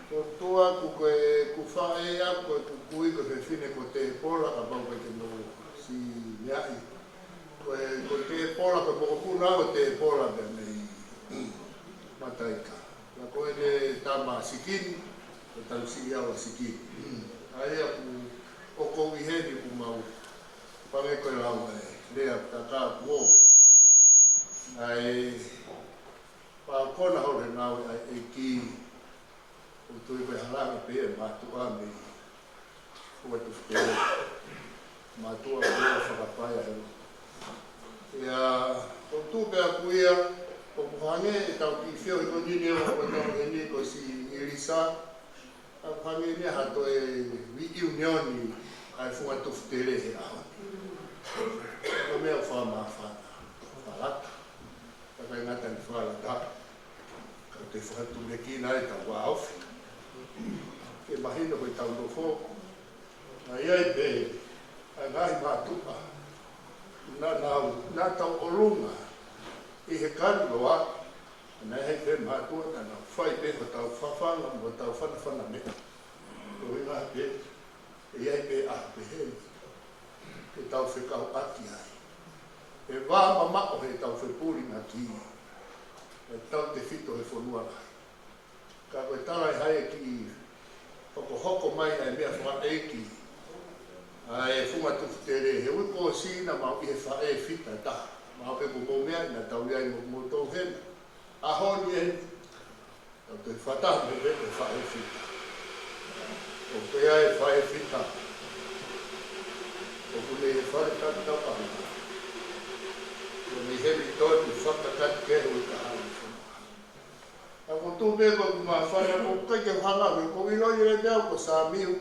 Ko tuʻa ʻaku ko ʻeku faʻē ʻaku ko ʻeku kui ko e fefine ko Tēpola, kapau ʻoku ʻikai te mou siʻi meaʻi. Ko e, ko Tēpola, ko e mokopuna ko Tēpola pea mei Mataika. Pea ko ʻene tama Sikini, ko e tauhi siʻi au ʻa Sikini. ʻA ia ʻoku, ʻoku ou ʻi heni ʻoku mau, pange ko e lau ē, lea ʻa e kau ō pē ʻo fai. ʻA e, pea kona holo he ngāue ʻa e ʻEiki, ʻoku ou tui ko e halanga pē ʻa e mātuʻa mei Fuatu Fitele. Mātuʻa ko e fakapaea he. ʻIo, ʻoku ou tui pē ʻaku ia, ʻoku hangē ʻetau kiʻi feohi ko eni ʻoku tau heni ko siʻi ʻIlisa, ʻoku hangē eni ha toe reunion ʻa e Fuatu Fitele he ʻaho ni. Ko e meʻa ʻoku fakamāfana, fakalata. Ka ʻikai ngata ʻi he fakalata, ka ʻoku toe fakatulekina ai ʻetau vāofi. Ke mahino ko ʻetau nofo. Naʻe ʻi ai pē ʻa e ngaahi mātuʻa naʻa nau, naʻa tau ʻolunga ʻi he kani loa, naʻe ʻi ai pē mātuʻa naʻa nau fai pē hotau fafanga mo hotau fanafana meʻa. Ko e ngaahi pē ʻe ʻi ai pē ʻaho pehē ni ke tau fekauʻaki ai. ʻE vā mamaʻo heʻetau fepulingaki, ʻe tautefito he fonua lahi. Ka ko e tala ʻe hai e kiʻi hokohoko mai ʻa e meʻa fakaʻeiki ʻa e Fuatu Fitele, he uike kuo ʻosi naʻa mau ʻi he faʻē fita ʻe taha. Mahalo pē kuo mou meaʻi naʻa tau ʻi ai mo moutolu hena. ʻAho ni ē, tau toe fakataha mo e faʻē fita. ʻOku ʻi ai e faʻē fita ʻoku ne ʻi he fale tatau ʻaho ni. ʻOku ne ʻi heni tonu fakakakato ke hui kahaʻu. ʻOku ou tui pē ko ʻeku māfana ʻoku ʻikai ke u hanga ʻo, ʻoku ou ʻiloʻi lelei pē au ko Samiu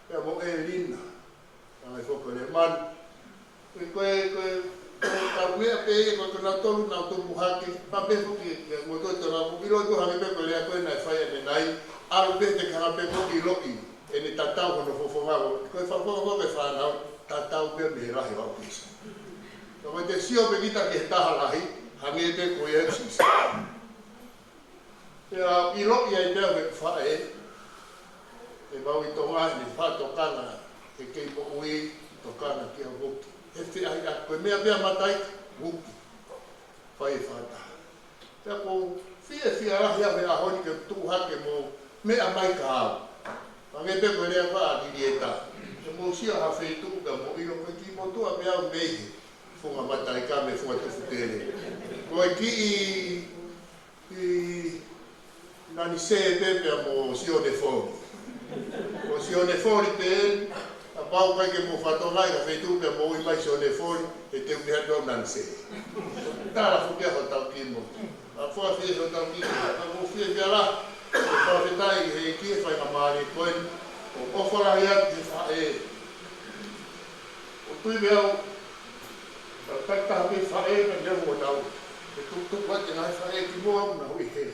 pea mo ʻElina. Ka ʻi ai foki ʻa Lemani. Ko e, ko e, ko e, ko e kau meʻa pē ia, ko e, ko nautolu naʻa nau tupu hake, pea pehē foki kiate kimoutolu, ʻoku ou ʻiloʻi ko e hangē pē ko e lea ko ē naʻe fai ʻanenai, ʻalu pē te ke hanga pē ʻo ʻiloʻi ʻene tatau hono fofonga, ko e fofonga ko e fānau, tatau pē mei he lahi ʻo e ʻaupito. Ka ko e te sio pē kita ki he taha lahi, hangē pē ko ia ʻoku siʻisiʻi. Pea ʻiloʻi ai pē ʻe he faʻē, ʻe mau ʻi Tonga, ʻene faʻa tokanga, ʻe kei moʻui, tokanga kiate au foki. He feʻahi ʻaku, ko e meʻa pē ʻa Mataika, uki, fai e fakataha. Pea ʻoku ou fiefia lahi au he ʻaho ni ke tuʻu hake mo meʻa mai kia au. Hangē pē ko e lea ko ē ʻa Lilieta. Ke mou sio ha feituʻu pea mou ʻilo ko e kiʻi motuʻa pē au mei he funga Mataika mei he Fuatu Fitele. Ko e kiʻi ʻi Nanisē pē pea mo Sione Foli. Ko Sione Foli pē, kapau ʻoku ʻikai ke mou fatongia ʻi ha feituʻu pea mou ui mai Sione Foli, ʻe teu pē atu au Nanisē. Tala foki ʻa hotau kiʻi motuʻa. ʻA fua fie hotau kiʻi motuʻa. Ka mou fiefia lahi, ʻoku ou fakafetaʻi he ʻEiki he faingamālie ko eni. ʻOku ou ʻofa lahi atu he faʻē. ʻOku ou tui pē au, tau takitaha pē faʻē, ka neu mo tau. ʻE tukutuku atu e ngaahi faʻē kimuʻa, na hui he.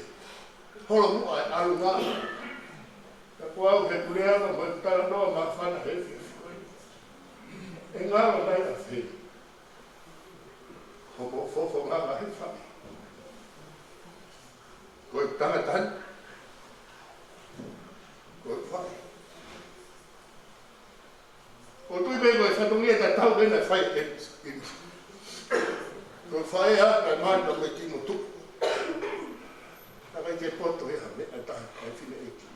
Holo muʻa e ʻalunga. Ka ko au he puleʻanga, mo e talanoa māfana he fiefia. ʻE ngalo nai ʻa fē. Hoʻo fofonga ngaahi faʻē. Ko e tangata ni. Ko e faʻē. ʻOku ou tui pē ko e fatongia tatau pē naʻe fai ʻe ʻIlisa. Ko e faʻē ʻa e mali ka ko e kiʻi motuʻa. Ka ʻikai ke poto ia ha meʻa ʻe taha ʻa e fineʻeiki.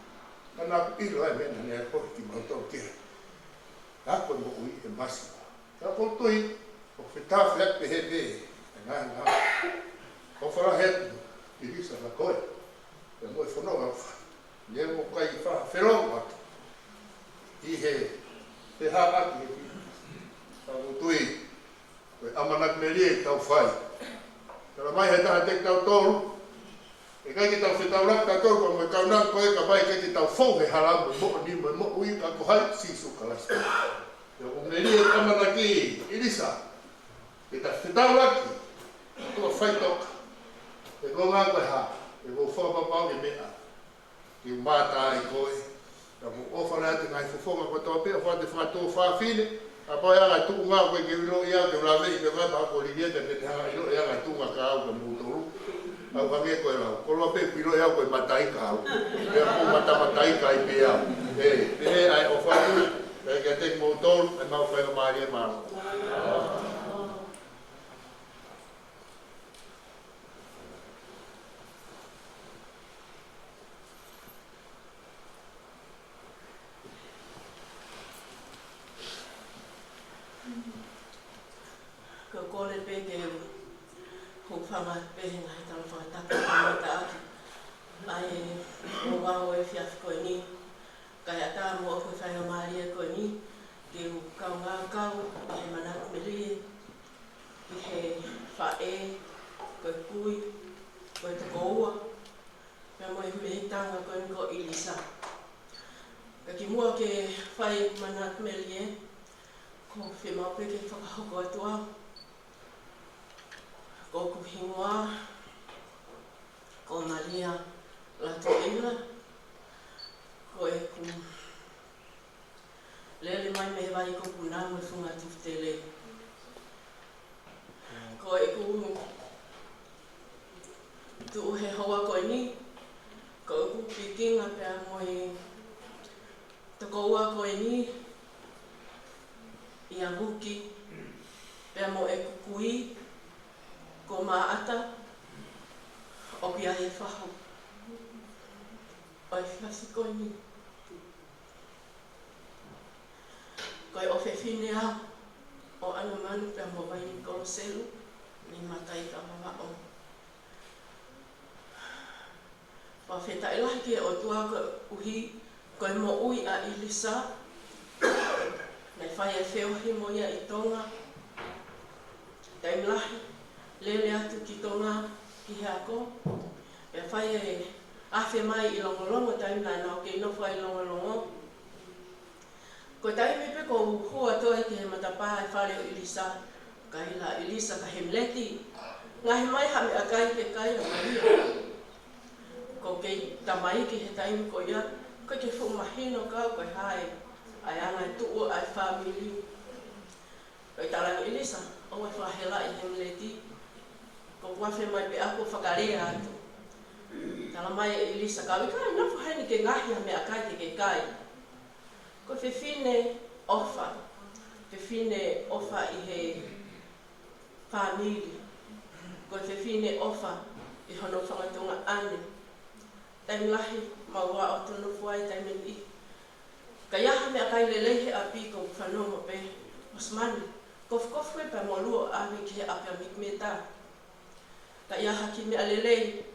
Ka naʻa ku ʻilo ai meʻa naʻe akoʻi kimautolu ki ai. Ka ko e moʻui ʻe masiva. Ka ʻoku ou tui, ʻoku fetafeʻaki pehē pē, ʻe ngaahi ngaahi. ʻOfa lahi atu, ʻIlisa ka ko e. Pea mo e fononga ʻoku fai. Neongo ʻoku ʻikai faʻa felongo atu. ʻI he, he haʻaki he ki. Ka ʻoku ou tui, ko e ʻamanaki melie ʻoku tau fai. Tala mai he taha kiate kitautolu. ʻE ʻikai ke tau fetaulaki kitautolu pea mo e kaunanga ko ē kapau ʻe ʻikai ke tau fou he hala mo e moʻoni mo e moʻui ka ko hai Sīsū Kalaisi. Pea ʻoku melie ʻamanaki ʻIlisa. Ke ta fetaulaki. Tuʻa faʻitoka. ʻE ko ngā ko e hā. ʻE ko fakapapau ke meʻa. Ke u mātā ai koe. Ka ʻoku ou ʻofa lahi atu he ngaahi fofonga kotoa pē, ʻofa atu he fakatuofāfine, kapau ʻe anga tuʻunga ʻoku ʻikai ke u ʻiloʻi au ke u laveʻi pē koe pea ko Lilieta ke te hanga ʻiloʻi ʻe anga tuʻunga kia au kia moutolu. Au hangē ko e lau. Ko loa pē kuo ʻilo ʻe au ko e mataika au. Pea ko e mata mataika ai pē au. ʻE, pehē ʻa e ʻofa atu, pea kiate kimoutolu, ʻa e mau faingamālie, mālō. Ko e kole pē ke u hūfanga pē he ngaahi tala fakatapu ʻo kamata ʻaki ʻa e ouau ʻo e efiafi ko eni, kae ʻatā moʻoku e faingamālie ko eni ke u kaungā kau ʻi he manatu melie ki he faʻē, ko e kui, ko e tokoua, pea mo e huleʻi tangata ko eni ko ʻIlisa. Ka kimuʻa ke fai manatu melie, ʻoku ou fiemaʻu pē ke fakahoko atu au. Ko hoku hingoa ko Malia Latoʻila, ko ʻeku lele mai mei he Vai ko Puna mo e Funga Tufutele. Ko ʻeku tuʻu he houa ko eni, ko ʻeku pikinga pea mo e tokoua ko eni, ʻia Vuki, pea mo ʻeku kui ko Maʻata, ʻoku ʻi ai e fahu ʻo e efiafi ko eni. Ko e ʻofefine au ʻo ʻAnamanu pea mo Vainikolo Selu, mei Mataika, Vavaʻu. Fakafetaʻi lahi ki he ʻOtua koeʻuhi ko e moʻui ʻa ʻIlisa. Naʻe fai e feohi mo ia ʻi Tonga. Taimi lahi, lele atu ki Tonga ki he ako. Pea fai e afe mai ʻi Longolongo, taimi naʻa nau kei nofo ai ʻi Longolongo. Ko e taimi pē ʻoku ou hū atu ai ki he matapā ʻo e fale ʻo ʻIlisa, kaila ʻe ʻIlisa ka Hemileti, ngaohi mai ha meʻakai ke kai ʻa Malia. ʻOku ou kei tamaiki he taimi ko ia, ʻikai ke fuʻu mahino kiate au ko e hā ʻa e anga e tuʻu ʻa e fāmili. Ko e tala ʻa ʻIlisa, ʻoua ʻe fakahelaʻi Hemileti, ko ʻeku afe mai pē ʻaku ʻo fakalea atu. Tala mai ʻe ʻIlisa, ka u ʻikai nofo heni ke ngaohi ha meʻakai ke ke kai. Ko e fefine ʻofa, fefine ʻofa ʻi he fāmili, ko e fefine ʻofa ʻi hono fanga tuongaʻane. Taimi lahi, mau ō atu ʻo nofo ai taimi ni. Ka ʻi ai ha meʻakai lelei he ʻapi ʻoku ou fanongo pē, ʻosi manu, kofukofu ē pea mou ō ʻo ʻave ki he ʻapi ʻa Miki Meta. Ka ʻi ai ha kiʻi meʻa lelei,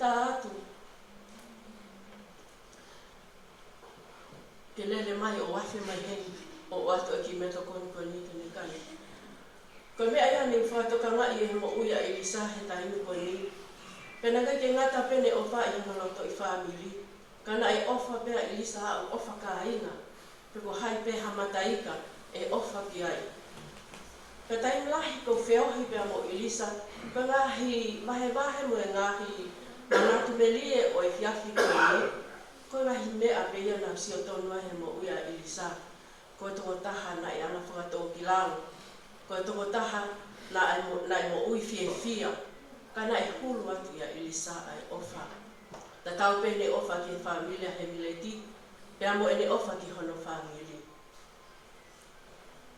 tā atu ke lele mai ʻo afe mai heni, ʻo ʻoatu e kiʻi meʻatokoni ko eni ke ne kai. Ko e meʻa ia naʻe fakatokangaʻi ʻe he moʻui ʻa ʻIlisa he taimi ko eni. Pea naʻe ʻikai ke ngata pē ʻene ʻofa ʻi hono lotoʻi fāmili, ka naʻe ʻofa pē ʻa ʻIlisa ʻo ʻofa kāinga, pe ko hai pē ha mataika ʻe ʻofa ki ai. Pea taimi lahi ʻoku ou feohi pea mo ʻIlisa, ko e ngaahi vahevahe mo e ngaahi manatu melie ʻo e efiafi ko eni, ko e ngaahi meʻa pē ia naʻa ku sio tonu ai he moʻui ʻa ʻIlisa. Ko e tokotaha naʻe anga fakatōkilalo. Ko e tokotaha naʻe mo-, naʻe moʻui fiefia. Ka naʻe hulu atu ʻia ʻIlisa ʻa e ʻofa. Tatau pē ʻene ʻofa ki he fāmili ʻa Hemileti, pea mo ʻene ʻofa ki hono fāmili.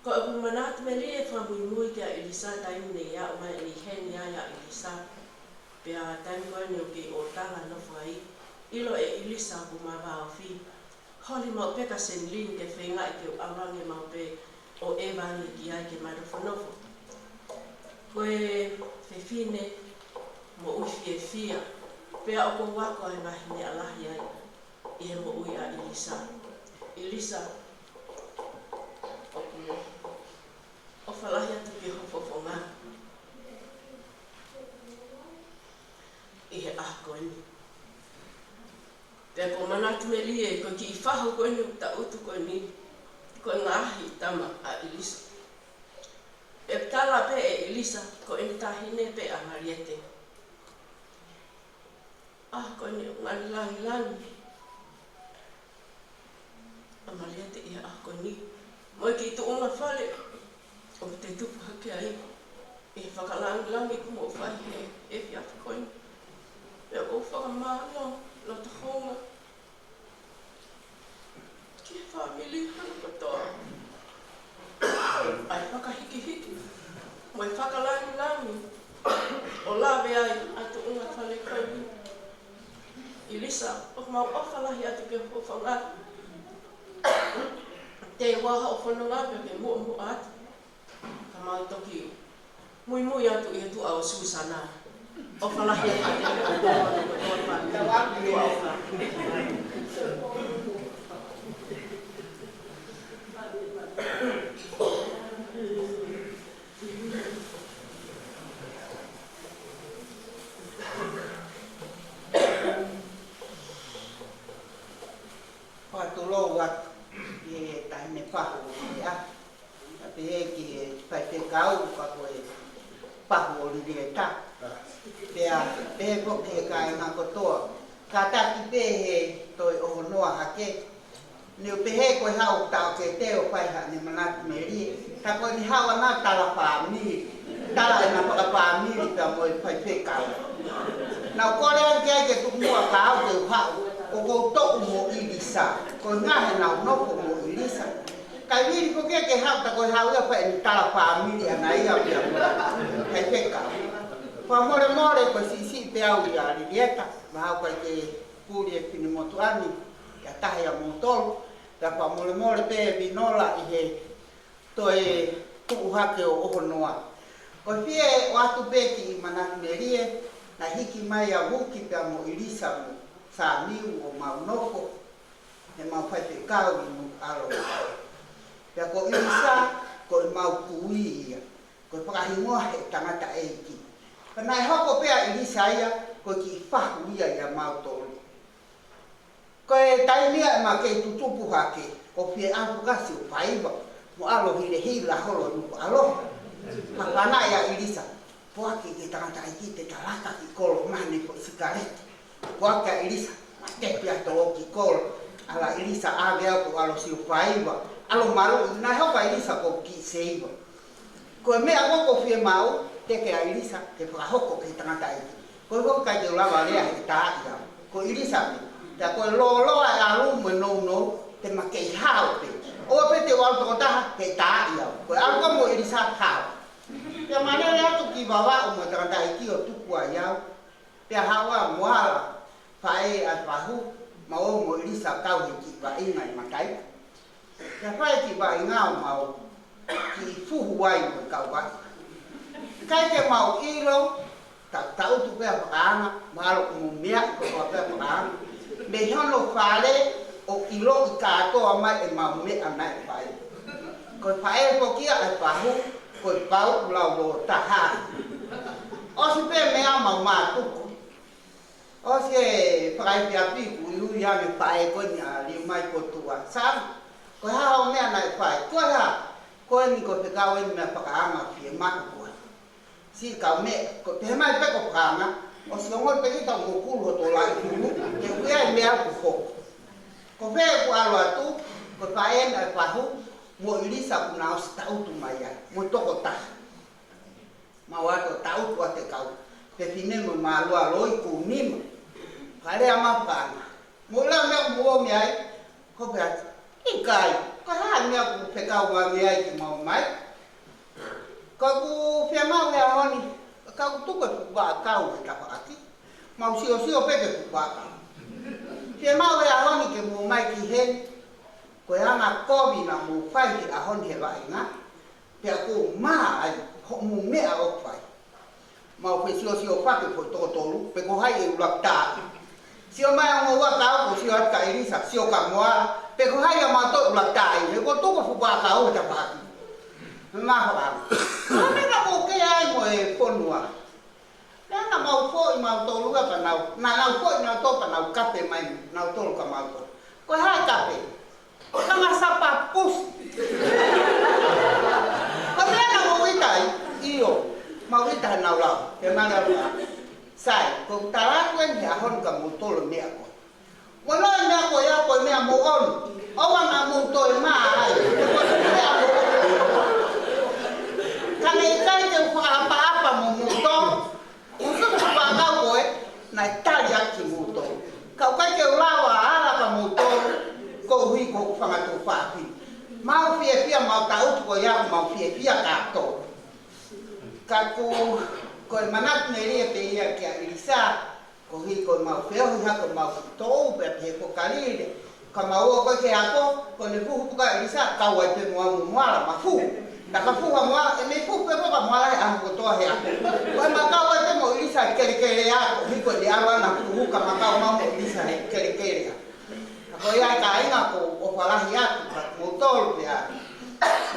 Ko ʻeku manatu melie fakamuimui kia ʻIlisa taimi naʻe aʻu mai ʻene ʻi heni ai ʻa ʻIlisa. Pea taimi ko eni ʻoku ou kei ʻo tala nofo ai, ʻilo ʻe ʻIlisa ʻoku ma vāofi. Holi maʻu pē ka Senilini ke feingaʻi ke u ʻalu ange maʻu pē ʻo ʻeva ange ki ai ke ma nofonofo. Ko e fefine moʻui fiefia, pea ʻoku ou ako ai e ngaahi meʻa lahi ai ʻi he moʻui ʻa ʻIlisa. ʻIlisa, ʻoku ou ʻofa lahi atu ki ho fofonga ʻi he ʻaho ko eni. Pea ʻoku ou manatu melie, ko e kiʻi fahu ko eni ʻoku tangutu ko eni, ko e ngaahi tama ʻa ʻIlisa. Pea tala pē ʻe ʻIlisa, ko ʻene taʻahine pē ʻa Maliete. ʻA, ko eni ʻoku ngani langilangi ʻa Maliete ʻi he ʻaho ko eni. Mo e kiʻi tuʻunga fale ʻoku te tupu hake ai. ʻi he fakalāngilangi kuo mou fai he efiafi ko eni. Pea ʻoku ou fakamālō loto hounga ki he fāmili hono kotoa. ʻA e fakahikihiki mo e fakalāngilangi ʻo lave ai ʻa e tuʻunga fale ko eni. ʻIlisa, ʻoku mau ʻofa lahi atu ki ho hūfanga. Te u ʻoatu hoʻo fononga pea ke muʻomuʻa atu. Ka mau toki muimui atu ʻi he tuʻa ʻo Susana. ʻOfa lahi atu. Tuʻa ʻofa. Fakatulou atu ki he taʻahine fahu ia. Pea pehē ki he faifekau, ka ko e fahu ʻo Lilieta. Pea pehē foki ki he kāinga kotoa. Kātaki pē he toe ʻohonoa hake. Ne u pehē ko e haʻu taʻokete ʻo fai haʻane manatu melie. Ka ko eni haʻu ʻana tala fāmili. Tala ʻena fakafāmili pea mo e faifekau. Naʻa ku kole ange ki ai ke tuku muʻa ka haʻu ke u haʻu. ʻOku ou toʻu mo ʻIlisa. Ko e ngaahi ʻenau nofo mo ʻIlisa. Kae vili foki ke haʻu, ka ko e haʻu ia fai ʻene tala fāmili ʻana ia pea mo e faifekau. Fakamolemole ko e siʻisiʻi pē au ʻia Lilieta, mahalo ʻikai ke puli e finemotuʻa ni, ʻi ha taha ʻia moutolu, pea fakamolemole pē Vinola ʻi he toe tuʻu hake ʻo ʻohonoa. Ko e fie ʻoatu pē kiʻi manatu melie, naʻe hiki mai ʻa Vuki pea mo ʻIlisa mo Sāmiu ʻo mau nofo, he mau faifekau ʻi Nukuʻalofa. Pea ko ʻIlisa, ko ʻemau kui ia. Ko e fakahingoa he tangataʻeiki. Ka naʻe hoko pē ʻa ʻIlisa ia, ko e kiʻi fahu ia ʻia mautolu. Ko e taimi ia ʻema kei tutupu hake, ʻoku fie ʻalu ʻo kasi ʻo faiva, mo ʻalu ʻo hilehila holo ʻi Nukuʻalofa. Pea fana ʻia ʻIlisa, poaki ki he tangataʻeiki te ta laka ki kolo ʻo maʻu ha foʻi sikaleti. Poaki ʻa ʻIlisa, matepi atu ʻo ki kolo. ʻAlu ʻa ʻIlisa ʻave au ke u ʻalu ʻo sio faiva. ʻAlu ʻo maluʻi, naʻe hoko ʻa ʻIlisa ko e kiʻi seiva. Ko e meʻa ko ē ʻoku ou fiemaʻu, teke ʻa ʻIlisa ke fakahoko ki he tangataʻeiki. Ko e hoko ʻikai te u lava lea he taaʻi au. Ko ʻIlisa pē. Pea ko e lōloa e ʻalu mo e nounou, te ma kei hao pē. ʻOua pē te u ʻalu tokotaha he taaʻi au. Ko e ʻalu ko ē mo ʻIlisa hao. Pea ma lele atu ki Vavaʻu mo e tangataʻeiki ʻo tuku ai au. Pea haʻu ʻa Moala, faʻē ʻa e fahu, mau ō mo ʻIlisa kau he kiʻi vaʻinga ʻi Mataika. Pea fai e kiʻi vaʻinga ʻo mau kiʻi fuhu ai mo e kau vaʻinga. ʻIkai ke mau ʻilo, ta, taʻutu pē ʻa Fakaanga, mahalo ʻoku mou meaʻi kotoa pē ʻa Fakaanga. Mei hono fale ʻo ʻiloʻi kātoa mai ʻemau meʻa naʻe fai. Ko e faʻē foki ia ʻa e fahu, ko e pau lau lōtaha. ʻOsi pē meʻa mau mātuku. ʻOsi e fakaefiafi kuo ui ange faʻē ko eni ʻa Liumai Kotua. Sāmi, ko e hā hoʻo meʻa naʻe fai? Ko e hā? Ko eni ko e fekau eni meia Fakaanga fiemaʻu koā. Siʻi kau meʻa, ko e pehē mai pē ko Fakaanga, ʻosi ongoʻi pē kita ʻoku mokulu hoto laʻi fulu, ke ui ai meʻa ʻoku hoko. Ko fē ʻoku ʻalu atu, ko e faʻē eni ʻa e fahu, mo ʻIlisa kuo na ʻosi taʻutu mai ai, mo e tokotaha. Mau ō atu ʻo taʻutu ʻa e kau fefine mo mālualoi kuo nima. Fakalea mai Fakaanga. Mou ʻilo e meʻa ʻoku mou ō mei ai? Ko e pehē atu, ʻikai, ko e hā e meʻa ʻoku fekau mai mei ai ke mau ō mai? Ko ʻeku fiemaʻu he ʻaho ni, ka u tuku e fuʻu vaʻakau he tafaʻaki. Mau siosio pē ki he fuʻu vaʻakau. Fiemaʻu he ʻaho ni ke mou ō mai ki heni, ko e anga kovi naʻa mou fai he ʻaho ni he vaʻinga. Pea ʻoku mā ai hoʻomou meʻa ʻoku fai. Mau fesiosiofaki foʻi toko tolu, pe ko hai e ʻuluaki taaʻi. Sio mai ʻa e ongo vaʻakau, ʻo sio atu kia ʻIlisa, sio kia Moala, pe ko hai ʻa mautolu ʻuluaki taaʻi, he ʻoku tuku e fuʻu vaʻakau he tafaʻaki. Mei Mahoʻanga. Ko e meʻa naʻa mou kei ai mo e fonua. Pea naʻa mau foʻi mautolu ia pea nau, naʻa nau foʻi nautolu pea nau kape mai nautolu kia mautolu. Ko e hā e kape? Ko e langa sapa pusi. Ko e meʻa naʻa mou ʻita ai? ʻIo, mau ʻita heʻenau lau. He mali atu ā. Sai, ko ʻeku tala atu eni he ʻaho ni kia moutolu e meʻa ko ē. Ko e meʻa ko ia ko e meʻa moʻoni. ʻOua naʻa mou toe mā ai. Ko e meʻa moʻoni. Ka ne ʻikai ke u fakaʻapaʻapa Naʻe tali ʻaki kimoutolu. Ka ʻoku ʻikai ke u lava ʻo ala kia moutolu, koeʻuhi ko hoku fanga tuofāfine. Mau fiefia, mau taʻutu ko ia, mau fiefia kātoa. Ka ko, ko e manatu melie pē ia kia ʻIlisa, koeʻuhi ko ʻemau feohi hake homau toʻu pea pehē ko Kalile. Ka mau ō ko ē ki he ako, ko ʻene fuhu pē ʻa ʻIlisa, kau ai pē mo au mo Moala, ma fuhu. Naʻa ka fuhu ʻa Moala, ʻe mei fuhu pē mo au mo Moala he ʻaho kotoa he ako. Ko e ma kau ai pē mo ʻIlisa he kelekele ako, he ko ʻene ʻalu ʻana ʻo fuhu ka ma kau mai mo ʻIlisa he kelekele ako. Ka ko ia kāinga, ʻoku ou ʻofa lahi atu kia moutolu pea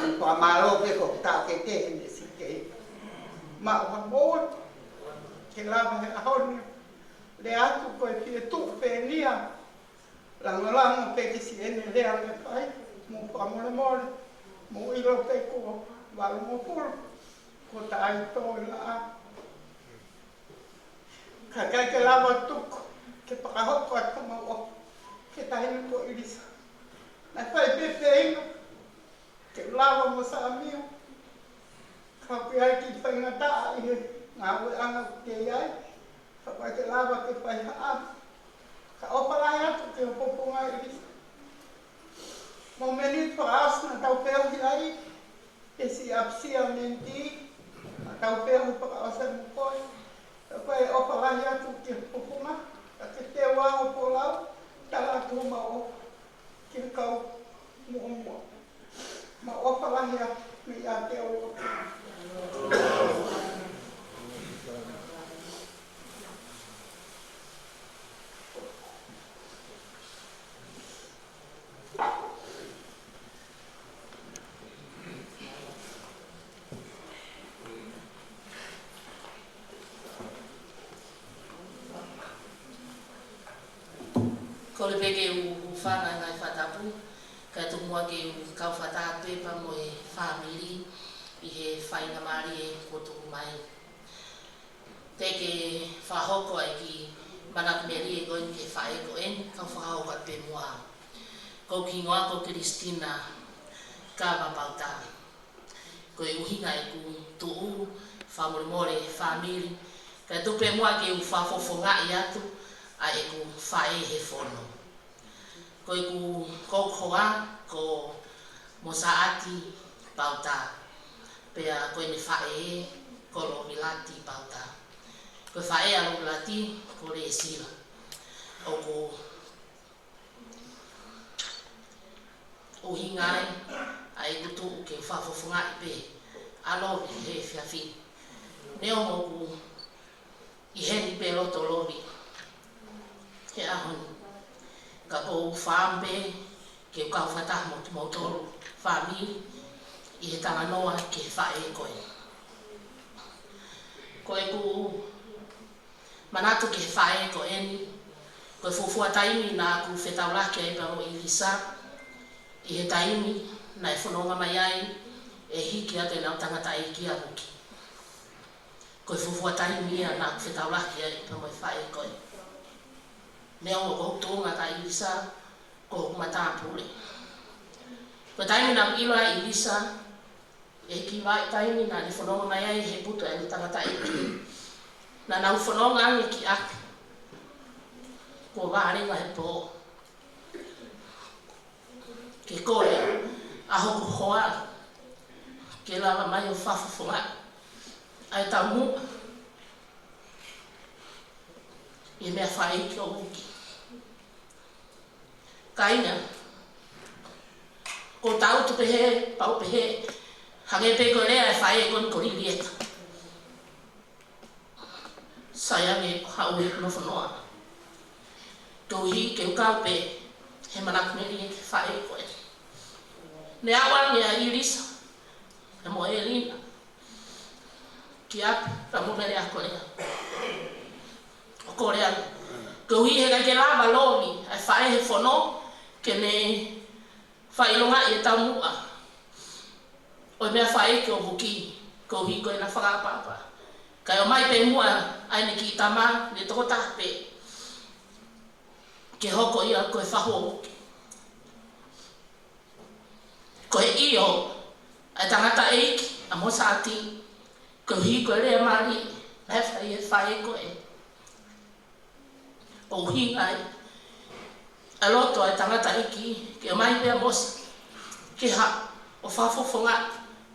mo fakamālō pē ko e taʻokete he meʻa siʻi kei maʻu ʻa moutolu ke lava he ʻaho ni. Lea atu ko e fie tuʻu pē ʻeni ia. Langolango pē ki siʻi ʻene lea naʻe fai, mou fakamolemole, mou ʻilo pē kuo valungofulu, kuo taʻe toe laʻā. Ka ʻikai ke lava tuku ke fakahoko atu homau ʻofa ki he taʻahine ko ʻIlisa. Naʻe fai pē feinga ke lava mo Sāmiu. Ka ʻoku ʻi ai e kiʻi faingataʻa ʻi he ngāueʻanga ʻoku ke ʻi ai. Ka ʻoku ʻikai ke lava ke fai ha ʻaho. Ka ʻofa lahi atu ki ho fofonga ʻIlisa. Momeniti fakaʻosi naʻa tau feohi ai, he siʻi ʻapisia menti, naʻa tau feohi fakaʻosi mo koe. Ka ko e ʻofa lahi atu ki ho fofonga, ka ke teu ʻa hoʻo folau, tala atu homau ʻofa ki he kau muʻomuʻa. Mau ʻofa lahi atu mei ʻiate au. Kole pē ke u hūfanga he ngaahi fakatapu, kae tuku muʻa ke u kau fakataha pē pea mo e fāmili ʻi he faingamālie kuo tuku mai. Te ke fakahoko ai e kiʻi manatu melie ko eni ki he faʻē ko eni, kau fakahoko atu pē muʻa. Ko hoku hingoa ko Christina Kava Pauta. Ko e ʻuhinga ʻeku tuʻu, fakamolemole fāmili, kae tuku pē muʻa ke u fakafofongaʻi atu ʻa ʻeku faʻē he fono. Ko ʻeku, ko hoku hoa ko Mosaʻati Pauta, pea ko ʻene faʻē ko Lovilati Pauta. Ko e faʻē ʻa Lovilati ko Lesila. ʻOku ʻuhinga ia ʻa ʻeku tuʻu ke fakafofongaʻi pē ʻa Lovi he efiafi ni. Neongo ʻoku ʻi heni pē loto Lovi he ʻaho ni, ka ʻoku ou fakaʻamu pē ke u kau fakataha mo kimoutolu fāmili ʻi he talanoa ki he faʻē ko ē. Ko ʻeku manatu ki he faʻē ko eni, ko e fuofua taimi naʻa ku fetaulaki ai pea mo ʻIlisa, ʻi he taimi naʻe fononga mai ai e hiki atu ʻenau tangataʻeiki ʻa Vuki. Ko e fuofua taimi ia naʻa ku fetaulaki ai pea mo e faʻē ko ē. Neongo ko hoku tuʻunga kia ʻIlisa ko hoku matāpule. Ko e taimi naʻa ku ʻilo ai ʻa ʻIlisa, ʻi he kiʻi vahaʻa taimi naʻa ne fononga mai ai he putu ʻa ʻene tangataʻeiki, naʻa nau fononga ange ki ʻapi kuo vālenga he pō ke kole ʻa hoku hoa ke lava mai ʻo fakafofongaʻi ʻa e taumuʻa ʻi he meʻafaʻeiki ʻo Vuki. Kāinga, ʻoku ou taʻutu pehē, pau pehē, hangē pē ko e lea ʻa e faʻē ko eni ko Lilieta. Sai ange ʻeku haʻu he nofo noa, koeʻuhi ke u kau pē he manatu melie ki he faʻē ko ē. Ne aʻu ange ʻa ʻIlisa pea mo ʻElina ki ʻapi pea mo Mele ʻAkolea ʻo kole ange, koeʻuhi he ʻikai ke lava ʻe Lovi, ʻa e faʻē he fono, ke ne fakaʻilongaʻi e taumuʻa ʻo e meʻafaʻeiki ʻo Vuki, koeʻuhi ko ʻena fakaʻapaʻapa. Kae ʻomai pē muʻa ʻa ʻene kiʻi tama, ne tokotaha pē, ke hoko ia ko e fahu ʻo Vuki. Ko e ʻio ʻa e tangataʻeiki ʻa Mosati, koeʻuhi ko e lea mālie naʻe fai ʻe he faʻē ko ē. ʻUhinga ai ʻa e loto ʻa e tangataʻeiki ke ʻomai pē ʻa Mōsese ke haʻu ʻo fakafofongaʻi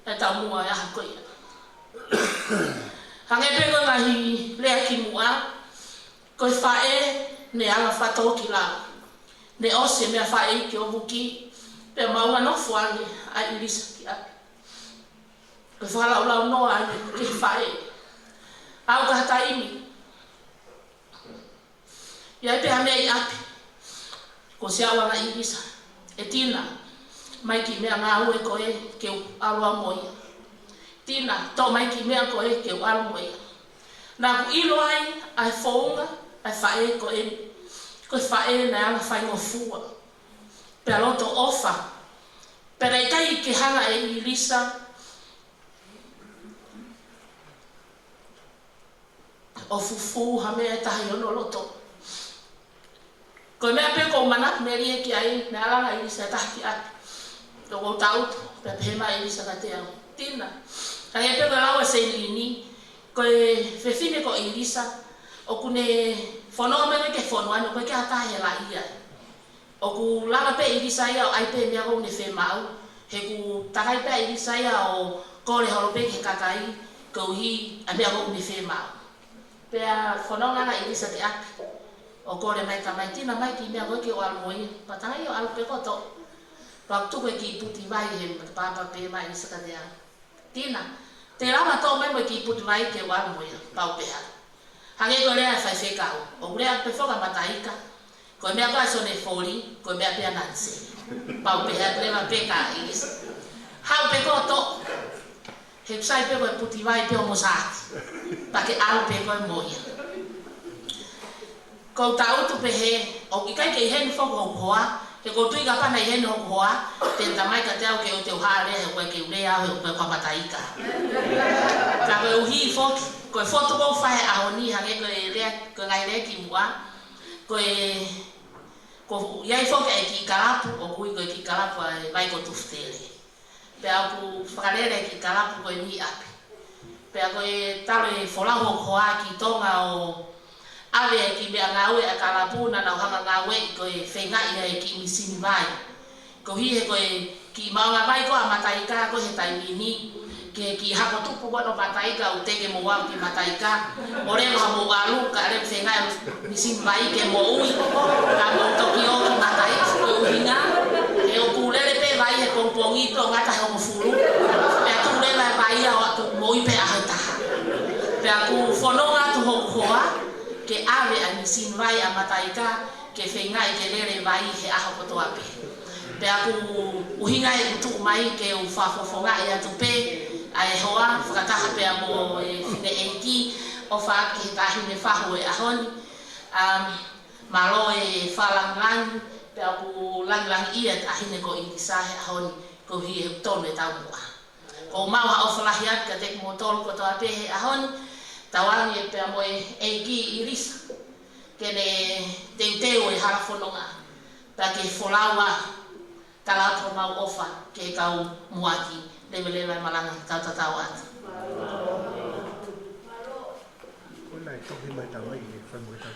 ʻa e taumuʻa ʻo e ʻaho ko ia. Hangē pē ko e ngaahi lea kimuʻa, ko e faʻē naʻe ala fakatōkilalo. Naʻe ʻosi e meʻa faʻē ʻi he ʻuhuki, pea maʻu ʻa e nofo ange ʻa ʻIlisa ki ʻapi. Ko e fakalaulaunoa ange ki he faʻē. Aʻu ki ha taimi, ʻi ai pē ha meʻa ʻi ʻapi, kuo ʻosi aʻu ange ʻa ʻIlisa. ʻE Tina, ʻomai e kiʻi meʻangāue ko ē ke u ʻalu au mo ia. Tina, toʻo mai e kiʻi meʻa ko ē ke u ʻalu mo ia. Naʻa ku ʻilo ai ʻa e founga ʻa e faʻē ko ē, ko e faʻē naʻe ala faingofua pea loto ʻofa. Pea naʻe ʻikai ke hanga ʻe ʻIlisa ʻo fufū ha meʻa ʻe taha ʻi hono loto. Ko e meʻa pē ʻoku ou manatu melie ki ai, naʻe ala ange ʻa ʻIlisa ʻo taha ki ʻapi. ʻOku ou tangutu, pea pehē mai ʻa ʻIlisa kiate au, Tina, hangē pē ko e lau ʻa Sēnilini, ko e fefine ko ʻIlisa, ʻoku ne fononga mai ki he fonua ni, ʻoku ʻikai ke ʻi ai ha taha ʻe helaʻia ai. ʻOku lava pē ʻe ʻIlisa ia ʻo ʻai pē meʻa ʻoku ne fiemaʻu. He ʻoku takai pē ʻa ʻIlisa ia ʻo kole holo pē ki he kakai koeʻuhi ʻa e meʻa ʻoku ne fiemaʻu. Pea fononga ange ʻa ʻIlisa ki ʻapi ʻo kole mai, Tamai, Tina, ʻomai e kiʻi meʻa ko ē ke u ʻalu mo ia. Pea tangai ʻo ʻalu pē kotoa. Pea tuku e kiʻi puti vai he matapā pea pehē mai ʻa ʻIlisa kiate au, Tina, te u lava ʻo toʻo mai mo e kiʻi puti vai ke u ʻalu mo ia. Pea u pehē, hangē ko e lea ʻa e faifekau, ʻoku lea pē foki ʻa Mataika, ko e meʻa ko ē ʻa Sione Foli, ko e meʻa pē ʻa Nanise. Pea u pehē atu leva pē kia ʻIlisa, haʻu pē koe ʻo toʻo. He ʻoku sai pē ko e puti vai pē ʻo Mōsese. Pea ke ʻalu pē koe mo ia. ʻOku ou tangutu pehē, ʻoku ʻikai ke ʻi heni foki hoku hoa, he ʻoku ou tui kapau naʻe ʻi heni hoku hoa, te ne talamai kiate au ke u toe hā lea, he ʻoku ʻikai ke u lea au, he ʻoku ʻikai ko Mataika. Ka koeʻuhi foki, ko e fotu ʻoku ou fai he ʻaho ni, hangē ko e lea, ko e ngaahi lea kimuʻa, ko e, ʻoku ʻi ai foki e kiʻi kalapu, ʻoku ui ko e kiʻi kalapu ʻa e vai ko Tufutele. Pea ʻoku fakalele e kiʻi kalapu ko eni ʻi ʻapi. Pea ko e talu e folau hoku hoa ki Tonga ʻo ʻave e kiʻi meʻangāue ʻa e kalapu naʻa nau hanga ʻo ngāueʻi ko e feingaʻi ʻa e kiʻi misini vai. Koeʻuhi he ko e kiʻi maʻunga vai ko ē ʻa Mataika ko ē he taimi ni, ko e kiʻi hako tupu ko ē ʻo Mataika, ʻoku teʻeki ke mou aʻu ki Mataika. ʻO leva hoʻomou ʻalu, kae ʻoua ʻe feingaʻi e misini vai ke moʻui, ka mou toki ō ki Mataika, ko e ʻuhinga, he ʻoku lele pē vai he pongipongi pē ʻo ngata he hongofulu, pea tuʻu leva e vai ia ʻo aʻu atu moʻui pē ʻaho ʻe taha. Pea ʻoku fononga atu hoku hoa ke ʻave ʻa e misini vai ʻa Mataika, ke feingaʻi ke lele e vai he ʻaho kotoa pē. Pea ʻoku ʻuhinga ia ʻeku tuʻu mai ke u fakafofongaʻi atu pē ʻa e hoa fakataha pea mo e fineʻeiki ʻofa ki he taʻahine fahu he ʻaho ni. Um, mālō e fakalāngilangi, pea ʻoku lāngilangiʻia e taʻahine ko ʻIlisa he ʻaho ni, koeʻuhi he ʻoku tonu e taumuʻa. ʻOku ou maʻu ha ʻofa lahi atu kiate kimoutolu kotoa pē he ʻaho ni, tauange pea mo e ʻEiki ʻIlisa ke ne teuteu e hala fononga, pea ke folau ʻa e tala atu homau ʻofa ki he kau muʻaki. Leveleva e malanga, tau tatau atu. Ko ena e tohi mai, tau mai e fai mo e tau.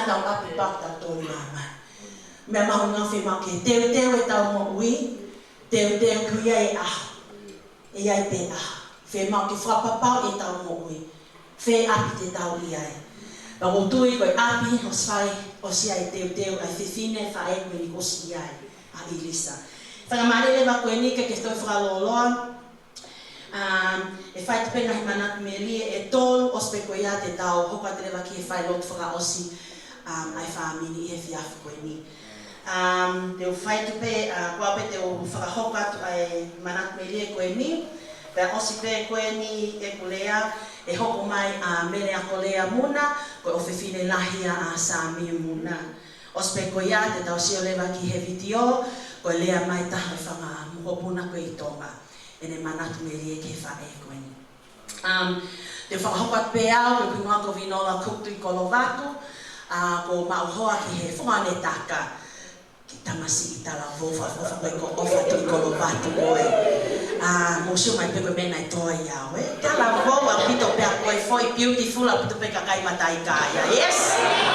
tau ʻapi pea tau tō mai. Meʻa mahuʻinga fiemaʻu ke teuteu ʻetau moʻui, teuteu ki ai ʻa e ʻaho. ʻE ʻi ai pē ʻa e ʻaho. Fiemaʻu ke fakapapauʻi ʻetau moʻui. Fē ʻapi te tau ʻi ai. Pea ʻoku ou tui ko e ʻapi ʻoku sai, ʻosi ʻi ai e teuteu ʻa e fefine faʻē ko eni kuo ʻosi ʻi ai, ʻa ʻIlisa. Fakamālō leva ko eni ke ke toe fakalōloa. Um, ʻe fai atu pē ngaahi manatu melie ʻe tolu, ʻosi pē ko ia te tau hoko atu leva ki he failotu fakaʻosi, um, ʻa e fāmili ʻi he efiafi ko eni. Um, te u fai atu pē, uh, ko au pē te u fakahoko atu ʻa e manatu melie ko eni, pea ʻosi pē ko eni ʻeku lea, ʻe hoko mai ʻa Mele Ako Lea Muna, ko e ʻofefine lahi ia ʻa Sāmiu Muna. ʻOsi pē ko ia te tau sio leva ki he vitiō, ko e lea mai taha ʻo e fanga mokopuna ko ē ʻi Tonga, ʻene manatu melie ki he faʻē ko eni. Um, te u fakahoko atu pē au, ko hoku hingoa ko Vinola Cook Tuʻikolovatu, ʻa, kuo u maʻu hoa ki he Funga ʻo Netaka. Kiʻi tamasiʻi talavou fakaʻofoʻofa ko ē ko ʻOfa Tuʻikolovatu ko ē. ʻA, mou sio mai pē ko e meʻa naʻe tō ai au, ē. Talavou ʻaupito pē ʻa koe, foʻi beautiful ʻaupito pē kakai Mataika ia. Yes?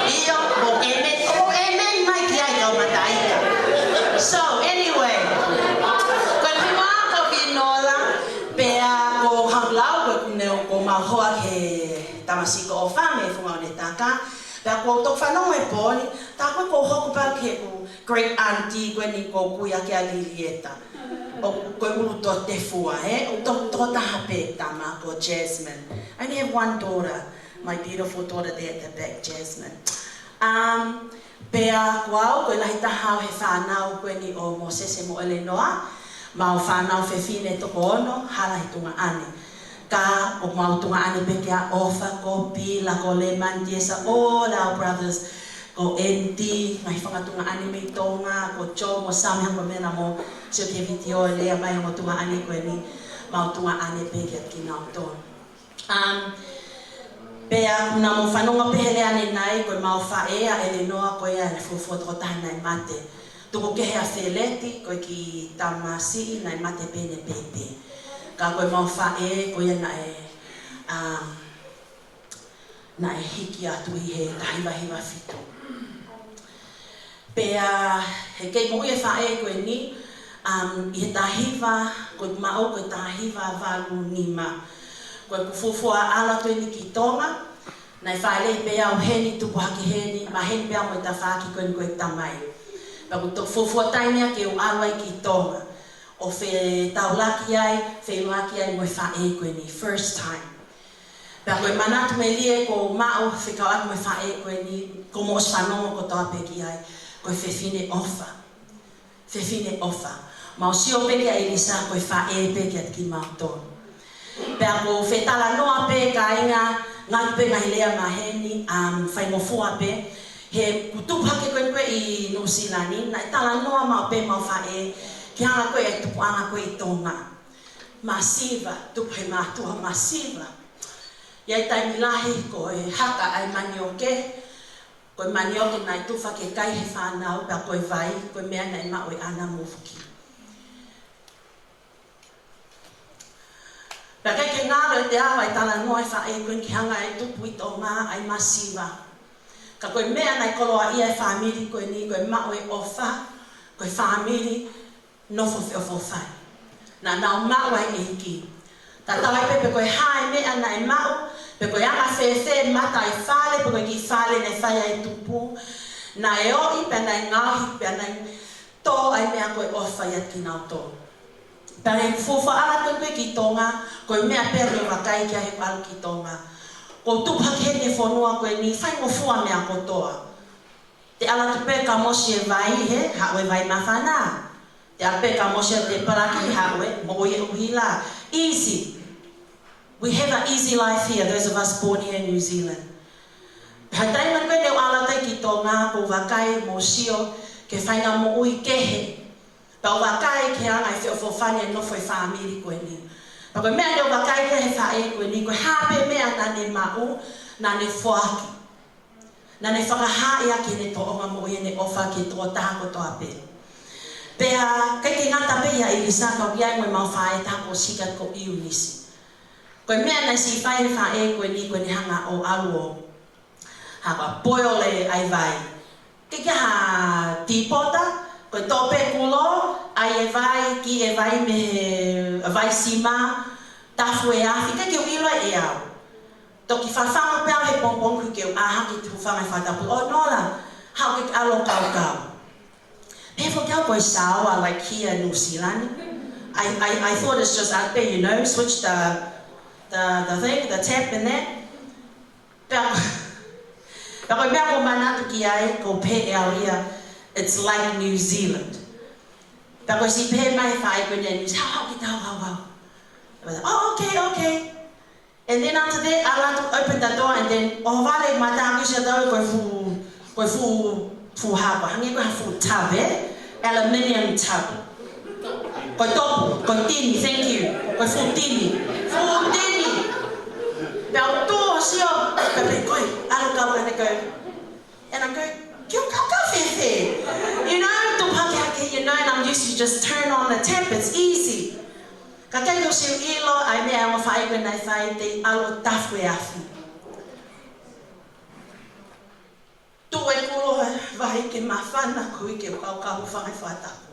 ʻIo, mou ʻēmeni, mou ʻēmeni mai ki ai kau Mataika. So, anyway. Ko hoku hingoa ko Vinola, pea ko Haulau, ko ʻeku hingoa, kuo u maʻu hoa ki he tamasiʻi ko ʻOfa mei he Funga ʻo Netaka. Pea kuo u toki fanongo he pō ni, tā ko ē kuo u hoko pē au ki heʻeku great auntie ko eni ʻoku ui ʻaki ʻa Lilieta. ʻO ko e ʻulu tō tefua, ē? ʻO to, tokotaha pē tama ko Jasmine. I only have one daughter, my beautiful daughter there at the back, Jasmine. Um, pea ko au, ko e lahi taha au he fānau ko eni ʻo Mōsese mo ʻElenoa, mau fānau fefine toko ono, hala he tuongaʻane. Ka ʻoku mau tuongaʻane pē kia ʻOfa, ko Pila, ko Lemani, Tiesa, all our brothers, ko Enti, ngaahi fanga tuongaʻane mei Tonga, ko Joe mo Sam, hangē ko e meʻa naʻa mou sio ki he vitiō ʻe lea mai ʻa e ongo tuongaʻane ko eni, mau tuongaʻane pē kia kinautolu. Um, pea naʻa mou fanongo pē he lea ʻanenai, ko ʻemau faʻē ʻa ʻElenoa, ko ia ʻene fuofua tokotaha naʻe mate. Tuku kehe ʻa Feleti, ko e kiʻi tamasiʻi naʻe mate pē ʻene pēpē. Ka ko ʻemau faʻē, ko ia naʻe, um, naʻe hiki atu ʻi he taha hiva hiva fitu. Pea he kei moʻui e faʻē ko eni, um, ʻi he taha hiva, ko e maʻu ko e taha hiva valu nima. Ko ʻeku fuofua ʻalu atu eni ki Tonga, naʻe fāʻeleʻi pē au heni, tupu hake heni, maheni pē au mo e tafaʻaki ko eni ko e tamai. Pea ko e toki fuofua taimi ia ke u ʻalu ai ki Tonga ʻo fetaulaki ai, feʻiloaki ai mo e faʻē ko eni, first time. Pea ko e manatu melie kuo u maʻu fekauʻaki mo e faʻē ko eni, kuo mou ʻosi fanongo kotoa pē ki ai, ko e fefine ʻofa. Fefine ʻofa. Mau sio pē kia ʻIlisa ko e faʻē pē kiate kimautolu. Pea ʻoku ou fetalanoa pē kāinga, ngaahi pē ngaahi lea maheni, um, faingofua pē. He ʻeku tupu hake ko ē ko ē ʻi Nuʻusila ni, naʻe talanoa maʻu pē ʻemau faʻē ki he anga ko ē ʻa e tupuʻanga ko ē ʻi Tonga. Masiva, tupu he mātuʻa masiva. ʻI ai e taimi lahi ko e haka ʻa e manioke, ko e manioke naʻe tufa ke kai he fānau, pea ko e vai, ko e meʻa naʻe maʻu ʻe ʻAna mo Vuki. Pea ʻikai ke ngalo ʻete ʻaho ʻa e talanoa ʻa e faʻē ko eni ki he anga ʻa e tupu ʻi Tonga ʻa e masiva. Ka ko e meʻa naʻe koloaʻia e fāmili ko eni, ko e maʻu e ʻofa, ko e fāmili nofo feʻofoʻofani. Naʻa nau maʻu ʻa e ʻEiki. Tatau ai pē pe ko e hā e meʻa naʻe maʻu, pe ko e anga fēfē e mata ʻa e fale, pe ko e kiʻi fale naʻe fai ai e tupu, naʻe ʻoi pea naʻe ngaohi pea naʻe tō ʻa e meʻa ko e ʻofa ʻiate kinautolu. Pea ʻi heʻeku fuofua ʻalu atu ko ē ki Tonga, ko e meʻa pē naʻá ku vakai ki ai heʻeku ʻalu ki Tonga. Ko e tupu hake heni he fonua ko eni, faingofua meʻa kotoa. Te ʻalu atu pē kae mosi e vai, he, haʻu e vai māfana. Te ʻalu pē kae mosi e tēpalaki, haʻu e moʻui e ʻuhila. Easy. We have an easy life here, those of us born here in New Zealand. Pea taimi ko ē naʻá ku ʻalu atu ai ki Tonga, ʻoku ou vakai mo sio ki he faʻahinga moʻui kehe. Pea u vakai ki he anga e feʻofoʻofani e nofo e fāmili ko eni. Pea ko e meʻa naʻá ku vakai ki ai he faʻē ko eni, ko e hā pē meʻa naʻá ne maʻu, naʻá ne foaki. Naʻá ne fakahaaʻi ʻaki ʻene tōʻonga moʻui, ʻene ʻofa ki he tokotaha kotoa pē. Pea ʻikai ke ngata pē ʻia ʻIlisa, ka ʻoku ʻi ai mo ʻemau faʻē taha ko Sika ko ʻIunisi. Ko e meʻa naʻe siʻi fai ʻe he faʻē ko eni, ko ʻene hanga ʻo ʻalu ʻo ʻa, ʻa boil e ʻai vai. Ke ke ha tīpota, ko e toʻo pē kulo, ʻai e vai, kiʻi e vai mei he vai sima, tafu e afi, ke ke ʻilo e au. Toki fafangu pē au he pongipongi ke u ʻā hake ki he hūfanga he fakatapu. ʻO Nola, haʻu ke ke ʻalu ʻo kaukau. Pehē foki au ko e shower like here in New Zealand. I, I, I thought it's just out there, you know, switch the, the, the thing, the tap and that. Pea, pea ko e meʻa ʻoku ou manatu ki ai, ʻoku pehē ʻe au ia, it's like New Zealand. Pea ko e siʻi pehē mai e faʻē ko eni, "Haʻu, haʻu ke tau haʻu, haʻu." "Oh, okay, okay." And then after that, ʻalu atu, open the door, and then ʻohovale e mata, ʻalu ki siʻa tau, ko e fuʻu, ko e fuʻu, fuʻu hapa, hangē ko e fuʻu tave, aluminium tub. Ko e topu, ko e tini, thank you. Ko e fuʻu tini, fuʻu tini. Pea u tuʻu ʻo sio, pea pehē, "Ko ē, ʻalu kau ʻanenai." And I go, "Ke u kaukau fēfē?" You know, tupu hake hake, you know, and I'm used to just turn on the tap, it's easy. Ka ʻikai ke u sio ʻilo ʻa e meʻa ʻa e ongo faʻē ko ē naʻe fai, te u ʻalu ʻo tafu e afi. Tuʻu e kulo he vai ke māfana koeʻuhi ke u kaukau he hūfanga he fakatapu.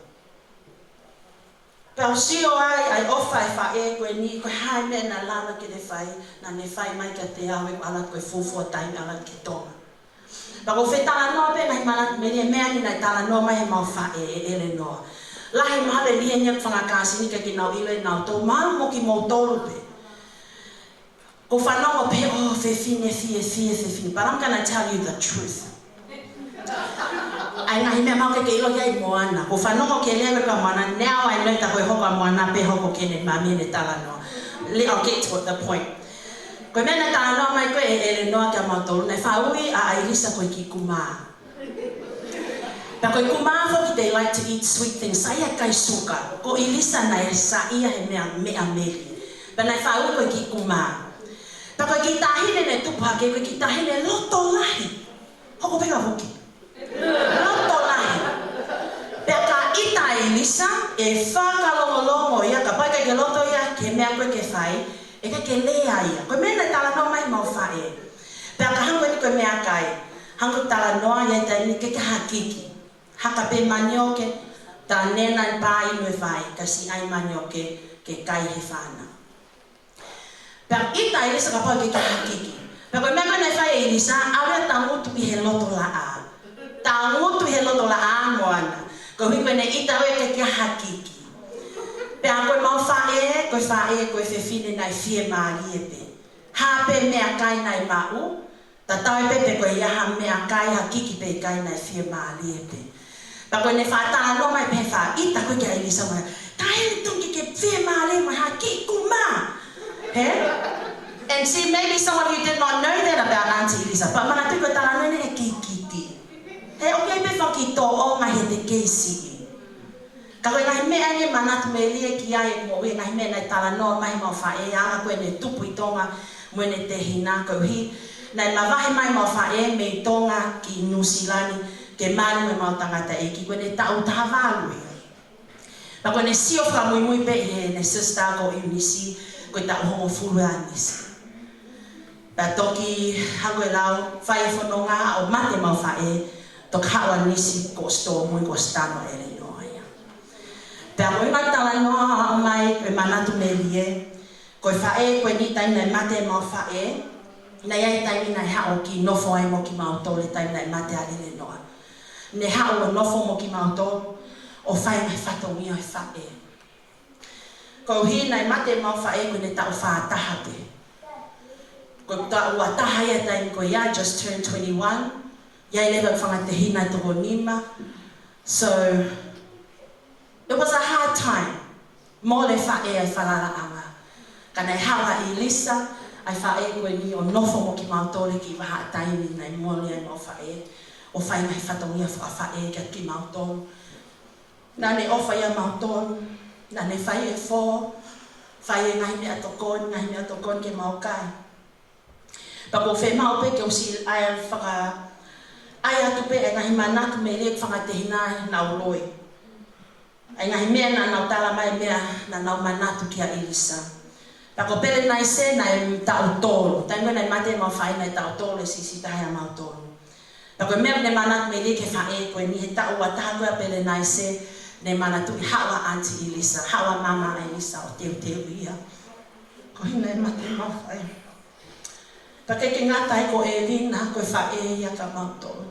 Pea u sio ai, ʻa e ʻofa e faʻē ko eni, ko e hā e meʻa naʻe lava ke ne fai, naʻa ne fai mai kiate au ʻeku ʻalu ko e fuofua taimi ʻalu ki Tonga. Pea ʻoku ou fetalanoa pē ngaahi manatu melie, meʻa ni naʻe talanoa mai heʻemau faʻē, ʻe ʻElenoa. Lahi mahalo ʻe niʻihi ʻeku fanga kāsini ʻikai ke nau ʻilo ʻe nautolu, mahalo mo kimoutolu pē. ʻOku ou fanongo pē, "Oh, fefine, fie, fie, fefine." But I'm gonna tell you the truth. ʻA e ngaahi meʻa ʻoku ʻikai ke ʻilo ia ʻe Moana. ʻOku ou fanongo ki he lea ko ē ʻa Moana, now I know that ko e hoko ʻa Moana pē hoko ki heʻene mami ʻene talanoa. Let, I'll get to the point. Ko e meʻa naʻe talanoa mai ko ē ʻe ʻElenoa kiate kimautolu, naʻe faʻa ui ʻa ʻIlisa ko e kiʻi kumā. Pea ko e kumā foki, they like to eat sweet things. Saiʻia e kai suka. Ko ʻIlisa naʻe saiʻia he meʻa, meʻa melie. Pea naʻe faʻa ui ko e kiʻi kumā. Pea ko e kiʻi taʻahine naʻe tupu hake, ko e kiʻi taʻahine loto lahi. Hoko pē ka vuki. Loto lahi. Pea ka ʻita ʻe ʻIlisa, ʻe fakalongolongo ia, kapau ʻe ʻikai ke loto ia ki he meʻa ko ē ke fai, ʻe ʻikai ke lea ia. Ko e meʻa naʻe talanoa mai heʻemau faʻē. Pea ka hangē ko eni ko e meʻakai, hangē ko e talanoa ia ʻi he taimi ni, ke ke hakiki. Haka pē manioke, tā nena e pā inu e vai, ka siʻi ʻai manioke ke kai he fānau. Pea ʻita ʻe ʻIlisa kapau ʻe ʻikai ke hakiki. Pea ko e meʻa ko ē naʻe fai ʻe ʻIlisa, ʻave ʻo tangutu ʻi he loto laʻā. Tangutu ʻi he loto laʻā ʻa Moana. Koeʻuhi ko ʻene ʻita ʻo ʻikai ke hakiki. Pea ko ʻemau faʻē, ko e faʻē, ko e fefine naʻe fiemālie pē. Hā pē meʻakai naʻe maʻu, tatau ai pē pe ko e hā e meʻakai, hakiki pe ʻikai, naʻe fiemālie pē. Pea ko ʻene faʻa talanoa mai pē he faʻa ʻita ko ē kia ʻIlisa mai, "Kae ʻikai ke ke fiemālie mai ha kiʻi kumā." He? And see, maybe some of you did not know that about Auntie ʻIlisa, but manatuʻi ko e talanoa eni ʻa e kikite. He ʻoku ʻi ai pē e fanga kiʻi tōʻonga he te kei siʻi. Ka ko e ngaahi meʻa eni ʻe manatu melie ki ai ʻeku moʻui, ngaahi meʻa naʻe talanoa mai heʻemau faʻē, anga ko ē ʻene tupu ʻi Tonga mo ʻene tehina, koeʻuhi naʻe mavahe mai ʻemau faʻē mei Tonga ki Nuʻu Sila ni ke mali mo ʻemau tangataʻeiki, ko ʻene taʻu taha valu ia. Pea ko ʻene sio fakamuimui pē ʻi heʻene sister ko ʻIunisi, ko e taʻu hongofulu ʻa ʻIunisi. Pea toki hangē ko e lau, fai e fononga ʻo mate ʻemau faʻē, toki haʻu ʻa ʻIunisi kuo ʻosi tōmui, kuo ʻosi tanu ʻa ʻElenoa ia. Pea ko e ngaahi talanoa ʻoku ʻomai, ko e manatu melie, ko e faʻē ko eni, taimi naʻe mate ʻemau faʻē, naʻe ʻi ai e taimi naʻe haʻu ʻo kiʻi nofo ai mo kimautolu he taimi naʻe mate ai ʻa ʻElenoa. Ne haʻu ʻo nofo mo kimautolu, ʻo fai e ngaahi fatongia ʻo e faʻē. Koeʻuhi naʻe mate ʻemau faʻē ko ʻene taʻu fā taha pē. Ko e taʻu ua taha ia he taimi ko ia, just turned twenty-one. ʻI ai leva ʻeku fanga tehina ʻe toko nima. So, it was a hard time. Mole e faʻē ʻa e falalaʻanga. Ka naʻe haʻu ʻa ʻIlisa, ʻa e faʻē ko eni, ʻo nofo mo kimautolu he kiʻi vahaʻa taimi naʻe mole ai ʻemau faʻē, ʻo fai e ngaahi fatongia fakafaʻē kia kimautolu. Naʻa ne ʻofa ʻiate kimautolu, naʻa ne fai e fō, fai e ngaahi meʻatokoni, ngaahi meʻatokoni ke mau kai. Pea ʻoku ou fiemaʻu pē ke u siʻi ʻai faka-, ʻai atu pē e ngaahi manatu melie ʻeku fanga tehina naʻa nau loi. ʻA e ngaahi meʻa naʻa nau tala mai, meʻa naʻa nau manatu kia ʻIlisa. Pea ko Pelenaise naʻe taʻu tolu. Taimi naʻe mate ʻemau faʻē naʻe taʻu tolu, ʻe siʻisiʻi taha ia ʻamautolu. Pea ko e meʻa ne manatu melie ki he faʻē ko eni he taʻu ua taha ko ē ʻa Pelenaise, ne manatuʻi haʻu ʻa Aunty ʻIlisa, haʻu ʻa Mama ʻIlisa ʻo teuteuʻi ia. Ko ʻene mate ʻa e mafai. Pea ʻikai ke ngata ai, ko ʻElina, ko e faʻē ia kia mautolu.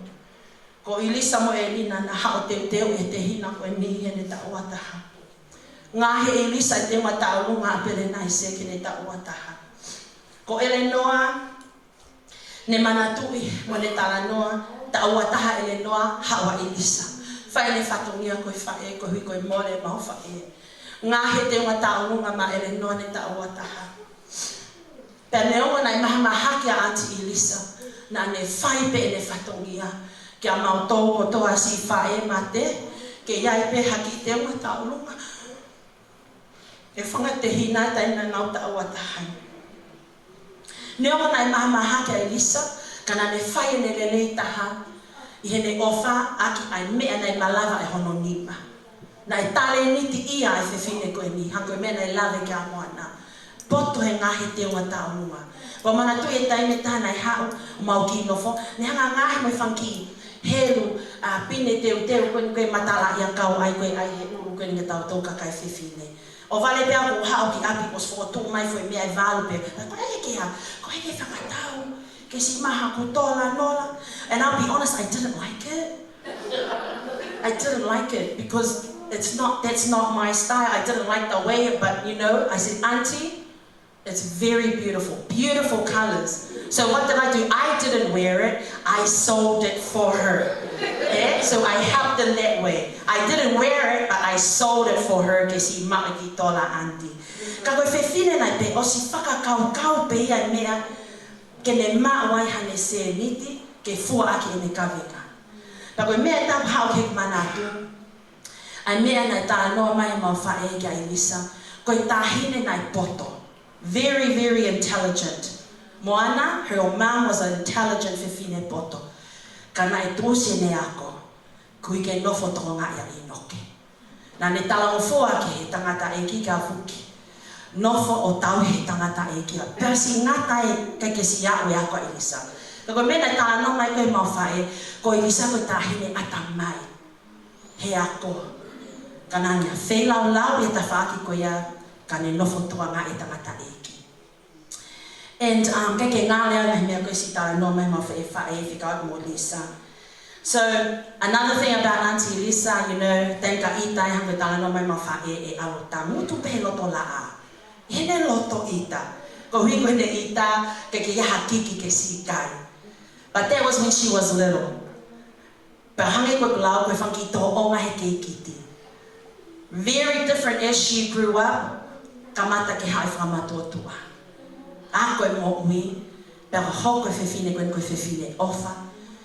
Ko ʻIlisa mo ʻElina naʻa nau haʻu ʻo teuteuʻi e tehina ko eni heʻene taʻu ua taha. Ngaohi ʻe ʻIlisa e teunga tauʻolunga ʻa Pelenaise ki heʻene taʻu ua taha. Ko ʻElinoa, ne manatuʻi mo ne talanoa, taʻu ua taha ʻElinoa, haʻu ʻa ʻIlisa. Fai ʻene fatongia ko e faʻē, koeʻuhi ko e mole ʻemau faʻē. Ngaohi e teunga tauʻolunga maʻa ʻElinoa ʻene taʻu ua taha. Pea neongo naʻe mahamahaki ʻa Aunty ʻIlisa, naʻa ne fai pē ʻene fatongia kia mautolu kotoa siʻi faʻē mate, ke ʻi ai pē ha kiʻi teunga tauʻolunga ʻe he fanga tehina he taimi naʻa nau taʻu ua taha. Neongo naʻe mahamahaki ʻa ʻIlisa, ka naʻa ne fai ʻene lelei taha ʻi heʻene ʻofa ʻaki ʻa e meʻa naʻe malava ʻe hono nima. Naʻe talēniti ia ʻa e fefine ko eni, hangē ko e meʻa naʻe lave ki ai ʻa Moana. Poto he ngaohi e teunga tauʻolunga. Kou manatuʻi e taimi ʻe taha naʻe haʻu ʻo mau kiʻi nofo, ne hanga ʻo ngaohi mo e fanga kiʻi helu, ʻa, pine teuteu ko eni ko e matalaʻiʻakau ʻa ia ko ē ʻi he ʻulu ko eni kia tautolu kakai fefine. ʻO vale pē au ʻo haʻu ki ʻapi ʻosi fokotuʻu mai foʻi meʻa ʻe valu pē. Pea ko e hā e hā, ko e hā e fakatatau, ke siʻi maʻu haku tola nola. And I'll be honest, I didn't like it. I didn't like it because it's not, that's not my style. I didn't like the way, but you know, I said, "Auntie, it's very beautiful, beautiful colours." So what did I do? I didn't wear it. I sold it for her. Yeah? So I helped in that way. I didn't wear it, but I sold it for her ke siʻi maʻu e kiʻi tola, Auntie. Ka ko e fefine naʻe pehē ʻosi fakakaukau pē ia e meʻa ke ne maʻu ai haʻane sēniti ke fua ʻaki ʻene kavenga. Pea ko e meʻa ʻe taha ʻoku haʻu ki heʻeku manatu, ʻa e meʻa naʻe talanoa mai ʻemau faʻē kia ʻIlisa, ko e taʻahine naʻe poto. Very, very intelligent. Moana, her mom was an intelligent fefine poto. Ka naʻe tuʻusi ʻene ako, koeʻuhi ke nofo tokangaʻi ʻa ʻInoke. Naʻa ne talangofua ki he tangataʻeiki kia Fuki. Nofo ʻo tauhi he tangataʻeiki ia. Pea siʻi ngata ai, ʻikai ke siʻi aʻu e ako ʻa ʻIlisa. Ka ko e meʻa naʻe talanoa mai ko ē ʻemau faʻē, ko ʻIlisa ko e taʻahine ʻatamai he ako. Ka naʻa ne feilaulau he tafaʻaki ko ia, ka ne nofo tokangaʻi e tangataʻeiki. And, um, ʻikai ke ngalo au he meʻa ko ē siʻi talanoa mai ʻemau faʻē, faʻē fekauʻaki mo ʻIlisa. So, another thing about Aunty ʻIlisa, you know, taimi ʻoku ʻita ai, hangē ko e talanoa mai ʻemau faʻē, ʻe ʻalu ʻo tangutu pē he loto laʻā. Heʻene loto ʻita. Koeʻuhi ko ʻene ʻita, ʻikai ke ʻi ai ha kiki ke siʻi kai. But that was when she was little. Pea hangē ko ʻeku lau, ko e fanga kiʻi tōʻonga he kei kiti. Very different as she grew up, kamata ke haʻu e fakamatuʻotuʻa. Ako e moʻui, pea ka hoko e fefine ko eni ko e fefine ʻofa,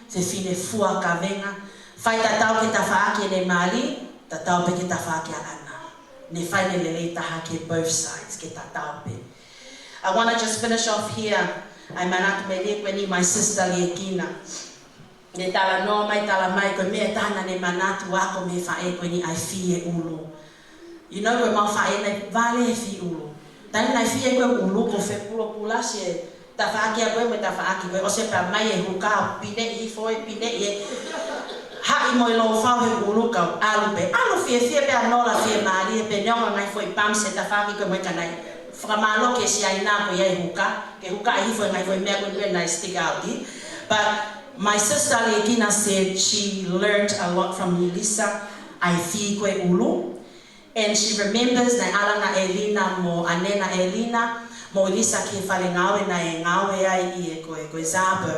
fefine fua kavenga, fai tatau ki he tafaʻaki ʻene mali, tatau pē ki he tafaʻaki ʻaʻana. Ne fai ʻene lelei taha ki he both sides, ke tatau pē. I wanna just finish off here. ʻA e manatu melie ko eni, my sister Liekina. Ne talanoa mai, tala mai, ko e meʻa ʻe taha naʻa ne manatu ako mei he faʻē ko eni ʻa e fī e ʻulu. You know, ko ʻemau faʻē naʻe vale he fī ʻulu. Taimi naʻe fī ai ko ē ʻulu, ʻoku fepulopula siʻi tafaʻaki ko ē mo e tafaʻaki ko ē, ʻosi pē ʻomai e huka, pineʻi hifo ē, pineʻi ē. Haʻi mo e lōfau he ʻulu kae ʻalu pē. ʻAlu fiefia pē ʻa Nola, fiemālie pē, neongo e ngaahi foʻi bumps he tafaʻaki ko ē mo e kanai. Fakamālō ki he Siaina ko ia e huka, ke hukaʻi hifo e ngaahi foʻi meʻa ko ē naʻe stick out ʻi. But my sister Liekina said she learned a lot from ʻIlisa, ʻa e fī ko ē ʻulu. And she remembers naʻe ʻalu ange ʻa ʻElina mo ʻanena ʻElina mo ʻIlisa ki he fale ngāue naʻe ngāue ai ʻi he ko e, ko e Zabo.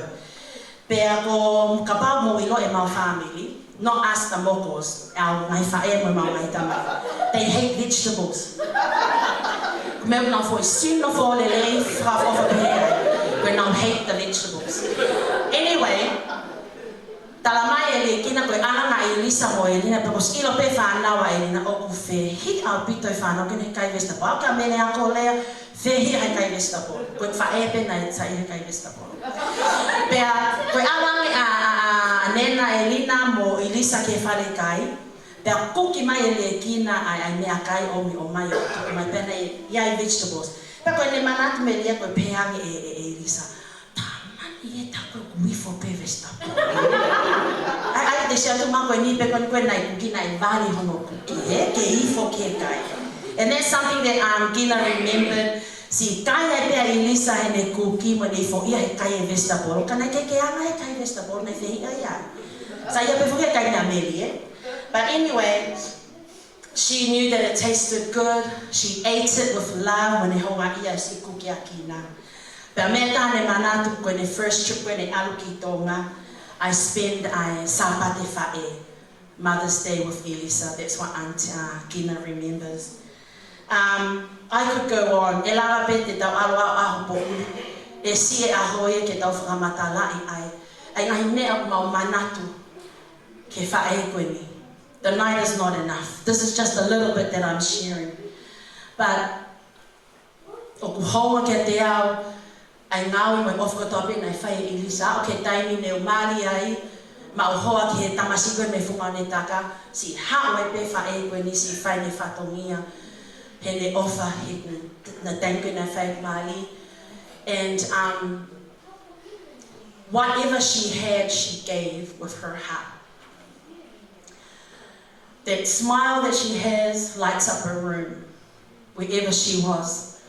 Pea ko, kapau ʻoku mou ʻilo ʻemau family, not us the Mokos, ʻa e ngaahi faʻē mo ʻemau ngaahi tamai. They hate vegetables. Ko e meʻa ʻoku nau foʻi sino fō lelei, fakaʻofoʻofa pē ai. Ko ʻenau hate the vegetables. Anyway, tala mai ʻe Liekina ko e ʻalu ange ʻa ʻIlisa mo ʻElina, pea kuo ʻosi ʻilo pē fānau ʻa ʻElina ʻoku fehiʻa ʻaupito e fānau ki heʻene kai vegetable. ʻOku ʻikai ke mene ako lea, fehiʻa he kai vegetable. Ko e faʻē pē naʻe saiʻia he kai vegetable. Pea, ko e ʻalu ange ʻa, ʻa, ʻa ʻanena ʻElina mo ʻIlisa ki he fale kai. Pea kuki mai ʻe Liekina ʻa e, ʻa e meʻakai ʻomi ʻomai ʻo kuki mai pea naʻe ʻi ai e vegetables. Pea ko ʻene manatu melie ko e pehē ange ʻe, ʻe, ʻe ʻIlisa. Tamani ē, tā ko ē ʻoku Ifo pē vegetable. ʻAi, ʻai, te u sio atu mā ko eni pē ko eni ko e ngaahi kuki naʻe vali hono kuki, ē? Ke ifo ki he kai. And that's something that, um, Gina remembered. Siʻi kai ai pē ʻa ʻIlisa ʻene kuki mo ʻene ifoʻia he kai e vegetable. Ka naʻe ʻikai ke anga e kai vegetable, naʻe fehiʻa ia. Saiʻia pē foki he kai naʻe meli, ē? But anyway, she knew that it tasted good. She ate it with love mo ʻene houngaʻia e siʻi kuki ʻa Gina. Pea meʻa ʻa ʻene manatu ko ʻene first trip ko ʻene ʻalu ki Tonga, I spend ʻa e Sāpate Faʻē, Mother's Day with ʻIlisa. That's what Aunt, uh, Gina remembers. Um, I could go on. ʻE lava pē te tau ʻalu ʻo ʻaho poʻuli. ʻE siʻi ʻaho ia ke tau fakamatalaʻi ai ʻa e ngaahi meʻa ʻoku mau manatu ki he faʻē ko eni. The night is not enough. This is just a little bit that I'm sharing. But ʻoku hounga kiate au ʻa e ngāue mo e ʻofa kotoa pē naʻe fai ʻe ʻIlisa. ʻO ki he taimi ne u mali ai, maʻu hoa ki he tamasiʻi ko ē mei he funga ʻo ʻene taka, siʻi haʻu ai pē faʻē ko eni siʻi fai ʻene fatongia heʻene ʻofa he kuo, na taimi ko ē naʻe fai mali. And, um, whatever she had, she gave with her heart. That smile that she has lights up a room, wherever she was.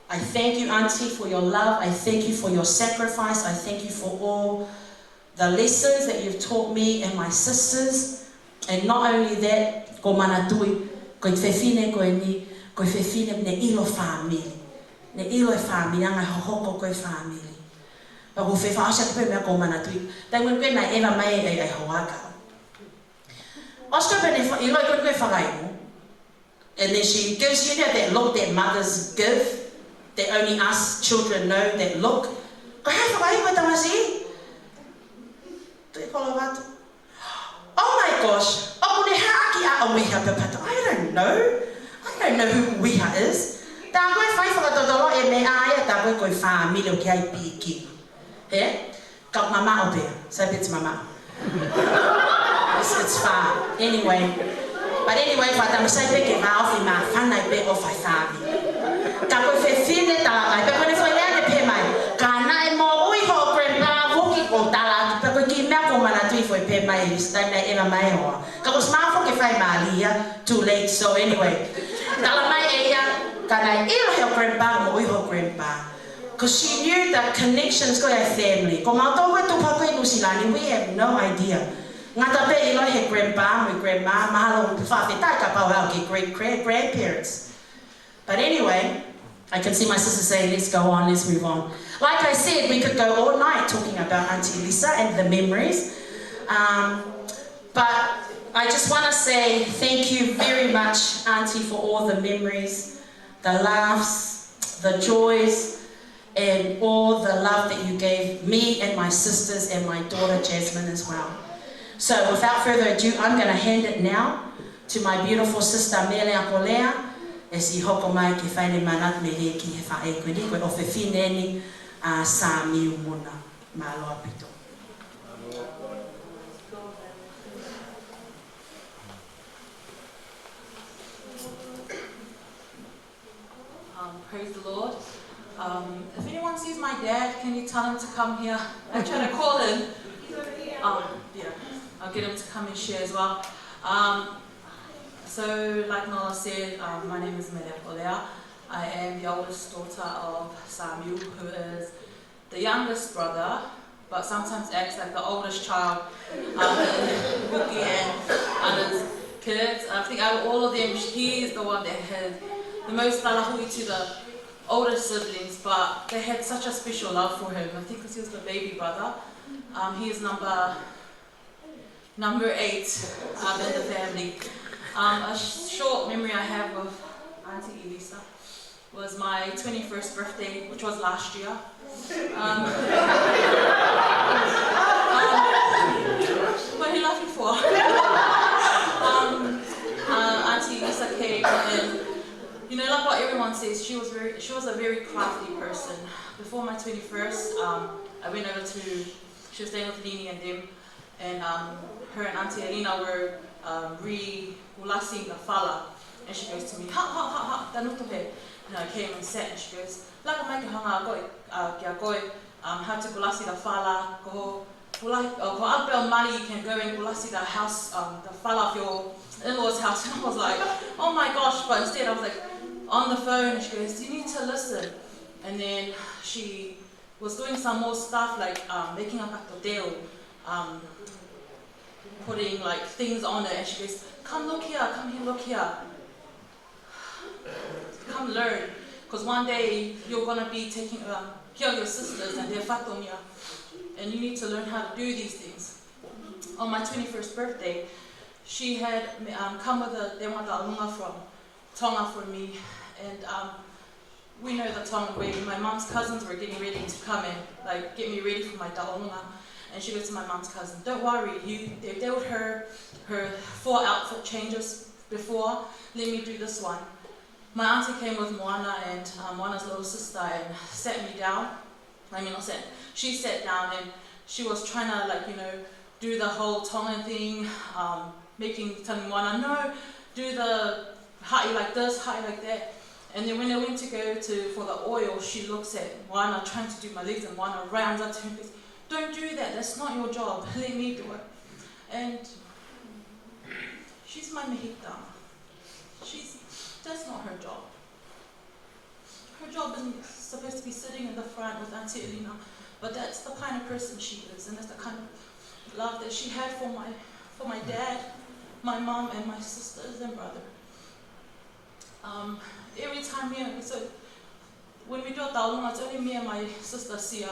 I thank you, Auntie, for your love. I thank you for your sacrifice. I thank you for all the lessons that you've taught me and my sisters. And not only that, ko Manatui, ko e fefine ko eni, ko e fefine ne ʻilo fāmili. Ne ʻilo e fāmili, anga e hohoko ko e fāmili. Pea ko e fefine ʻosi atu pē meʻa ko Manatui. Taimi ko ē naʻe ʻeva mai e, e, e hoaka. ʻOsi ko ē pē ne fa-, ʻilo ko ē ko e fakainu. And then she gives you that, that look that mothers give, that only us children know that look. Ko e hā e fakainu e tamasiʻi? Tui kolo vatu. Oh my gosh, ʻoku ne haʻaki ʻa ʻUiha pea pata. I don't know. I don't know who ʻUiha is. Tā ko e fai fakatotolo e meʻa ia, tā ko e ko e fāmili ʻoku ʻi ai piki. He? Ka mamaʻo pē, sai pē te mamaʻo. It's, it's far. Anyway. But anyway, fata masai pē ke vao fi ma fana i pē ʻo fai fāmili. Ka ko e fefine tala mai, pea ko ʻene foʻi lea ne pehē mai. Ka naʻe moʻui hoʻo grandpa vuki ʻo tala atu, pea ko e kiʻi meʻa ko Manatui foʻi pehē mai, is that naʻe ʻeva mai hoa. Ka ko e smart foki ke fai mali ia, too late. So anyway, tala mai ʻe ia, ka naʻe ʻilo ʻe hoʻo grandpa, moʻui hoʻo grandpa. 'Cause she knew the connections ko ia e family. Ko mautolu ko e tupu ko ē ʻi New Zealand, we have no idea. Ngata pē ʻilo he grandpa mo e grandma, mahalo ʻoku fakafetaʻi kapau ʻe aʻu ki he great grand-, grandparents. But anyway, I can see my sister saying, "Let's go on, let's move on." Like I said, we could go all night talking about Auntie Lisa and the memories. Um, but I just wanna say thank you very much, Auntie, for all the memories, the laughs, the joys, and all the love that you gave me and my sisters and my daughter Jasmine as well. So without further ado, I'm gonna hand it now to my beautiful sister Mele Akolea, ʻe siʻi hoko mai ke fai ʻene manatu mele ki he faʻē ko eni, ko e ʻofefine eni ʻa Samiu Muna. Mālō ʻaupito. Um, praise the Lord. Um, if anyone sees my dad, can you tell him to come here? I try to call him. Um, yeah, I'll get him to come and share as well. Um, so, like Nola said, um, my name is Mele Akolea. I am the oldest daughter of Samiu, who is the youngest brother, but sometimes acts like the oldest child, um, in Wiki and others' kids. I think out of all of them, he is the one that had the most talahui to the older siblings, but they had such a special love for him. I think 'cause he was the baby brother. Um, he is number, number eight, um, in the family. Um, a sh-, short memory I have of Auntie Elisa was my twenty-first birthday, which was last year. Um, um, what are you laughing for? Um, uh, Auntie Lisa came and, you know, like what everyone says, she was very, she was a very crafty person. Before my twenty-first, um, I went over to, she was staying with Lini and them, and, um, her and Auntie Alina were, um, re-ulasing the fala. And she goes to me, "Ha, ha, ha, ha, tanuto he." you know, came and sat, and she goes, "Laka mai ke u hanga ko ē, uh, kia koe, um, how to kulasi the fala, ko ho, kulasi, or ko ʻalu pē ʻo mali, you can go and kulasi the house, um, the fala of your in-laws' house." And I was like, "Oh my gosh," but instead I was, like, on the phone, and she goes, "You need to listen." And then she was doing some more stuff, like, um, making a faʻu teu, um, putting, like, things on it, and she goes, "Come look here, come here, look here. Come learn, 'cause one day you're gonna be taking, um, care of your sisters and their fatongia, and you need to learn how to do these things." On my twenty-first birthday, she had, um, come with a teuga taʻolunga from Tonga for me, and, um, we know the Tongan way. My mom's cousins were getting ready to come and, like, get me ready for my taʻolunga. And she goes to my mom's cousin, "Don't worry, you, they dealt her, her four outfit changes before. Let me do this one." My auntie came with Moana and, um, Moana's little sister and sat me down. I mean, not sat. She sat down and she was trying to, like, you know, do the whole Tongan thing, um, making, telling Moana, "No, do the haʻi like this, haʻi like that." And then when I went to go to, for the oil, she looks at Moana trying to do my legs, and Moana runs up to him and goes, "Don't do that, that's not your job, let me do it." And she's my mehikitama. She's, that's not her job. Her job isn't supposed to be sitting in the front with Auntie Elena, but that's the kind of person she is, and that's the kind of love that she had for my, for my dad, my mom, and my sisters and brother. Um, every time, yeah, so when we do a taʻolunga, it's only me and my sister Sia.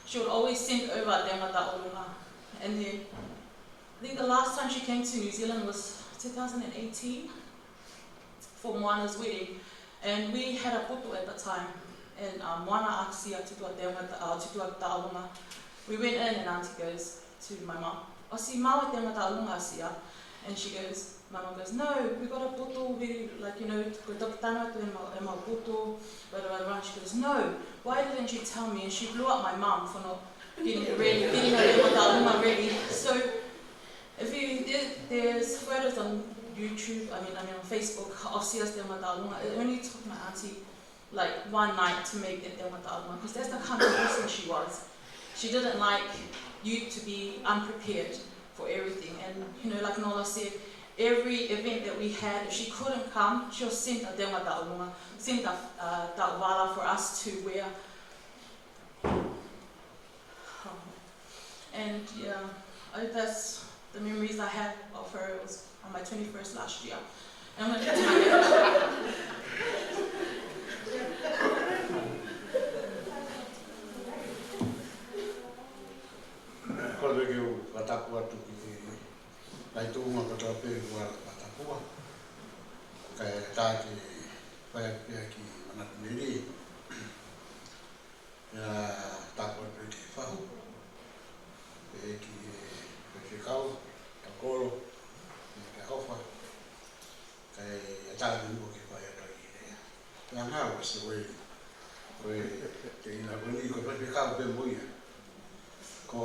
She would always send over a teuga taʻolunga. And then I think the last time she came to New Zealand was two thousand and eighteen for Moana's wedding. And we had a poto at the time. And, um, Moana asked Sia to do a teuga, uh, to do a taʻolunga. We went in and Auntie goes to my mom, "ʻOsi maʻu e teuga taʻolunga, Sia?" And she goes, my mom goes, "No, we got a poto, we, like, you know, ko e toki tanu atu ʻemau, ʻemau poto, blah, blah, blah, blah." She goes, "No, why didn't you tell me?" And she blew up my mom for not getting it ready, getting her teuga taʻolunga ready. So if you, there, there's photos on YouTube, I mean, I mean on Facebook, of Sia's teuga taʻolunga. It only took my auntie, like, one night to make that teuga taʻolunga, 'cause that's the kind of person she was. She didn't like you to be unprepared for everything. And, you know, like Nola said, every event that we had, if she couldn't come, she'll send a teuga taʻolunga, send a, uh, taʻovala for us to wear. And yeah, I, that's the memories I have of her. It was on my twenty-first last year. And I'm gonna get to my Kole ke u fakatapu atu ki he ngaahi tuʻunga kotoa pē ʻoku ala fakatapua. Kae ʻatā ke fai atu pē ʻa e kiʻi manatu melie. ʻIo, tapu atu pē ki he fahu, pehē ki he faifekau, Taukolo, pehē kia ʻOfa, kae ʻatā ke mou ke fai atu ʻa e lea. Pea ngalo se ue, ue, teʻina ko eni ko e faifekau pē mo ia. Ko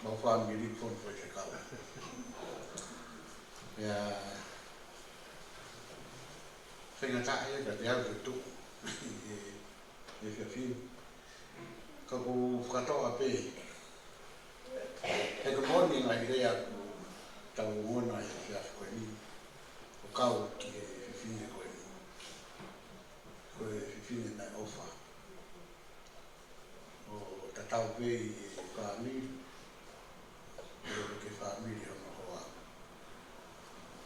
ʻemau fāmili ko e faifekau. Pea, faingataʻa ia kiate au ke tuʻu he efiafi ni. Ka ʻoku ou fakatoa pē, he ko e moʻoni e ngaahi lea ʻoku tau ongona he efiafi ko eni, ʻo kau ki he fefine ko eni. Ko e fefine naʻe ʻofa. ʻO tatau pē ʻi he fāmili, ʻo ki he fāmili hono hoa.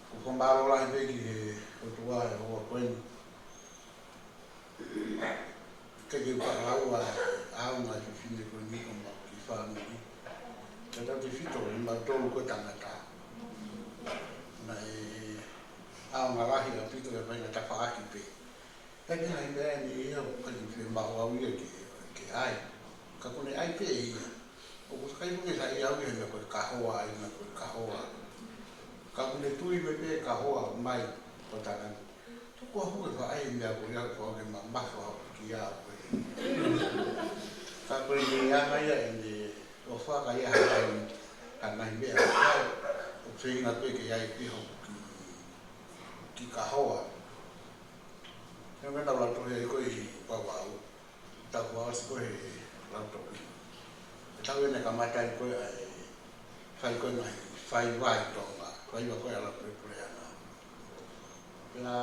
ʻOku ou fakamālō lahi pē ki he ʻOtua he houa ko eni. ʻIkai ke u faʻa lau ʻa e ʻaonga e fefine ko eni ki homau kiʻi fāmili. Tautautefito ʻi mautolu ko e tangata. Naʻe ʻaonga lahi ʻaupito e faʻahinga tafaʻaki pē. ʻIkai ke ʻi ai ha meʻa ʻe niʻihi ia ʻoku ʻikai ke fiemaʻu au ia ke, ke ʻai. Ka kuo ne ʻai pē ia. ʻOku ʻikai ke u saiʻia au ia he meʻa ko e kahoa, ʻai meʻa ko e kahoa. Ka kuo ne tui mai pē kahoa mai ko tana. Tuku ā hū e faʻē meʻa ko ia, ko e mamafa au ki ai ko ē. Ka ko e meʻa ia ʻene ʻofa, ka ʻi ai ha ngaahi, ha ngaahi meʻa ʻoku feinga pē ke ʻai pē hoku kiʻi, kiʻi kahoa. He meʻa tau lau tohi ai ko ē ʻi Vavaʻu, tau ʻosi ko ē he lau tohi. Ko e taʻu ʻeni kamata ai ko ē ʻa e fai ko ē mai faiva ʻi Tonga, faiva ko ē ʻa e Pulepuleʻanga. Pea,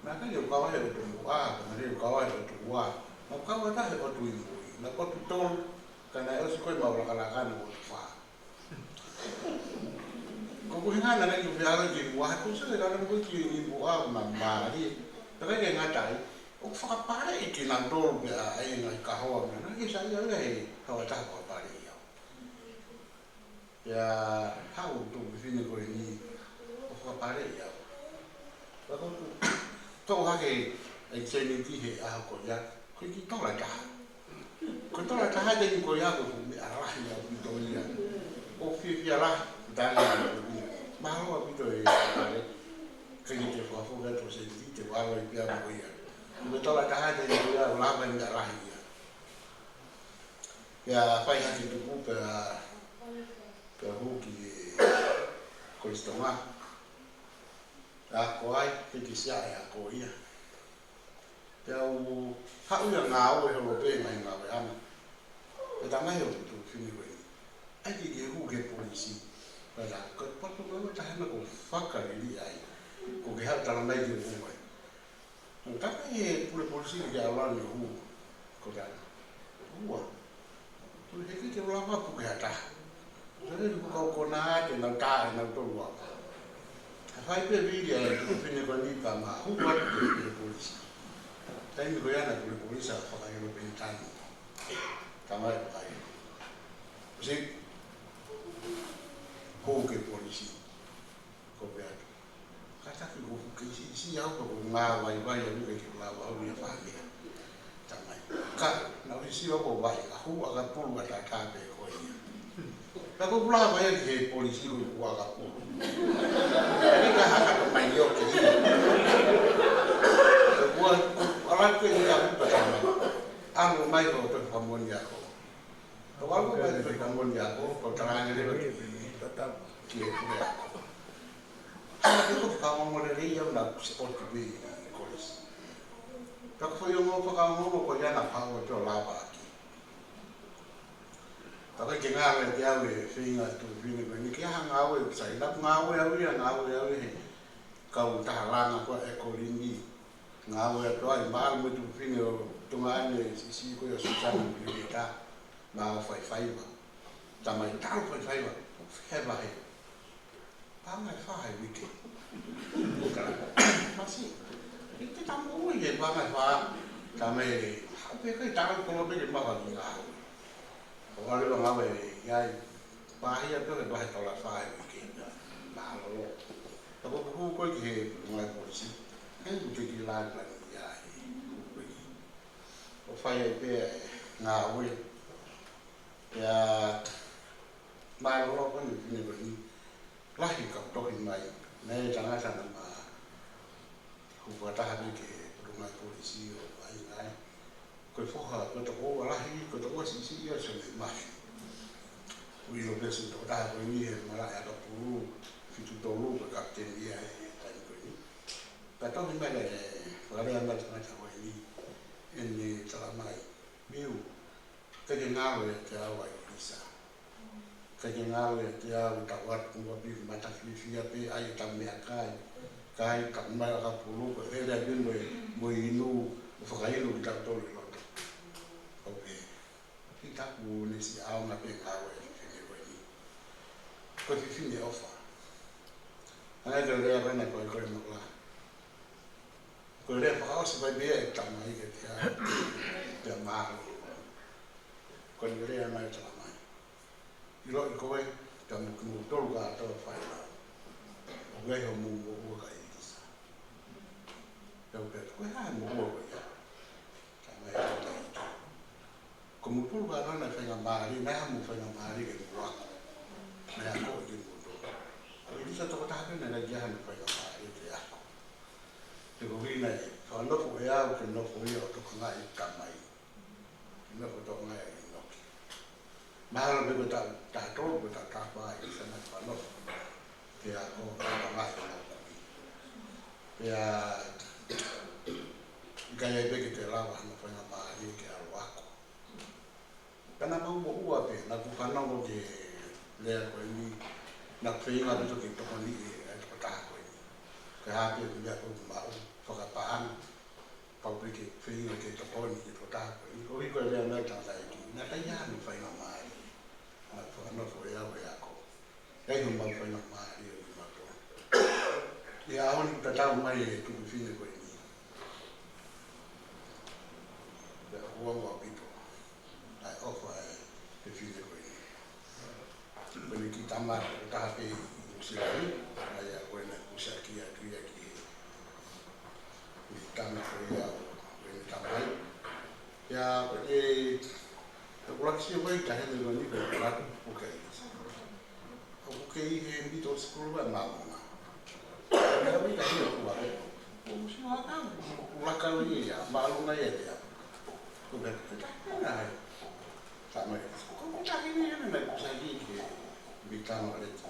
naʻe ʻikai ke u kau he ʻotu muʻa, ka naʻe ʻikai ke u kau he ʻotu ua. Naʻa ku kau ʻatā he ʻotu ʻi mui, naʻe ʻotu tolu, ka naʻe ʻosi ko ē mau lakalaka naʻe ʻotu fā. Ko e ʻuhinga naʻe ʻikai ke u fie ʻalu ki muʻa, he ko e sio ʻe lana ko ē ki muʻa ma mali. Pea ʻikai ke ngata ai, ʻoku fakapaleʻi kinautolu pea ʻai e ngaahi kahoa mo e ngaahi, sai au ia he haʻu ʻatā fakapaleʻi au. Pea haʻu tuku fefine ko eni ʻo fakapaleʻi au. Pea ko ʻeku toʻo hake e sēniti he ʻaho ko ia, ko e kiʻi tola ʻe taha. Ko e tola ʻe taha ʻeni ko ia ko e fuʻu meʻa lahi ʻaupito ia. ʻOku fiefia lahi, tana ia. Mahalo ʻaupito e kale, ʻikai ke te fakafoki atu e sēniti, te u ʻalu ai pē au mo ia. Ko e tola ʻe taha ʻeni ko ia, ʻoku lava e meʻa lahi ia. Pea fai hake tuku pea, pea hū ki he Kolisi Tonga. Pea ako ai, ʻikai ke siʻi ako ia. Pea u haʻu ia ʻo ngāue holo pē mai ngāueʻanga. Pea talamai ʻe he tuofefine ko ē, ʻai ke ke hū ki he polisi. Pea ta, ko e patu ngāue ʻe taha ʻena ʻoku fakaliliʻa ai. ʻOku ke haʻu talamai ke u hū ai. Naʻe talamai ʻe he pule polisi ke ʻalu ʻo hū. Ko e taha. Ua. Ko e hiki ke lava puke ha taha. Sole ni ko kau kona te nau tā ʻe nautolu ua. ʻA e fai pē vili ʻa e tuofefine ko eni pea ma hū atu ki he pule polisi. Taimi ko ia naʻe pule polisi ʻa Fakailo Penitani. Talamai ʻe Fakailo. Sio, hū ki he polisi. Ko pea atu. Kātaki ko ʻeku kei siʻisiʻi au pea ʻoku ou ngāvaivai au ʻikai ke u lava au ia fānea. Talamai. Ka, naʻa ku siʻisiʻi au ʻo vaʻinga hū ʻakapulu ʻataʻatā pē ko ia. Pea ʻoku ou lava ia ki he polisi ko ʻeku ʻakapulu. Pea ʻikai ha kata mai ʻo ke ia. Pea kuo, kuo ala ke ia ka talamai. ʻAlu mai ʻo toe fakamoʻoni ako. Ka ʻoku ou ʻalu mai ʻo toe fakamoʻoni ako, ko e talaange leva ki he, ki he puleako. Ka ko e fakaongoongo lelei au naʻa ku siʻi ʻotu pē ʻi kolisi. Ka ko e foʻi ongo fakaongoongo ko ia naʻa ku haʻu atu ʻo lavaʻaki. Ka ʻoku ʻikai ke ngalo ʻiate au e feinga ʻa e tuofefine ko eni ke ʻai ha ngāue ʻoku sai. Naʻa ku ngāue au ia, ngāue au ia he kau taha langa ko ē ʻa e kolisi. Ngāue atu ai, ma ʻalu mo e tuofefine ʻo Tonga ni, siʻisiʻi ko ia ʻa Susana Mulileta, ma ō fai faiva. Talamai talu fai faiva, he vahe. Paʻanga ʻe fā he uike. Ka, masiʻi. ʻIkai ke tau moʻui he paʻanga ʻe fā, talamai, haʻu pē kai talu kolo pē ke maʻu ha kiʻi ngāue. ʻO ʻalu ʻo ngāue ai, pāhia pē he vahe tola fā he uike. Mālō. Ka ko ʻeku hū ko ē ki he ngāue polisi, ʻikai ke u teʻeki lava ʻo lanu ia he hū ko ē. ʻO fai ai pē ʻa e ngāue. Pea mālōlō ko eni fefine ko eni, lahi e kau tohi mai, naʻe tangata naʻa ma hū fakataha pē ki he ngāue polisi ʻo vaʻinga ai. Ko e foha, ko e tokoua lahi, ko e tokoua siʻisiʻi ʻa Sione Mafi. ʻOku ʻilo pē ʻa Sione tokotaha ko eni he malaʻe ʻakapulu, fitu tolu, ko e kapiteni ia he taimi ko eni. Ka tohi mai ʻe, fakalea mai tangata ko eni, ʻene talamai, Miu, ʻikai ke ngalo ʻiate au ʻa ʻIlisa. ʻIkai ke ngalo ʻiate au ʻetau ʻalu ʻo ʻapi mata fiefia pē ʻai ʻetau meʻakai. Kai ka mai ʻakapulu ko e hele ai pē mo e, mo e inu, ʻo fakainu kitautolu ʻi loto. ʻOku pehē, ʻi taku ne siʻi ʻaonga pē ngāue ʻa e fefine ko eni. Ko e fefine ʻofa. Hangē ko e lea ko ena ko e, ko e makula. Ko e lea fakaʻosi mai pē ia ʻe tamai kiate au. Pea mālō. Ko e lea mai ʻe talamai. ʻIloʻi koe, pea mo kimoutolu kātoa fai lau. ʻOku ʻi ai homou moʻua kia ʻIlisa. Pea u pehē, ko e hā e moʻua ko ia? Talamai ʻe talamai. Ko moutolu kātoa naʻe faingamālie, naʻe ʻi ai homou faingamālie ke mou ako. Naʻe ako kimoutolu. Ko ʻIlisa tokotaha pē naʻe ʻikai ke ʻi ai hano faingamālie ke ako. He ko e ʻuhinga ia, fakanofo ʻe au ke nofo ia ʻo tokangaʻi e tamai. Ke nofo ʻo tokangaʻi ʻa ʻInoke. Mahalo pē ko e taʻu taha tolu, ko e taʻu taha fā ʻa ʻIlisa naʻe fakanofo. Pea ko e tokangaʻi ʻa ʻInoke. Pea ʻIkai ai pē ke toe lava hano faingamālie ke ʻalu ʻo ako. Pea naʻa mau moʻua pē, naʻa ku fanongo ki he lea ko eni, naʻa ku feinga pē ke tokoniʻi e tokotaha ko eni. Ko e hā pē meʻa ʻoku maʻu fakapaʻanga, pau pē ke feinga ke tokoni ki he tokotaha ko eni. Koeʻuhi ko e lea mai ʻa e tangataʻeiki, naʻe ʻikai hano faingamālie. Naʻa ku fakanofo ʻe au ʻo ako. ʻIkai hano faingamālie ʻo mautolu. ʻI he ʻaho ni kuo tatau mai e tuofefine ko eni. Pea ʻoku ou ʻaupito ʻa e ʻofa ʻa e fefine ko eni. Ko ʻene kiʻi tama ko e taha pē ʻi Nuʻu Sila ni, ʻa ia ko ʻene kusi atu ia ki he, ki he tama ko ia ʻo ʻene tamai. Pea ko e, ʻoku ou sio ko e taʻahine ko eni ko e laka ʻoku kei ʻi he middle school ʻa Māmonga. Pea ʻoku ʻi ai e taʻahine ʻoku ʻalu. ʻOku sio ʻa e ʻoku laka ʻo ia, māʻolunga ia ʻa e lea. Ko e taʻahine ʻa e tamai. Ko e taʻahine ia naʻe kusi atu ki he mita mo le tō.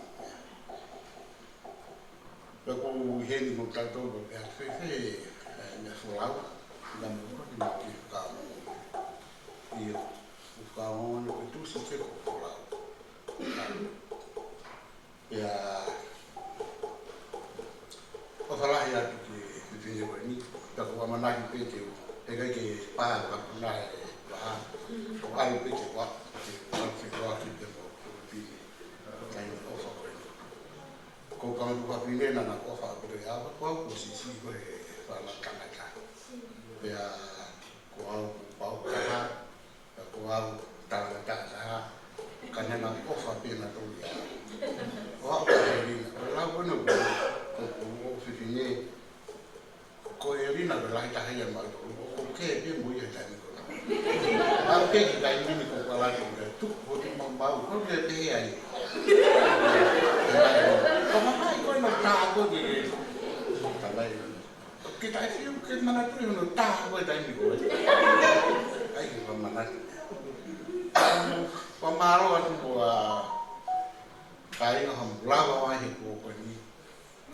Pea ko e heni mo tautolu pea fēfē e meʻa folau, ʻi he meʻa mo ni mo ke fakaongo. ʻIo, fakaongo ni ko e tuʻusi ke ko e folau. Pea ʻofa lahi atu ki he fefine ko eni, pea ʻoku ou ʻamanaki pē te u, heʻikai ke pā ka puna he vaha, ʻo ʻalu pē ke ua, ke ua ke ua ki pē mo, ko e pine, kai ʻofa ko eni. Ko e kau fefine naʻa na ʻofa ʻaupito ʻia au, ko au kuo siʻisiʻi ko e fānau tangata. Pea ko au kuo pau taha, pea ko au talangataʻa taha, ka naʻa na ʻofa pē nautolu ʻia au. ʻO aʻu kia ʻElina, ko e lau ko ena ko, ko, ko, ko fefine, ko ʻElina ko e lahi taha ia mautolu, ʻoku ou kē pē mo ia he taimi ko ena. Aʻu ki he taimi ni ko e kalato ke tuku hoti maumau, ko e pehē ai. Ko mamai ko ena tā ko ke ke. Tamai. Ke taʻe fiu ke manatuʻi hono tā ko e taimi ko ē. ʻAi ke fakamanatu. Fakamālō atu mo e kāinga hono lava mai he kuo ko eni.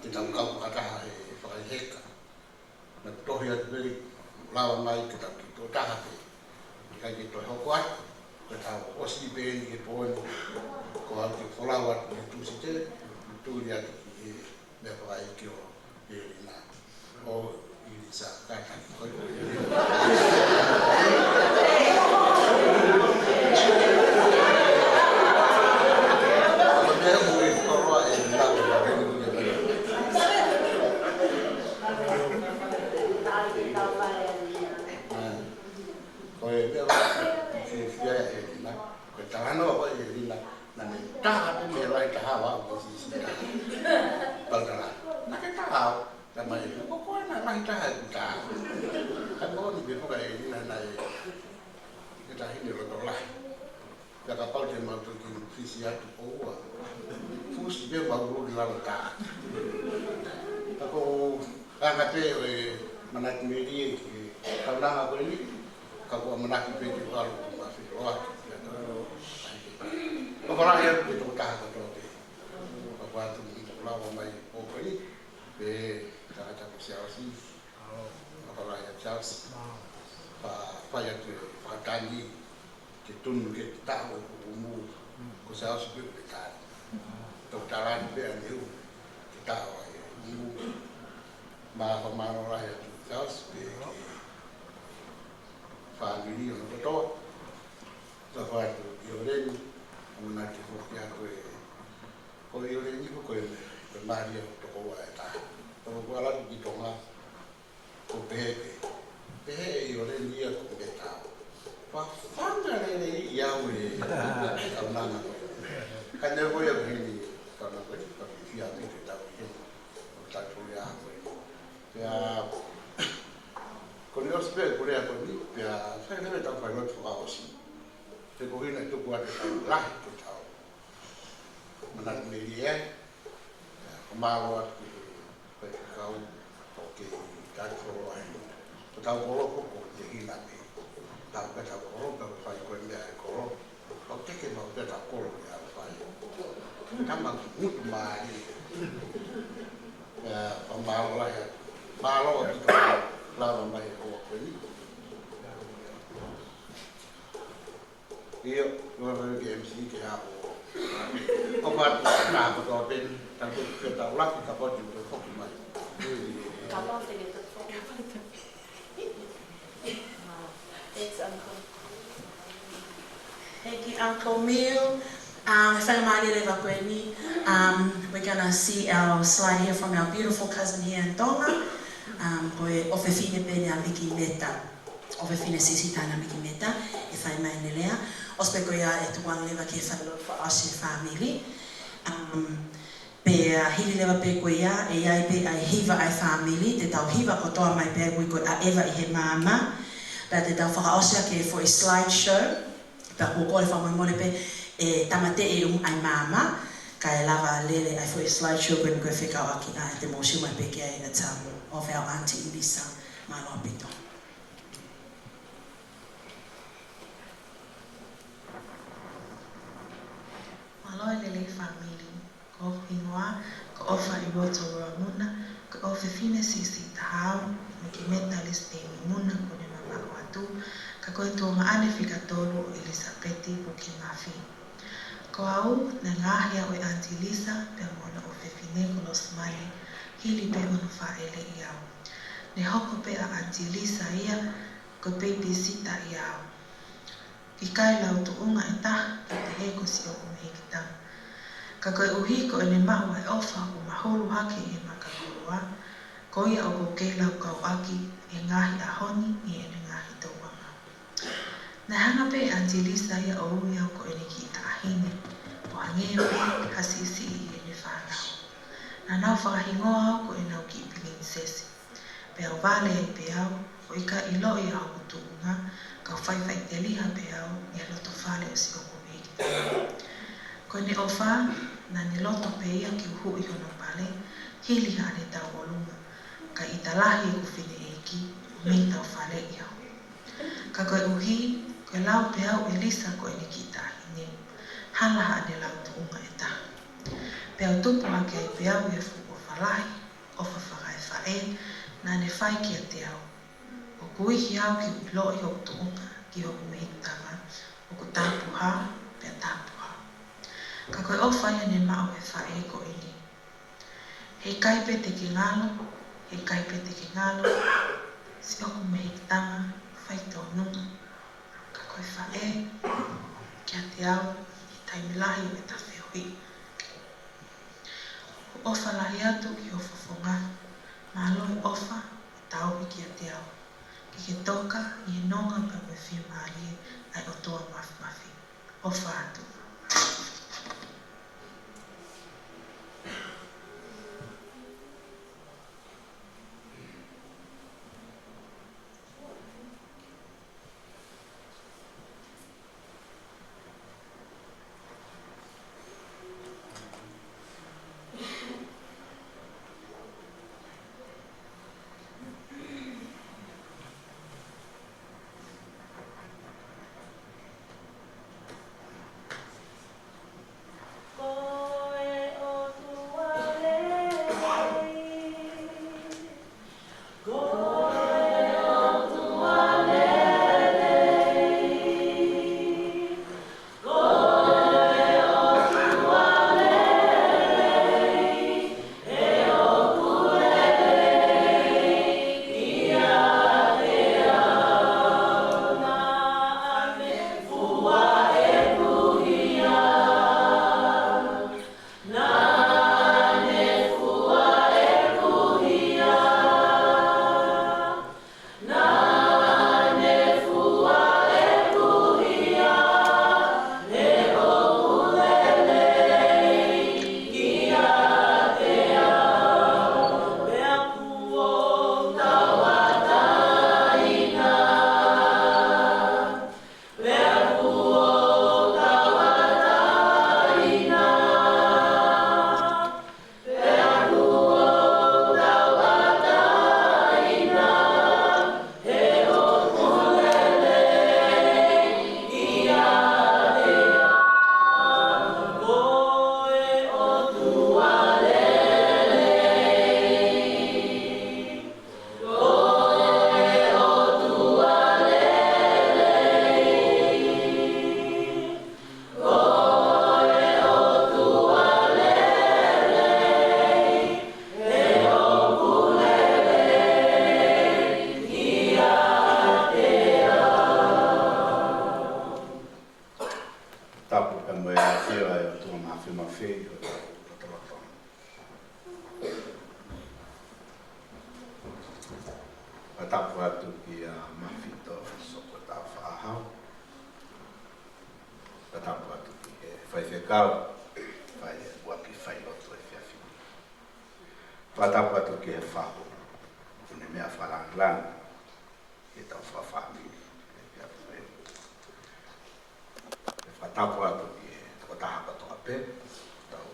Ke tau kau fakataha he fakaʻikeka. Naʻa ku tohi atu pē, lava mai ke tau kiʻi tō taha pē. ʻIkai ke toe hoko atu, ke tau ʻosi pē eni he pō ni, ko au ke folau atu he Tūsite, tuli atu ki he meʻa fakaʻeiki ʻo ʻElina. ʻO ʻIlisa, kātaki ko e Ko e meʻa ʻoku fiefia ai ʻa ʻElina, ko e talanoa ko ē ʻa ʻElina, naʻa ne taha pē mei he lahi taha ʻo aʻu ki he siʻisiʻi taha. Pau tala, naʻa ke taha au, talamai ʻe au, ko koe naʻa lahi taha ʻeku taha. Ka moʻoni pē foki ʻa ʻElina naʻe, ko e taʻahine loto lahi. Pea kapau te mau toki fisi atu ʻo ua. Fusi pē mau ʻi lalo tā. Ka ko e anga pē ʻo e manatu melie ki he kaunanga ko eni, ka ko e ʻamanaki pē ke ʻalu ʻo mafai loa. Ko e fala ia ke tō taha ka tō pē. Ka ko e atu ni ko e lava mai ʻo ko eni, pē tangata ko Siaosi. Ka fala ia Siaosi. Pea fai atu e fakatangi ke tonu ke taʻu e kumu, ko Siaosi pē ʻoku ke tali. Tau talani pē ʻa Neu, ke taʻu ai e kumu. Mo e fakamālō lahi atu Siaosi pē ki he fāmili ʻo hono kotoa. Ka fai atu ʻIoleni, ʻamanaki foki ʻa koe, ko ʻIoleni ko koe, ko e mālie ʻo tokoua ʻe taha. Tau ko ala ki Tonga, ko pehē pē. Pehē ʻe ʻIoleni ia ko e tau. Fafanga lelei au e kaunanga ko ē. Ka ne ko ia ko eni kaunanga ko ē, ka fiefia pē ke tau ʻi heni. Ko tau ia ko ē. Pea, ko ʻene ʻosi pē ko e lea ko eni, pea, sai leve tau fai lotu fakaʻosi. He ko hina tuku atu tau lahi ko tau. Manatu melie ai. Fakamālō atu ki he faifekau ʻoku kei taki foloa heni. Ko tau kolo ko ko te hina pē. Tau ka tau kolo, tau fai ko e meʻa he kolo. ʻOku teke mau pē tau kolo ke au fai. Tama ki mutu mālie. Pea fakamālō lahi atu. Mālō atu tau. Lava mai ʻo ko eni. ʻIo, ʻoku ou ʻoatu ke M C ke haʻu. ʻOku ʻoatu ka ko tō peni, ka ko ke tau laki ka poti ko foki mai. Ka pau te ke tau foki mai. Thanks, Uncle. Thank you, Uncle Mill. Um, e faingamālie leva ko eni. Um, we're gonna see our slide here from our beautiful cousin here in Tonga. Um, ko e ʻofefine pē ʻa Miki Meta. ʻOfefine Sisita ʻa Miki Meta, ʻe fai mai ʻene lea. ʻOsi pē ko ia ʻe tuku ange leva ke fai ʻa e fakaʻosi e fāmili. Um, Pea hili leva pē ko ia, ʻe ʻi ai pē ʻa e hiva ʻa e fāmili, te tau hiva kotoa mai pē ʻa e kui ko e ʻaʻeva ʻi he maama. Pea te tau fakaʻosi ʻaki e foʻi slide show, pea ʻoku ou kole fakamolemole pē ʻe tāmateʻi ʻe ʻumaʻā e maama, kae lava lele ʻa e foʻi slide show ko eni ko e fekauʻaki ʻa e te mou sio mai pē ki ai ʻa e tamu of our Aunty Lisa. Mālō ʻaupito. Mālō e lelei fāmili. Ko hoku hingoa, ko ʻOfa ʻIuoto Roa Muna, ko e ʻofefine siʻisiʻi taha au, Miki Meta Lisiteni Muna kuo ne mamaʻo atu, ka ko e tuongaʻane fika tolu ʻo ʻIlisapeti Puke Mafi. Ko au, naʻe ngaohi au ʻe Aunty Lisa, pea mo hono ʻofefine ko Losimale, hili pē hono fāʻeleʻi au. Ne hoko pē ʻa Aunty Lisa ia, ko e babysitter ia au. ʻIkai lau tuʻunga ʻe taha, ʻi he ko siʻoku mehikitanga. Ka koeʻuhi ko ʻene maʻu ʻa e ʻofa ʻoku mahulu hake ʻi he maka koloa, ko ia ʻoku ou kei laukau ʻaki ʻi he ngaahi ʻaho ni ʻi heʻene ngaahi touʻanga. Naʻe hanga pē ʻe Aunty Lisa ia ʻo ui au ko ʻene kiʻi taʻahine, ʻo hangē pē ha siʻisiʻi ʻi heʻene fānau. Naʻa nau fakahingoa au ko ʻenau kiʻi pilinisesi. Pea u vale ai pē au, ʻo ʻikai ʻiloʻi ʻa hoku tuʻunga, kau faifaiteliha pē au ʻi he loto fale ʻo siʻoku mehikitanga. Ko ʻene ʻofa, naʻa ne loto pē ia ke u huʻi hono pale, hili haʻane tauʻolunga, kae ʻita lahi ʻeku fineʻeiki, ʻo mei tau faleʻi au. Ka koeʻuhi, ko e lau pē au ʻe Lisa ko ʻene kiʻi taʻahine, hala haʻane lau tuʻunga ʻe taha. Pea u tupu hake ai pē au ʻi he fuʻu ʻofa lahi, ʻofa fakaefaʻē, naʻa ne fai kiate au. ʻOku ʻikai au ke u ʻiloʻi hoku tuʻunga ki hoku mehikitanga, ʻoku tāpuhā, pea tāpuhā. Ka ko e ʻofa ia ne maʻu ʻe he faʻē ko eni. Heʻikai pē te ke ngalo, heʻikai pē te ke ngalo, siʻoku mehikitanga, faitōnunga. Ka ko e faʻē, kiate au, ʻi he taimi lahi ʻo ʻeta feohi. ʻOku ou ʻofa lahi atu ki ho fofonga, mālō e ʻofa ʻo tauhi kiate au. Ke ke toka ʻi he nonga pea mo e fiemālie ʻa e ʻOtua Māfimafi. ʻOfa atu. Mo e ʻafio ʻa e ʻOtua Māfimafi ʻi hotau lotolotonga. Fakatapu atu kia Mafito Sokota Faʻahau. Fakatapu atu ki he faifekau, fai e ʻuluaki failotu he efiafi ni. Fakatapu atu ki he fahu, ʻoku ne meʻa fakalāngilangi ki heʻetau fakafāmili he efiafi ni. Fakatapu atu ki he tokotaha kotoa pē, tau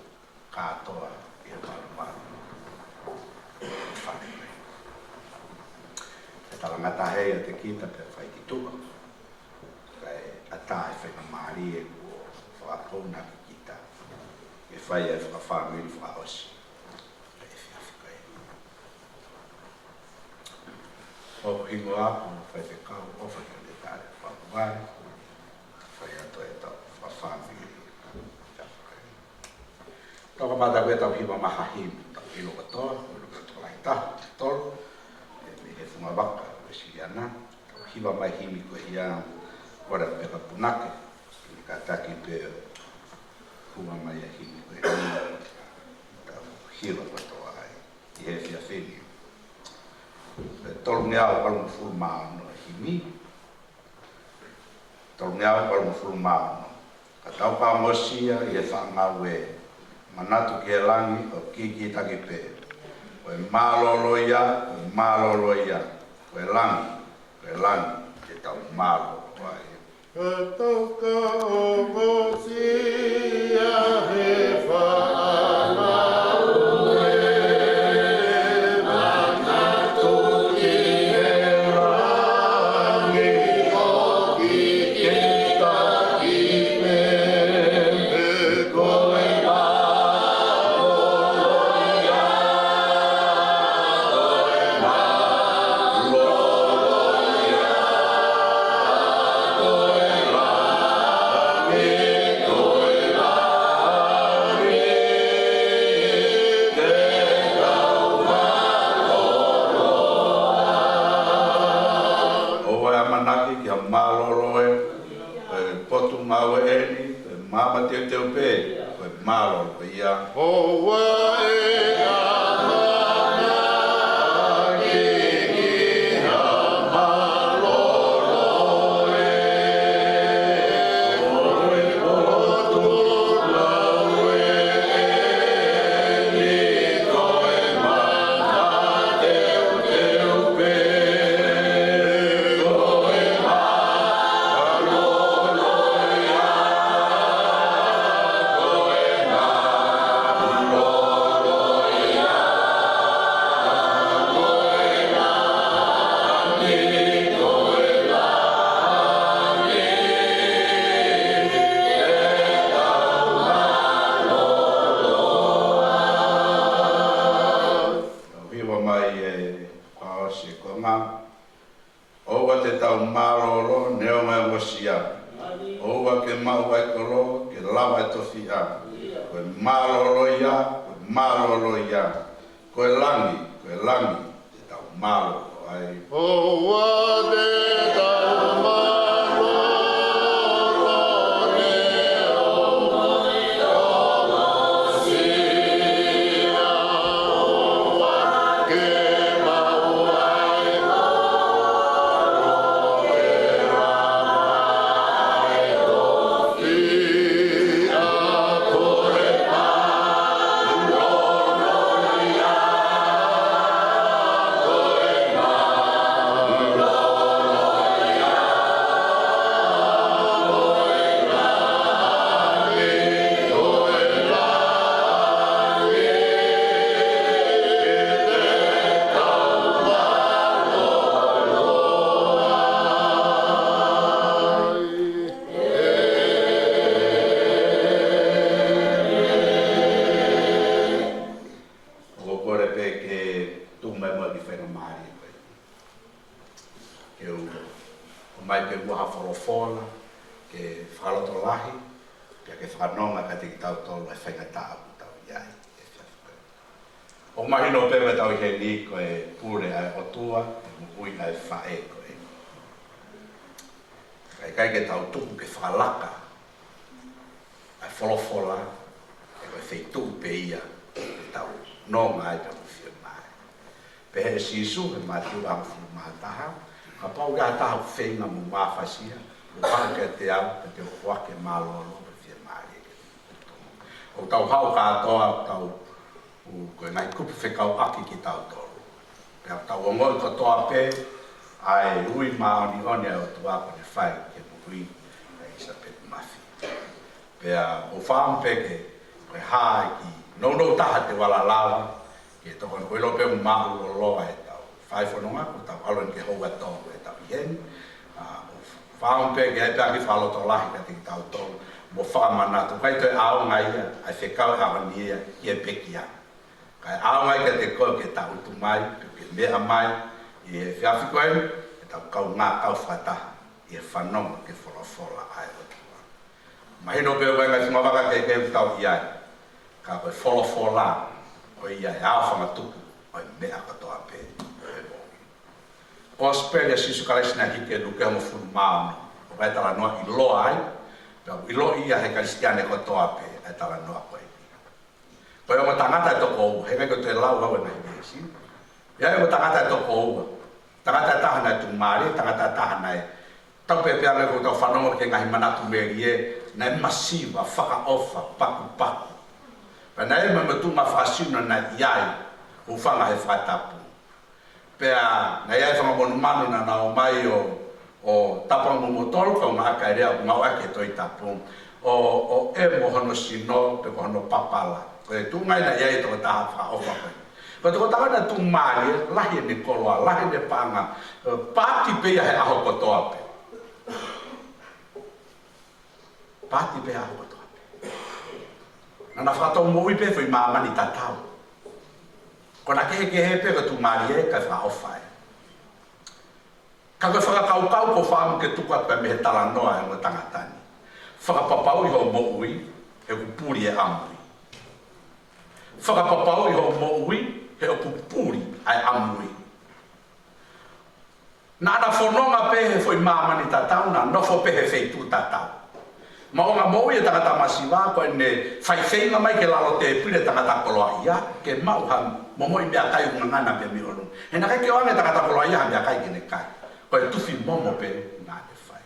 kātoa ʻi he malumalu. Fāmili. He talangataʻa ʻiate kita pea fai ki tuʻa. Kae ʻatā e faingamālie kuo fakakouna ki kita ke fai e fakafāmili fakaʻosi. ʻO hingoa ʻo faifekau ʻo fai ʻa e tale fakamolemole, fai atu ʻetau fakafāmili. Tau kamata ko ʻetau hiva mai ha himi, tau ʻilo kotoa, ʻo ʻilo kotoa lahi taha, tolu, ʻe mei he funga vaka, ʻo e siliana, tau hiva mai himi ko ia, ora peka punake, ʻi he kātaki pē, hiva mai e himi ko ia, tau hiva kotoa ai. ʻI he efiafi ni. Tolungeau valungofulu mā ono himi. Tolungeau valungofulu mā ono. Ka tau ka ongosia ʻi he faʻa ngāue. Manatu ki he langi ʻo kikitaki pē. Ko e mālōlō ia, ko e mālōlō ia. Ko e langi, ko e langi, te tau mālōlō ai. Ka tau ka ongosia he faʻa ngāue, manatu ki he langi ʻo kikitaki pē, ko e mālōlō ia, ko e mālōlō ia. ʻOua ʻe ʻamanaki ki ha mālōlō ē, ko e potungāue ʻeni, ko e maama teuteu pē, ko e mālōlō ia. ʻOua ʻe ʻamanaki ki ha mālōlō ē, ko e potungāue ʻeni, ko e maama teuteu pē, ko e mālōlō ia. Tau hiva mai e fakaʻosi e konga. ʻOua te tau mālōlō neongo e ongosia. ʻOua ke maʻu ʻa e kolo, ke lava e tofiʻa. Ko e mālōlō ia, ko e mālōlō ia. Ko e langi, ko e langi, te tau mālōlō ai. ʻOua te tau mālōlō neongo e ongosia. ʻOua ke maʻu ʻa e kolo, ke lava e tofiʻa. Ko e mālōlō ia, ko e mālōlō ia, ko e langi, ko e langi, te tau mālōlō ai. ʻOku ou kole pē ke tuku mai muʻa e kiʻi faingamālie ko ē. Ke u ʻomai pē muʻa ha folofola, ke fakalotolahi, pea ke fakanonga kiate kitautolu e faingataʻa ʻoku tau ʻi ai he efiafi ko ē. ʻOku mahino pē ʻoku tau ʻi heni ko e pule ʻa e ʻOtua, ʻi he moʻui ʻa e faʻē ko ē. Ka ʻikai ke tau tuku ke fakalaka ʻa folofola, ʻe ko e feituʻu pē ia ʻe tau nonga ai pea mo fiemālie. Pehē ʻe Sīsū he Mātiu hongofulu mā taha, kapau ʻoku ʻi ai ha taha ʻoku feinga mo mafasia, mou haʻu kiate au, pea te u foaki e mālōlō mo e fiemālie. ʻOku tau haʻu kātoa, ʻoku tau, ʻoku, ko e ngaahi kupu fekauʻaki kitautolu. Pea ʻoku tau ongoʻi kotoa pē ʻa e ui māʻoniʻoni ʻa e ʻOtua kuo ne fai ki he moʻui ʻa ʻIlisapeti Mafi. Pea ʻoku ou fakaʻamu pē ke, ke hā e kiʻi nounou taha te u ala lava, ke tokoni, ko e ʻilo pē ʻoku māʻululoloa ʻetau fai fononga, ko ʻetau ʻalu eni ki he houa tolu ʻetau ʻi heni. ʻA, ʻoku ou fakaʻamu pē ke ʻai pē ha kiʻi fakalotolahi kiate kitautolu, mo fakamanatu, ʻikai toe ʻaonga ia ʻa e fekau ʻa e ʻaho ni ia ki he pekia. Kae ʻaonga ia kiate koe ke tangutu mai, pe ke meʻa mai ʻi he efiafi ko eni, ke tau kaungā kau fakataha ʻi he fanongo ki he folofola ʻa e ʻOtua. Mahino pē ʻoku ʻi ai e ngaahi fungavaka kehekehe ʻoku tau ʻi ai, ka ko e folofola ko ia ʻa e aofangatuku ʻo e meʻa kotoa pē ʻo e moʻui. Kosipeli ʻa Sīsū Kalaisi naʻe hiki ʻe Luke hongofulu mā ono, ʻoku ʻi ai e talanoa ʻiloa ai, pea ʻoku ʻiloʻi ia ʻe he Kalisitiane kotoa pē ʻa e talanoa ko eni. Ko e ongo tangata ʻe toko ua, he ʻikai ke u toe lau au e ngaahi veesi. ʻI ai e ongo tangata ʻe toko ua. Tangata ʻe taha naʻe tuʻumālie, tangata ʻe taha naʻe, tau pehē pē ange ʻoku tau fanongo ki he ngaahi manatu melie, naʻe masiva, fakaʻofa, pakupaku. Pea naʻe ʻi ai mo e motuʻa fakasino naʻe ʻi ai, hūfanga he fakatapu. Pea naʻe ʻi ai e fanga monumanu naʻa nau ō mai ʻo, ʻo tapanga momotolo, kaungā ʻaki e lea ʻoku ngāueʻaki he Tohi Tapu, ʻo, ʻo ʻemo hono sino pe ko hono papala. Ko e tuʻunga ia naʻe ʻi ai e tokotaha fakaʻofa ko ē. Ko e tokotaha naʻe tuʻumālie, lahi ʻene koloa, lahi ʻene paʻanga, ʻe, paati pē ia he ʻaho kotoa pē. Paati pē he ʻaho kotoa pē. Naʻa na fakatou moʻui pē he foʻi māmani tatau. Ko ʻena kehekehe pē ko e tuʻumālie kae fakaʻofa ē. Ka ko e fakakaukau ʻoku ou fakaʻamu ke tuku atu pē mei he talanoa ʻa e ongo tangata ni. Fakapapauʻi hoʻo moʻui he ʻoku puli e ʻamui. Fakapapauʻi hoʻo moʻui he ʻoku puli ʻa e ʻamui. Naʻa na fononga pē he foʻi māmani tatau, na nofo pē he feituʻu tatau. Maʻu ange moʻui e tangata masiva, ko ʻene faifeinga mai ki lalo tēpile tangata koloaʻia, ke maʻu ha momoʻi meʻakai ʻoku ngangana pē mei ʻolunga. He naʻe ʻikai ke ʻoange tangata koloaʻia ha meʻakai ke ne kai. Ko e tufi momo pē naʻa ne fai.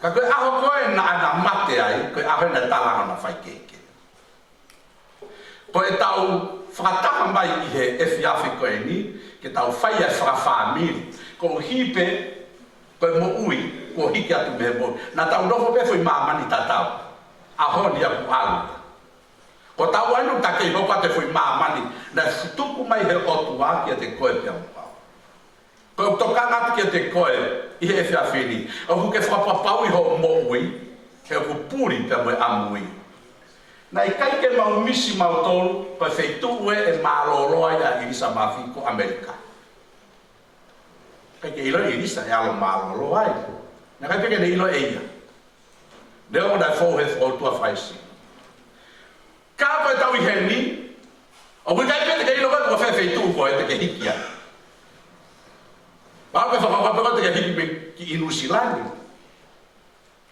Ka ko e ʻaho ko ē naʻa na mate ai, ko e ʻaho ē naʻe tala hona faikehekehe. Ko ʻetau fakataha mai ʻi he efiafi ko eni, ke tau fai e fakafāmili. Koeʻuhi pē, ko e moʻui, kuo hiki atu mei he moʻui. Naʻa tau nofo pē foʻi māmani tatau. ʻAho ni ia kuo ʻalu. Ko ʻetau ʻai ʻo ta kei hoko atu e foʻi māmani, naʻe tuku mai he ʻOtua kiate koe pea mo au. Ko ʻeku tokanga atu kiate koe ʻi he efiafi ni, ʻoku ke fakapapauʻi hoʻo moʻui he ʻoku puli pea mo e ʻamui. Naʻe ʻikai ke mau misi mautolu, ko e feituʻu ē ʻe mālōlō ai ʻa ʻIlisa Mafi ko ʻAmelika. ʻIkai ke ʻilo ʻe ʻIlisa ʻe ʻalu ʻo mālōlō ai. Naʻe ʻikai pē ke ne ʻilo ʻe ia. Neongo naʻe fou he fokoutua fakaisi. Ka ko ʻetau ʻi heni, ʻoku ʻikai pē te ke ʻilo koe ko fē feituʻu ko ē te ke hiki ai. Pau ke fakakaukau pē koe te ke hiki mei ki ʻi Nuʻusila ni.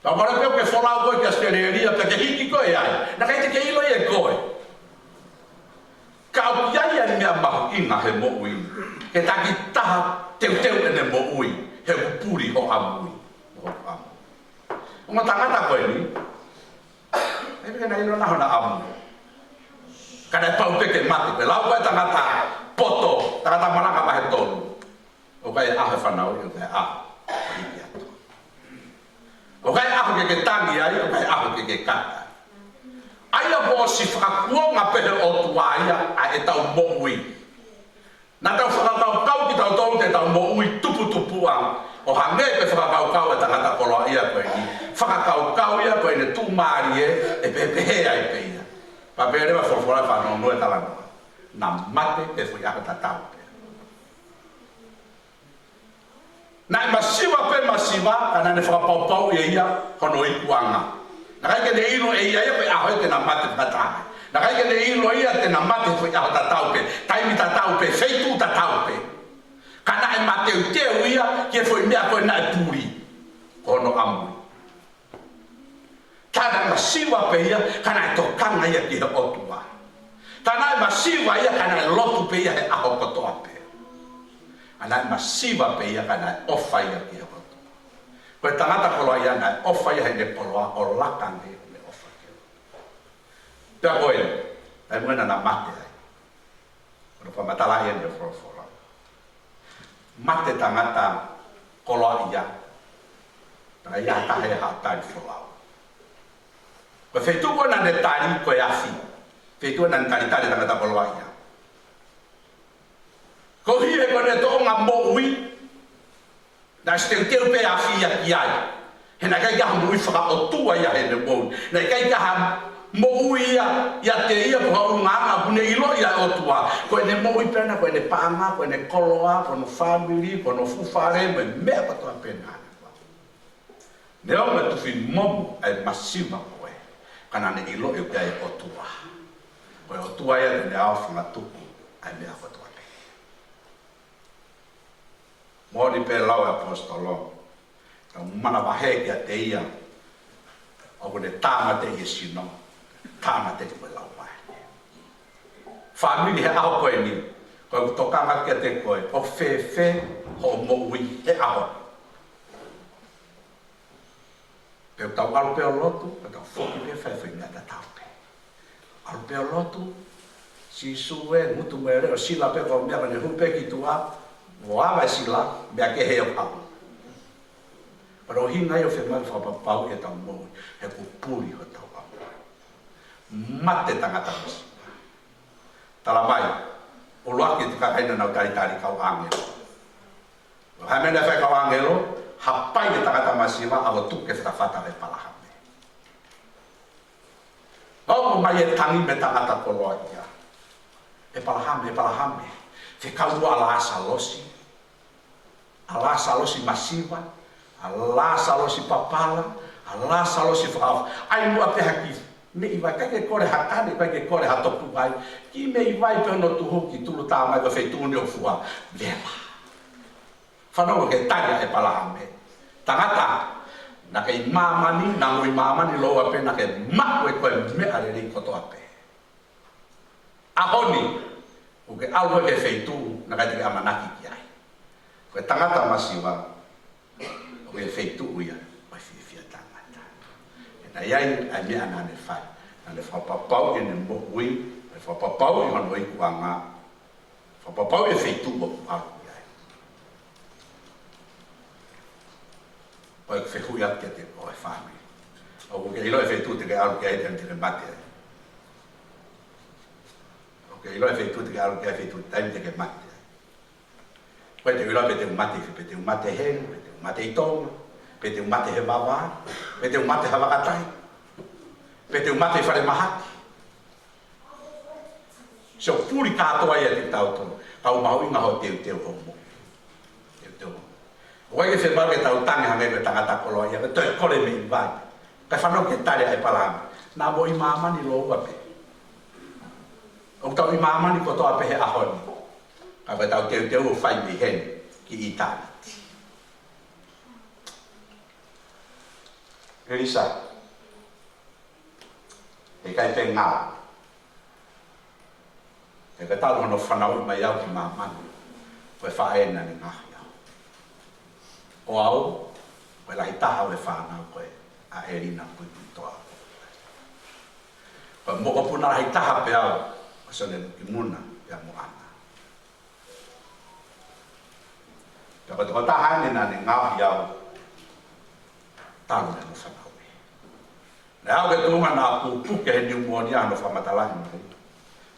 Pau pē ke folau koe ki ʻAositelēlia pea ke hiki koe ai. Naʻe ʻikai te ke ʻilo ia ʻe koe. Ka ʻoku ʻi ai e meʻa mahuʻinga he moʻui. Ke takitaha teuteu ʻene moʻui. He ʻoku puli hoʻo ʻamui. Hoʻo ʻamui. Ongo tangata ko eni. ʻIkai ke na ʻilo naʻa hona ʻamui. Ka naʻe pau pē ke mate. Pea lau ko e tangata poto, tangata malanga vahe tolu. ʻOku ʻi ai e ʻaho ʻe fanauʻi, ʻoku ʻi ai e ʻaho ʻe hiki atu. ʻOku ʻi ai e ʻaho ke ke tangi ai, ʻoku ʻi ai e ʻaho ke ke kata. ʻA ia kuo ʻosi fakakuonga pē he ʻOtua ia ʻa ʻetau moʻui. Naʻa tau fakakaukau kitautolu te tau moʻui tuputupuʻa, ʻo hangē ko e fakakaukau ʻa e tangata koloaʻia ko eni. Fakakaukau ia ko ʻene tuʻumālie ʻe pehē ai pē ia. Pea pehē leva folofola fanongo e talanoa. Na mate he foʻi ʻaho tatau pē. Naʻe masiva pē masiva, ka naʻa ne fakapaupauʻi ʻe ia hono ikuʻanga. Naʻe ʻikai ke ne ʻilo ʻe ia ia ko e ʻaho ia te na mate fakataha. Naʻe ʻikai ke ne ʻilo ia te na mate he foʻi ʻaho tatau pē, taimi tatau pē, feituʻu tatau pē. Ka naʻe mateuteu ia ki he foʻi meʻa ko ē naʻe puli. Ko hono ʻamui. Tā naʻe masiva pē ia, ka naʻe tokanga ia ki he ʻOtua. Tā naʻe masiva ia, ka naʻe lotu pē ia he ʻaho kotoa pē. Tā naʻe masiva pē ia, ka naʻe ʻofa ia ki he ʻOtua. Ko e tangata koloaʻia naʻe ʻofa ia heʻene koloa ʻo laka ange ʻene ʻofa ki he ʻOtua. Pea ko e, taimi naʻa na mate ai. Ko e fakamatala ia ʻa e folofola. Mate tangata koloaʻia. Pea ʻikai ha taha ia ʻe haʻu ʻo tali folau. Ko e feituʻu ko ē naʻa ne tali ko e afi. Feituʻu naʻa ne talitali tangata koloaʻia. Koeʻuhi he ko ʻene toʻonga moʻui, naʻe ʻosi teuteu pē afi ia ki ai. He naʻe ʻikai ke ʻi ai ha moʻui fakaʻotua ia heʻene moʻui. Naʻe ʻikai ke ʻi ai ha moʻui ia, ʻiate ia pe ko ha ʻulungaanga ʻoku ne ʻiloʻi ai ʻa e ʻOtua. Ko ʻene moʻui pē ʻana, ko ʻene paʻanga, ko ʻene koloa, ko hono fāmili, ko hono fuʻu fale, mo e meʻa kotoa pē naʻa ne fai. Neongo e tufi momo ʻa e masiva ko ē, ka naʻa ne ʻiloʻi ʻoku ʻi ai e ʻOtua. Ko e ʻOtua ia te ne ʻafangatuku ʻa e meʻa kotoa pē. Moʻoni pē lau ʻa e ʻaposetolo, ka manavahē kiate ia ʻoku ne tāmateʻi e sino, tāmateʻi mo e laumālie. Fāmili, he ʻaho ko eni, ko ʻeku tokanga kiate koe, ʻoku fēfē hoʻo moʻui he ʻaho ni? Pe ʻoku tau ʻalu pē ʻo lotu, pe tau foki pē ʻo fai e foʻi meʻa tatau pē. ʻAlu pē ʻo lotu, Sīsū ē, ngutu mo e leʻo, sila pē ko e meʻa, ka ne hū pē ki tuʻa, ʻo ava e sila, meʻa kehe ʻoku haʻu. Pea ʻoku ʻuhinga ia ʻo e fiemaʻu ke fakapapauʻi ʻetau moʻui, he kuo puli hotau ʻaho. Mate tangata masiva. Talamai, ʻuluaki ʻe he kakai naʻa nau talitali, kau ʻāngelo. Ko e hā e meʻa naʻe fai ʻe he kau ʻāngelo? Hapai e tangata masiva, ʻo tuku ki he fatafata ʻo ʻĒpalahame. Hoko mai e tangi mei he tangata koloaʻia. ʻĒpalahame, ʻĒpalahame, fekau muʻa ʻa Lāsalosi. ʻA Lāsalosi masiva, ʻa Lāsalosi papala, ʻa Lāsalosi fakaʻofa. ʻAi muʻa pē ha kiʻi meʻi vai, ʻikai ke kole ha kane, ʻikai ke kole ha toku vai. Kiʻi meʻi vai pē hono tuhu, kiʻi tulu tā mai ki he feituʻu ni ʻo fua. Vela. Fanongo ki he tali ʻa ʻĒpalahame. Tangata naʻe kei ʻi māmani, naʻa mo ʻi māmani, lōua pē naʻa ke maʻu ʻe koe e meʻa lelei kotoa pē. ʻAho ni, ʻoku ke ʻalu ki he feituʻu naʻe ʻikai te ke ʻamanaki ki ai. Ko e tangata masiva, ʻoku ʻi he feituʻu ia ʻo e fiefia taʻengata. He naʻe ʻi ai ʻa e meʻa naʻa ne fai. Naʻa ne fakapapauʻi ʻene moʻui, naʻa ne fakapapauʻi hono ikuʻanga, fakapapauʻi e feituʻu ʻoku ʻalu ki ai. Ko e fehuʻi atu kiate koe, fāmili. ʻOku ke ʻilo e feituʻu te ke ʻalu ki ai, taimi te ke mate ai? ʻOku ke ʻilo e feituʻu te ke ʻalu ki ai, feituʻu, taimi te ke mate ai? ʻOku ʻikai te u ʻilo pe te u mate, pe te u mate heni, pe te u mate ʻi Tonga, pe te u mate he vavā, pe te u mate ha vakatai, pe te u mate ʻi falemahaki. Sio, puli kātoa ia kiate kitautolu, ka ʻoku mahuʻinga hoʻo teuteu hoʻo moʻui. Teuteu hoʻo moʻui. ʻOku ʻikai ke fiemaʻu ke tau tangi hangē ko e tangata koloaʻia, ke toe kole meʻi vai. Kae fanongo ki he tali ʻa ʻĒpalahame. Naʻa mo ʻi māmani, lōua pē. ʻOku tau ʻi māmani kotoa pē he ʻaho ni. Ka ko ʻetau teuteu ʻoku fai mei heni ki ʻitāniti. ʻElisa, heʻikai pē ngalo. He ka talu hono fanauʻi mai au ki māmani, ko e faʻē naʻa ne ngaohi au. Ko au, ko e lahi taha ʻo e fānau ko ē ʻa ʻElina Puipuitoa. Ko e mokopuna lahi taha pē au ʻo Sione Lukimuna pea mo ʻAna. Pea ko e tokotaha eni naʻa ne ngaohi au talu mei hono fanauʻi. Naʻe aʻu ki he tuʻunga naʻa ku puke he niumōnia, hono fakamatalaʻi mai.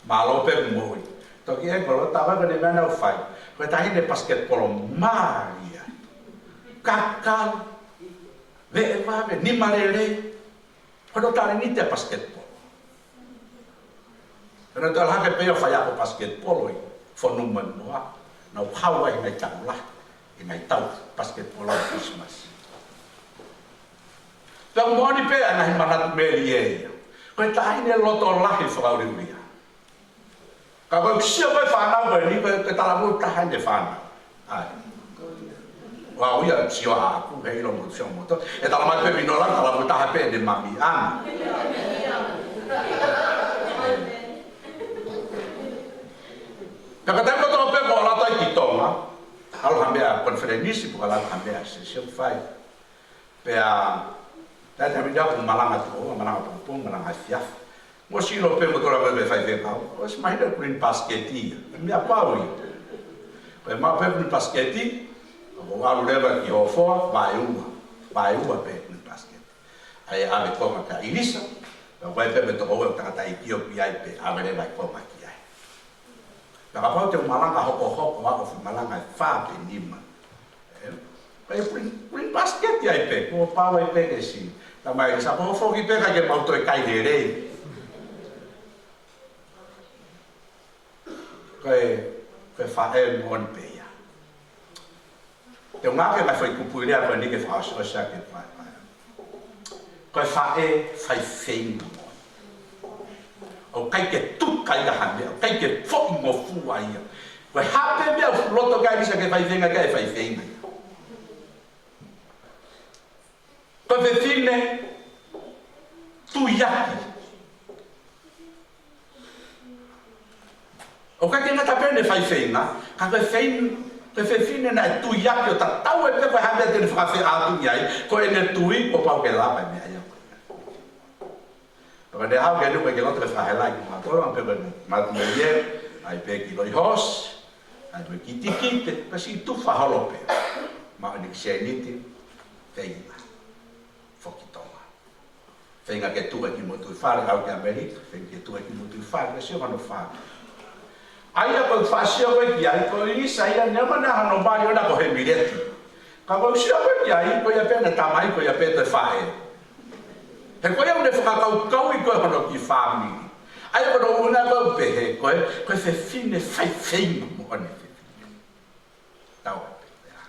Mālō pē hoku moʻui. Toki ʻe kolo, tā ko ē ko e meʻa naʻa ku fai. Ko e taʻahine pasiketipolo mālie. Kakau, veʻe vave, nima lelei. Ko hono talēniti ʻa e pasiketipolo. Pea naʻa ku toe ʻalu hake pē ʻo faiako pasiketipolo ʻi Fonumohemohe. Naʻa ku hau ai he ngaahi taʻu lahi, he ngaahi tau pasiketipolo ʻo Kilisimasi. Pea ʻoku moʻoni pē ʻa e ngaahi manatu melie ia. Ko e taʻahine loto lahi fakaʻuliʻulia. Ka ko e sio ko ē fānau ko eni, ko e, ko e talavou taha eni e fānau. ʻAi. ʻOku ou sio ʻaʻaku, he ʻilo mo sio mo to. ʻE talamai pē Vinola, talavou taha pē ʻene mami ʻana. Pea ka taimi kotoa pē ko ʻalu atu ai ki Tonga, ʻalu ha meʻa konifelenisi, pe ko e ʻalu ha meʻa session fai. Pea, taimi ʻoku malanga atu, malanga pongipongi, malanga efiafi. Mo sio pē mo tala pē faifekau. ʻOsi mahino green basket ia. Meʻa pau ia. Ko e maʻu pē green basket, ʻo ʻalu leva ki Hofoa, vaeua. Vaeua pē green basket. ʻAi ʻave konga kia ʻIlisa. Pea ko e pē mo e tokoua ʻo e tangataʻeiki ʻoku ʻi ai pē ʻave leva e konga ki ai. Pea kapau te u malanga hokohoko, ʻoku ou fie malanga ʻe fā pe nima. ʻE, ko e green, green basket ia ai pē, kuo pau ai pē ke sio. Talamai ʻe ʻIlisa, ko hoʻo foki pē kae ʻikai ke mau toe kai lelei. Ko e, ko e faʻē moʻoni pē ia. Te u ngāueʻaki e ngaahi foʻi kupuʻi lea ko eni ke fakaʻosiʻosi ʻaki e faʻē. Ko e faʻē faifeinga moʻoni. ʻOku ʻikai ke tuka ia ha meʻa, ʻoku ʻikai ke foʻi ngofua ia. Ko e hā pē meʻa ʻoku loto ki ai ʻa ʻIlisa ke faifeinga ki ai, faifeinga ia. Ko e fefine tuiaki. ʻOku ʻikai ke ngata pē ʻene faifeinga, ka ko e fein-, ko e fefine naʻe tuiaki ʻo tatau ai pē pe ko e hā pē te ne fakafeʻātungia ai, ko ʻene tui kuo pau ke lava e meʻa ia. Pea ko ʻene haʻu ki ai ʻoku ʻikai ke loto ke fakahelaʻi kimautolu, ʻa pē ko e matu mo ie, ʻai pē kiʻi loi hoosi, ʻai pē kiʻi tikite, pea siʻi tufa holo pē. Maʻu ʻene kiʻi sēniti, feinga. Foki Tonga. Feinga ke tuʻu e kiʻi motuʻi fale, ʻalu ki ʻAmelika, feinga ke tuʻu e kiʻi motuʻi fale, ke sio ki hono fale. ʻA ia ko e fāsio ko ē ki ai, ko ʻIlisa ia neongo naʻe ʻi ai hano mali ʻona ko Hemileti. Ka ko e sio ko ē ki ai, ko ia pē ʻene tamai, ko ia pē toe faʻē. He ko ia ʻoku ne fakakaukauʻi ko ē hono kiʻi fāmili. ʻA ia ko hono ʻuhinga ko ē ʻoku pehē, ko e, ko e fefine faifeinga moʻoni e fefine. Tau pehē.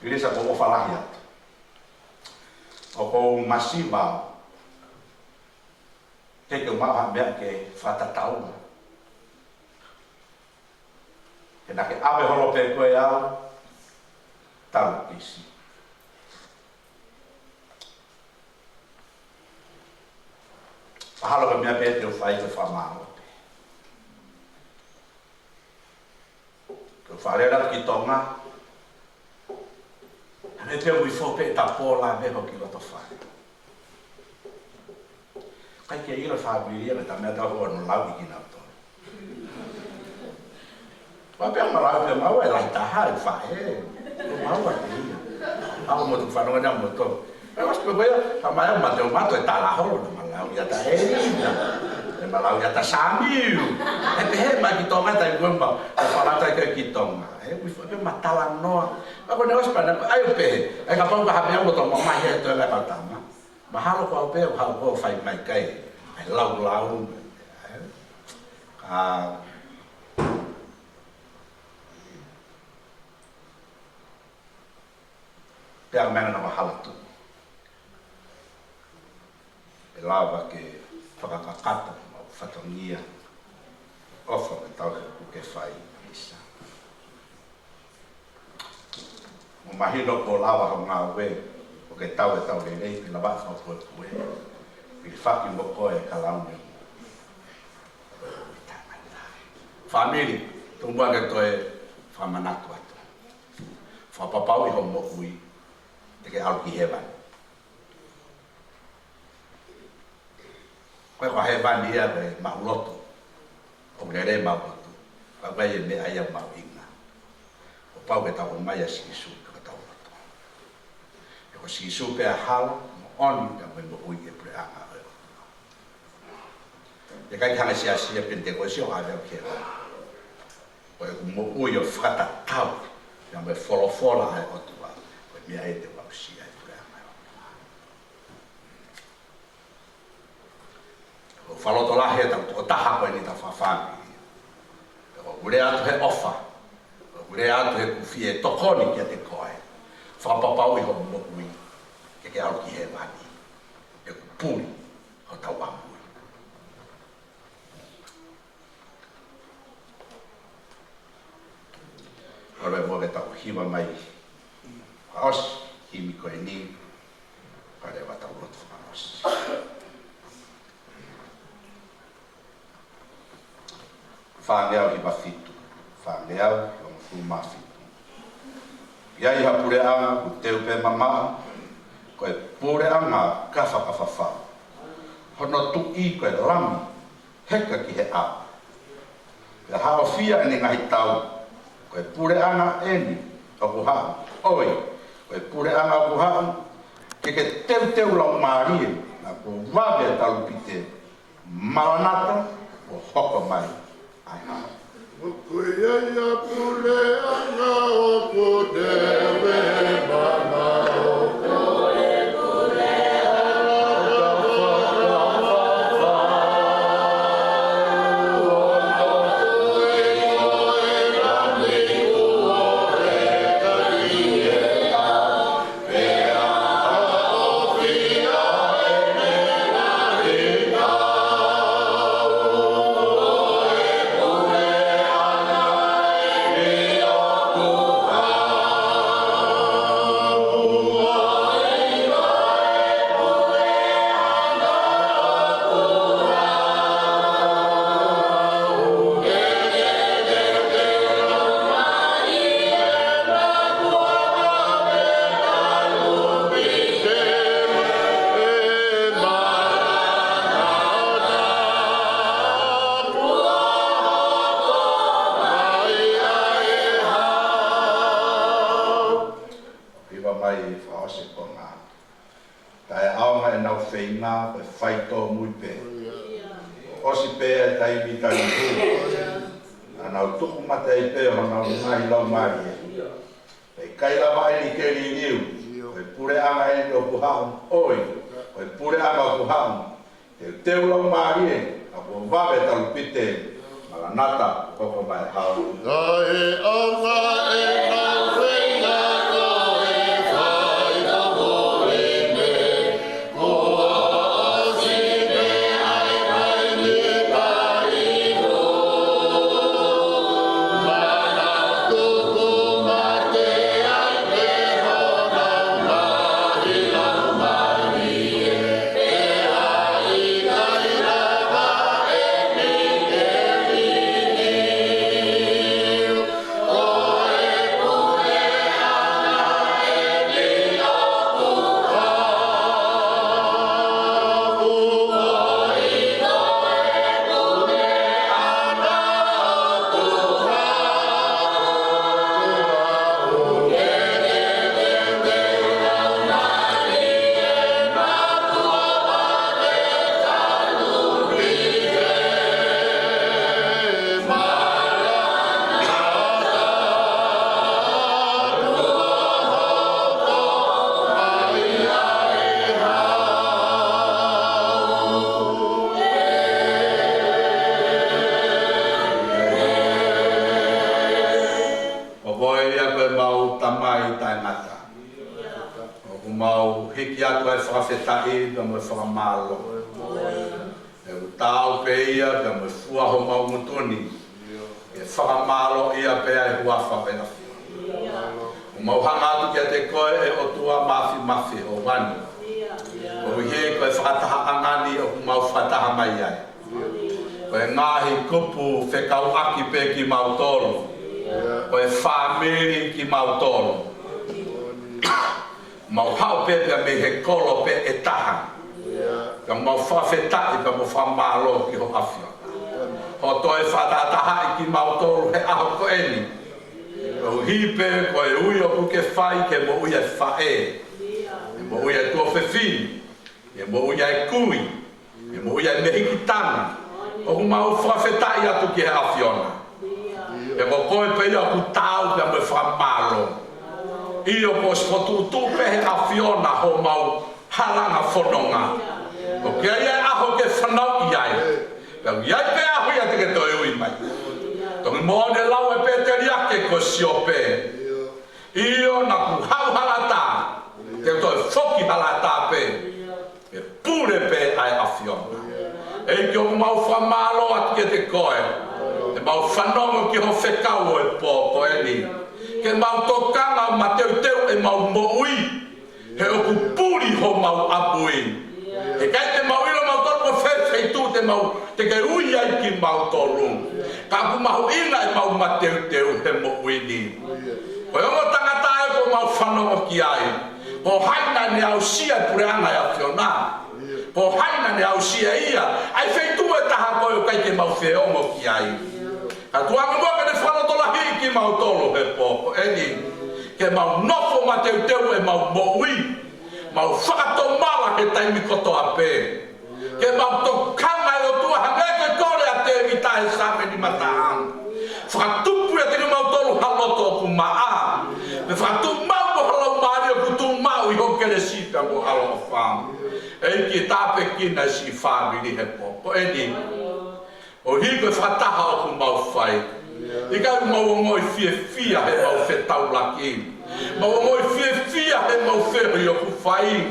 ʻIlisa, ʻoku ou ʻofa lahi atu. ʻOku ou masiva au. Te ke maʻu ha meʻa ke fakatatau. He naʻa ke ʻave holo pē koe au, talu kisi. Mahalo ko e meʻa pē te u fai ko e fakamālō pē. Ko e fālele ki Tonga. Hangē pē ʻoku ʻi fē pē ta pola me ho ki loto fale. ʻIkai ke ʻilo fāmili ia, ka ta meʻa tau ko hono lau ʻi kinautolu. Ua pea ma lau pea mau e lahi taha e faʻē. Ko mau a te ia. Au mo tu fano na mo to. E mas pe ko ia, ka mai ma te o mato e tala holo na ma lau ia ta e ina. E ma lau ia ta Samiu. E te he ma ki Tonga ta i ko ma. E fala ta i ki Tonga. E ui fo pe ma talanoa. A ko ne os pa na, ai o pehē. Ai kapau ka hape au mo to ma mai he to e la ka tama. Mahalo ko au pē, ʻoku ou fai mai kai, ʻai laulau, ē? Ka, pea meʻa naʻa mahalo tu. ʻE lava ke fakakakato, mau fatongia, ʻofa ke tau he kuke fai, ʻIlisa. Mo mahino ko lava ho ngāue, ʻo ke tau e tau lelei, pea lava fakapuepue. Pea faki mo koe ka lau ni. Fāmili, tuku muʻa ke toe fakamanatu atu. Fakapapauʻi ho moʻui, te ke ʻalu ki hēvani. Ko e ko hēvani ia ko e maʻuloto. ʻOku lele maʻuloto. Ka ko e meʻa ia mahuʻinga. Kuo pau ke tau ʻomai ʻa Sīsū ka tau loto. He ko Sīsū pē ʻa e hala, moʻoni, ka mo e moʻui ʻa e puleʻanga ʻo e ʻOtua. He ʻikai ke hanga ʻe he siasi ʻa Penitekosi ʻo ʻave au ki hēvani. Ko ʻeku moʻui ʻo fakatatau ia mo e folofola ʻa e ʻOtua. Ko e meʻa ia te u aʻusia ʻa e puleʻanga ʻo e ʻOtua. ʻOku fakalotolahi ʻetau tuʻo taha ko eni ʻetau fakafāmili. ʻOku lea atu he ʻofa. ʻOku lea atu he kuo fie tokoni kiate koe. Fakapapauʻi hoʻo moʻui ke ke ʻalu ki hēvani. ʻEku puli hotau ʻamui. ʻOleva mo ke tau hiva mai. Ka ʻosi, himi ko eni. Ka fāngeau hiva fitu, fāngeau hongofulu mā fitu. ʻI ai ha puleʻanga ʻoku teu pē mamaʻo, ko e puleʻanga Kafakafafau. Hono tuʻi ko e lami, heka ki he ʻao. Pea haʻofia ʻene ngaahi tau, ko e puleʻanga eni ʻoku haʻu. ʻOi, ko e puleʻanga ʻoku haʻu, ke ke teuteu laumālie, naʻa kuo vave ʻa e talupite, Malanata, ʻo hoko mai ʻa e ʻAho. ʻOku ʻi ai ha puleʻanga ʻoku teu pē mamaʻo. Hiva mai fakaʻosi e konga. Taʻeʻaonga ʻenau feinga, ko e faitōmui pē. ʻOsi pē ʻa e taimi talipu. Naʻa nau tuku mate ai pē honau ngaahi laumālie. Pea ʻikai lava ai ni ke liliu. Ko e puleʻanga eni ʻoku haʻu, ʻoi, ko e puleʻanga ʻoku haʻu. Teuteu laumālie, naʻa kuo vave ʻa e talupite, Malanata, ʻo hoko mai ʻa e ʻAho. Taʻeʻaonga ʻenau feinga, ko e faitōmui pē. Ko koe ia ko ʻemau Tamai taʻengata. ʻOku mau hiki atu ʻa e fakafetaʻi pea mo e fakamālō. ʻOku taau pē ia pea mo e fua homau ngutu ni. Ke fakamālōʻia pē ʻa e huafa ʻo e ʻAfiona. ʻOku mau hanga atu kiate koe ʻe ʻOtua Māfimafi ʻo Vani. Koeʻuhi ko e fakatahaʻanga ni ʻoku mau fakataha mai ai. Ko e ngaahi kupu fekauʻaki pē kimautolu. Ko e fāmili kimautolu. Mau haʻu pē pea mei he kolo pē ʻe taha. Pea mau fakafetaʻi pea mau fakamālō ki ho ʻAfiona. Hoʻo toe fakatahatahaʻi kimautolu he ʻaho ko eni. Koeʻuhi pē ko e ui ʻoku ke fai ke moʻui ʻa e faʻē. Ke moʻui ʻa e tuofefine. Ke moʻui ʻa e kui. Ke moʻui ʻa e mehikitanga. ʻOku mau fakafetaʻi atu ki he ʻAfiona. He ko koe pē ia ʻoku taau pea mo e fakamālō. ʻIo kuo ʻosi fokotuʻutuʻu pē he ʻAfiona homau halanga fononga. ʻOku ʻi ai ʻa e ʻaho ke fanauʻi ai. Pea ʻoku ʻi ai pē ʻaho ia te ke toe ui mai. Toki moʻoni e lau ʻa e pēteliake ko Siope. ʻIo naʻa ku haʻu hala ʻatā. Te u toe foki hala ʻatā pē. Ke pule pē ʻa e ʻAfiona. ʻEiki ʻoku mau fakamālō atu kiate koe. Ke mau fanongo ki ho fekau ʻo e pō ko eni. Ke mau tokanga mateuteu ʻemau moʻui. He ʻoku puli homau ʻapui. He ʻikai te mau ʻilo mautolu ko fē feituʻu te te mau, te ke ui ai kimautolu. Ka ʻoku mahuʻinga ʻemau mateuteu he moʻui ni. Ko e ongo tangata ē ʻoku mau fanongo ki ai, ko hai naʻa ne aʻusia e puleʻanga ʻa e ʻAfiona? Ko hai naʻa ne aʻusia ia? ʻA e feituʻu ʻe taha ko ē ʻoku ʻikai ke mau feongo ki ai. Ka tuku ange muʻa ke ne fakalotolahiʻi kimautolu he pō ko eni, ke mau nofo mateuteu ʻemau moʻui, mau fakatomala he taimi kotoa pē, ke mau tokanga ki he ʻOtua hangē ko e kole ʻa Tēvita he Saame nima taha. Fakatupu ʻiate kimautolu ha loto ʻoku maʻa, pea fakatuʻumaʻu mo ha laumālie ʻoku tuʻumaʻu ʻi ho kelesi pea mo ho ʻaloʻofa. ʻEiki, tāpuekina e siʻi fāmili he pō ko eni. ʻOku hiki e fakataha ʻoku mau fai. ʻIkai ke mau ongoʻi fiefia heʻemau fetaulaki. Mau ongoʻi fiefia heʻemau feohi ʻoku fai.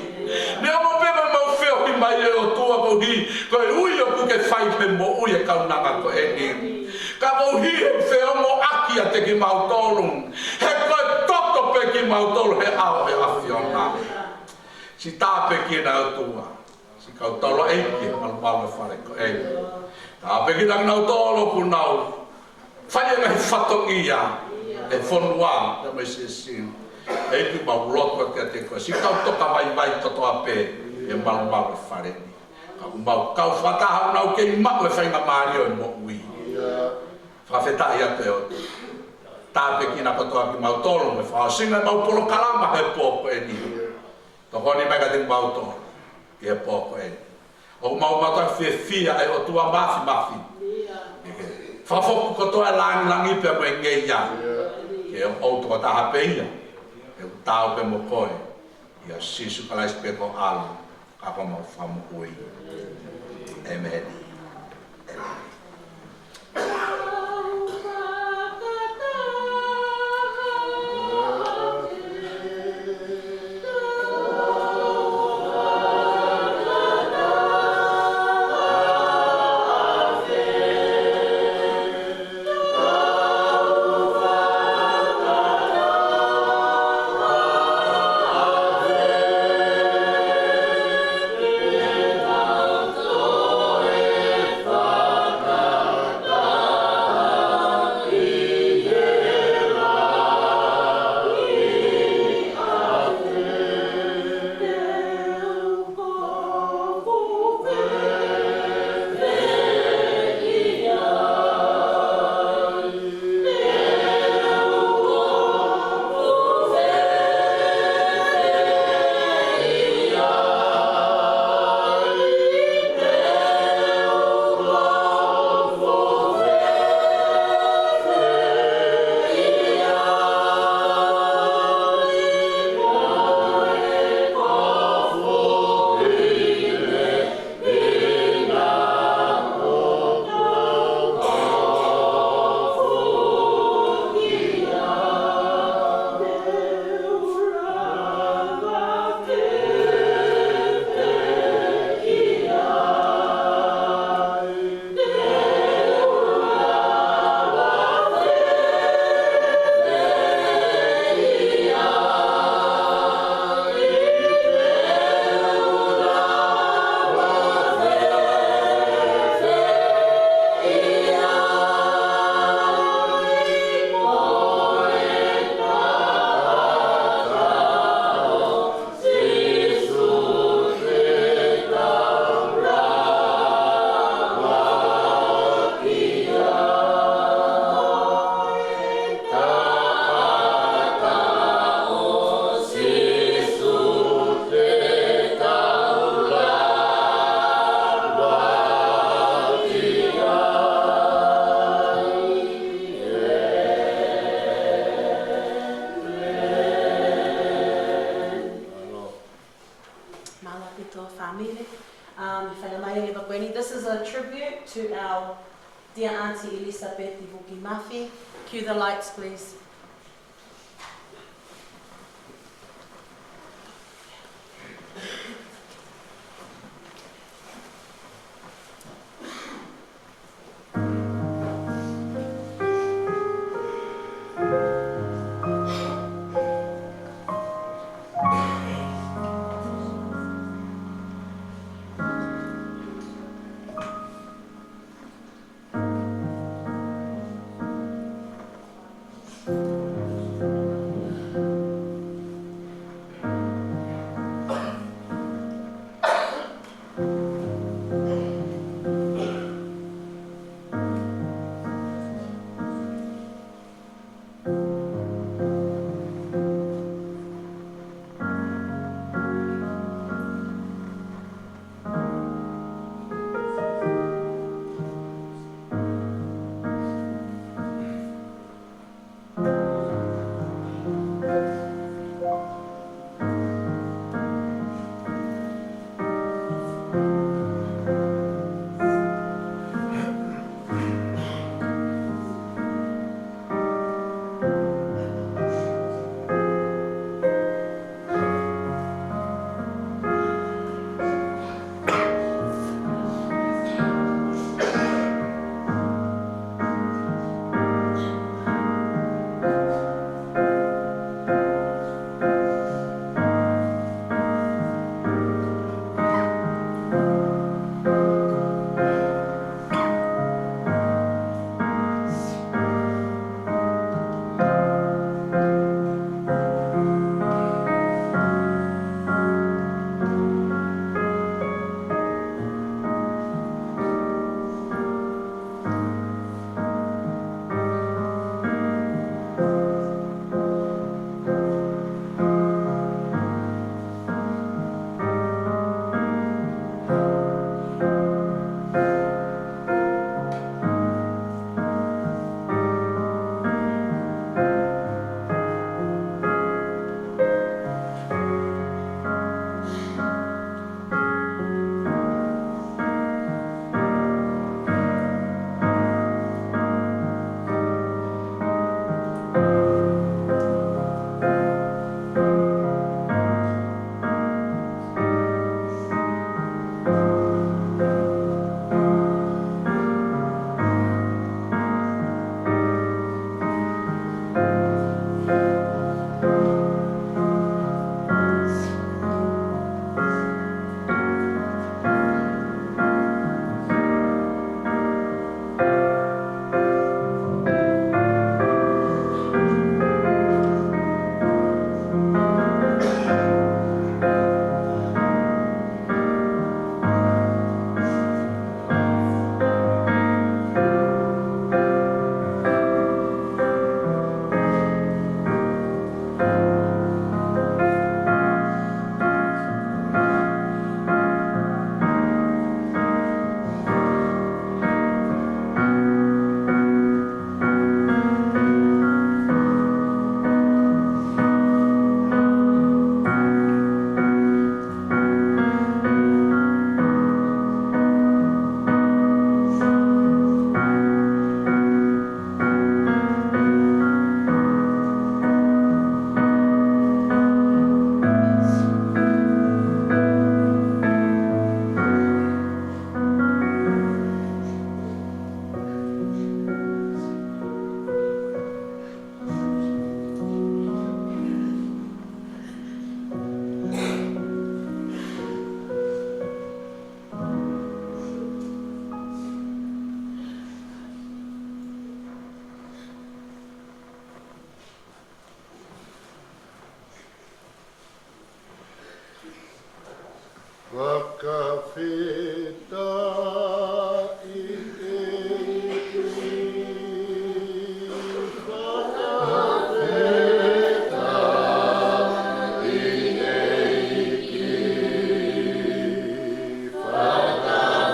Neongo pē ʻemau feohi mai, ʻe ʻOtua, koeʻuhi ko e ui ʻoku ke fai he moʻui ʻa e kaunanga ko eni. Ka koeʻuhi he feongoʻaki ʻiate kimautolu, he ko e toto pē kimautolu he ʻao ʻo e ʻAfiona. Siʻi tāpuekina ʻOtua siʻi kau taulaʻeiki he malumalu ʻo e fale ko eni. Tāpuekina kinautolu ʻoku nau fai e ngaahi fatongia he fonua pea mo e siasi. ʻEiki, mau lotu atu kiate koe siʻi kau tokavaivai kotoa pē he malumalu ʻo e fale ni. Ka ʻoku mau kau fakataha ʻoku nau kei maʻu e faingamālie ʻo e moʻui. Fakafetaʻi atu ʻe ʻOtua. Tāpuekina kotoa kimautolu mo e fakaʻosinga ʻemau polokalama he pō ko eni. Tokoni mai kiate kimautolu ʻi he pō ko eni. ʻOku mau mātuʻaki fiefia ʻe ʻOtua Māfimafi. Fakafoki kotoa e lāngilangi pea mo e ngeia ke ʻoʻou tokotaha pē ia. Pea ʻoku taau pē mo koe. ʻIa Sīsū Kalaisi pē ko ho ʻAlo ka ko homau Fakamoʻui. ʻĒmeni. Mālō ʻaupito, fāmili. Um, faingamālie leva ko eni. This is a tribute to our dear Auntie Elizabeth Ivuki Mafi. Cue the lights, please. Fakafetaʻi ʻEiki, fakafetaʻi ʻEiki, fakafetaʻi ʻEiki, fakafetaʻi ʻEiki.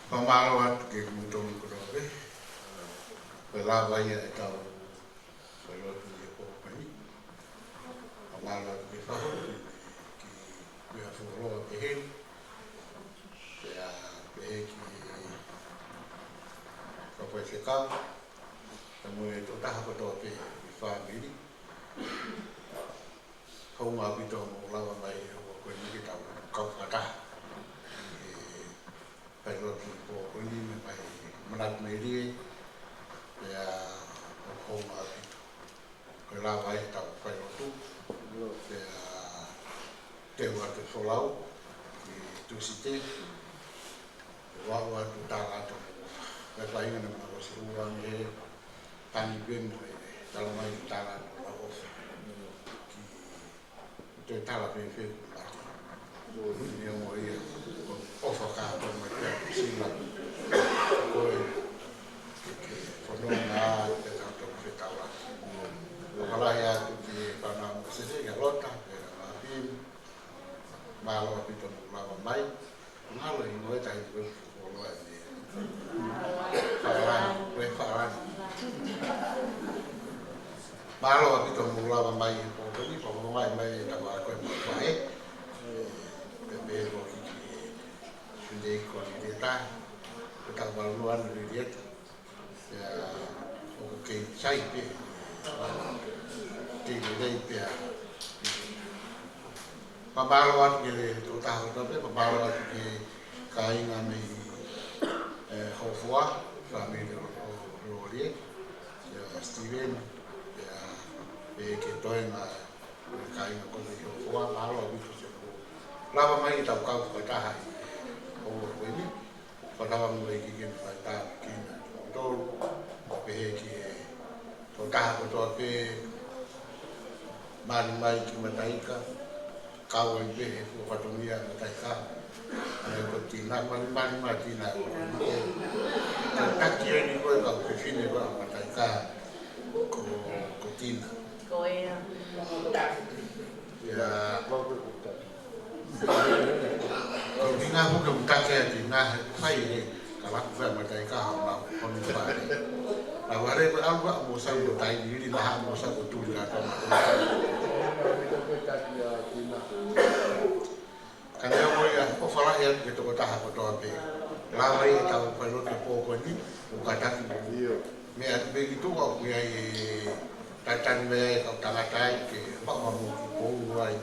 Fakamālō atu kimoutolu kotoa pē. Ko e lava ia ʻetau failotu ʻi he pō ko eni. Fakamālō atu ki he fahu, ki he Kuia Fuoloa pehē ni. Pea pehē ki he kau faifekau, pea mo e tokotaha kotoa pē ʻi he fāmili. Hounga ʻaupito hoʻomou lava mai he houa ko eni ke tau kau fakataha ʻi he failotu ʻi he pō ko eni, mei he manatu melie, pea ʻoku hounga ʻaupito. Ko e lava ʻetau failotu, pea teu atu e folau ki Tūsite, ʻo aʻu atu e tala atu. Pea fai ngana mā ko si ua nge tangi pē mo e tala mai e tala atu ʻo e ʻofa. Ki te tala pē fē ku mate. Ni o mo ia, ʻofa kātoa mai pē ki Sila. Ko e, ke, ke fononga ʻetau tau fetaulaki. Fakalahi atu ki he fānau mo Sese, ki a Lota, ki a Mapim. Mālō ʻaupito hoʻomou lava mai. Ngalo i mo e tahi ko e fuoloa e meʻa. Fakalani, ko e fakalani. Mālō ʻaupito hoʻomou lava mai he pō ko eni, fakamālō mai e tau ako e mau fae. Pea pehē foki ki he Sunday ko Lilieta, ko e tau valua ni Lilieta. Pea ʻoku kei sai pē, kei lelei pē. Fakamālō atu ki he tokotaha kotoa pē, fakamālō atu ki he kāinga mei, ē, Hofoa, fāmili ʻo, ʻo Lolie, kia Steven, pea, pea ki he toenga ʻo e kāinga ko eni ʻi Hofoa, mālō ʻaupito siʻoku lava mai ke tau kau fakataha ʻi he houa ko eni. Fakatauange ʻe he ʻEiki ke ne fai tāpuekina kimoutolu, Taha kotoa pē, mali mai ki Mataika, kau ai pē he fuʻu fatongia Mataika. ʻA ia ko Tina, mali, mali mai Tina, ko, ko, ko taki eni ko e kau fefine ko ē ʻa Mataika, ko, ko Tina. Ko ia. ʻIa, ko e ʻuhinga foki ʻoku taki ai Tina he fai he kalapu fai Mataika ha ma ko ni fai. Na wale ko au ka mo sa mo tai ni na ha mo sa ko tu na ka ma. Ka ne mo ia ʻofa lahi atu ki he tokotaha kotoa pē. Lava ia ʻetau fai lotu he pō ko eni, ʻo kātaki mo ia. Meʻa atu pē ki tuʻa ʻoku ʻi ai e tatani mai ai e kau tangata ai ke fakamāmani ki pou ai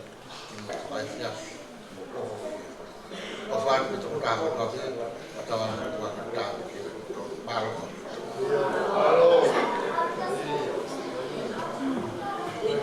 ki mo fai fiafi. ʻOfa atu ki he tokotaha kotoa pē, ʻa tawa mo kua ka tau ki he mālō.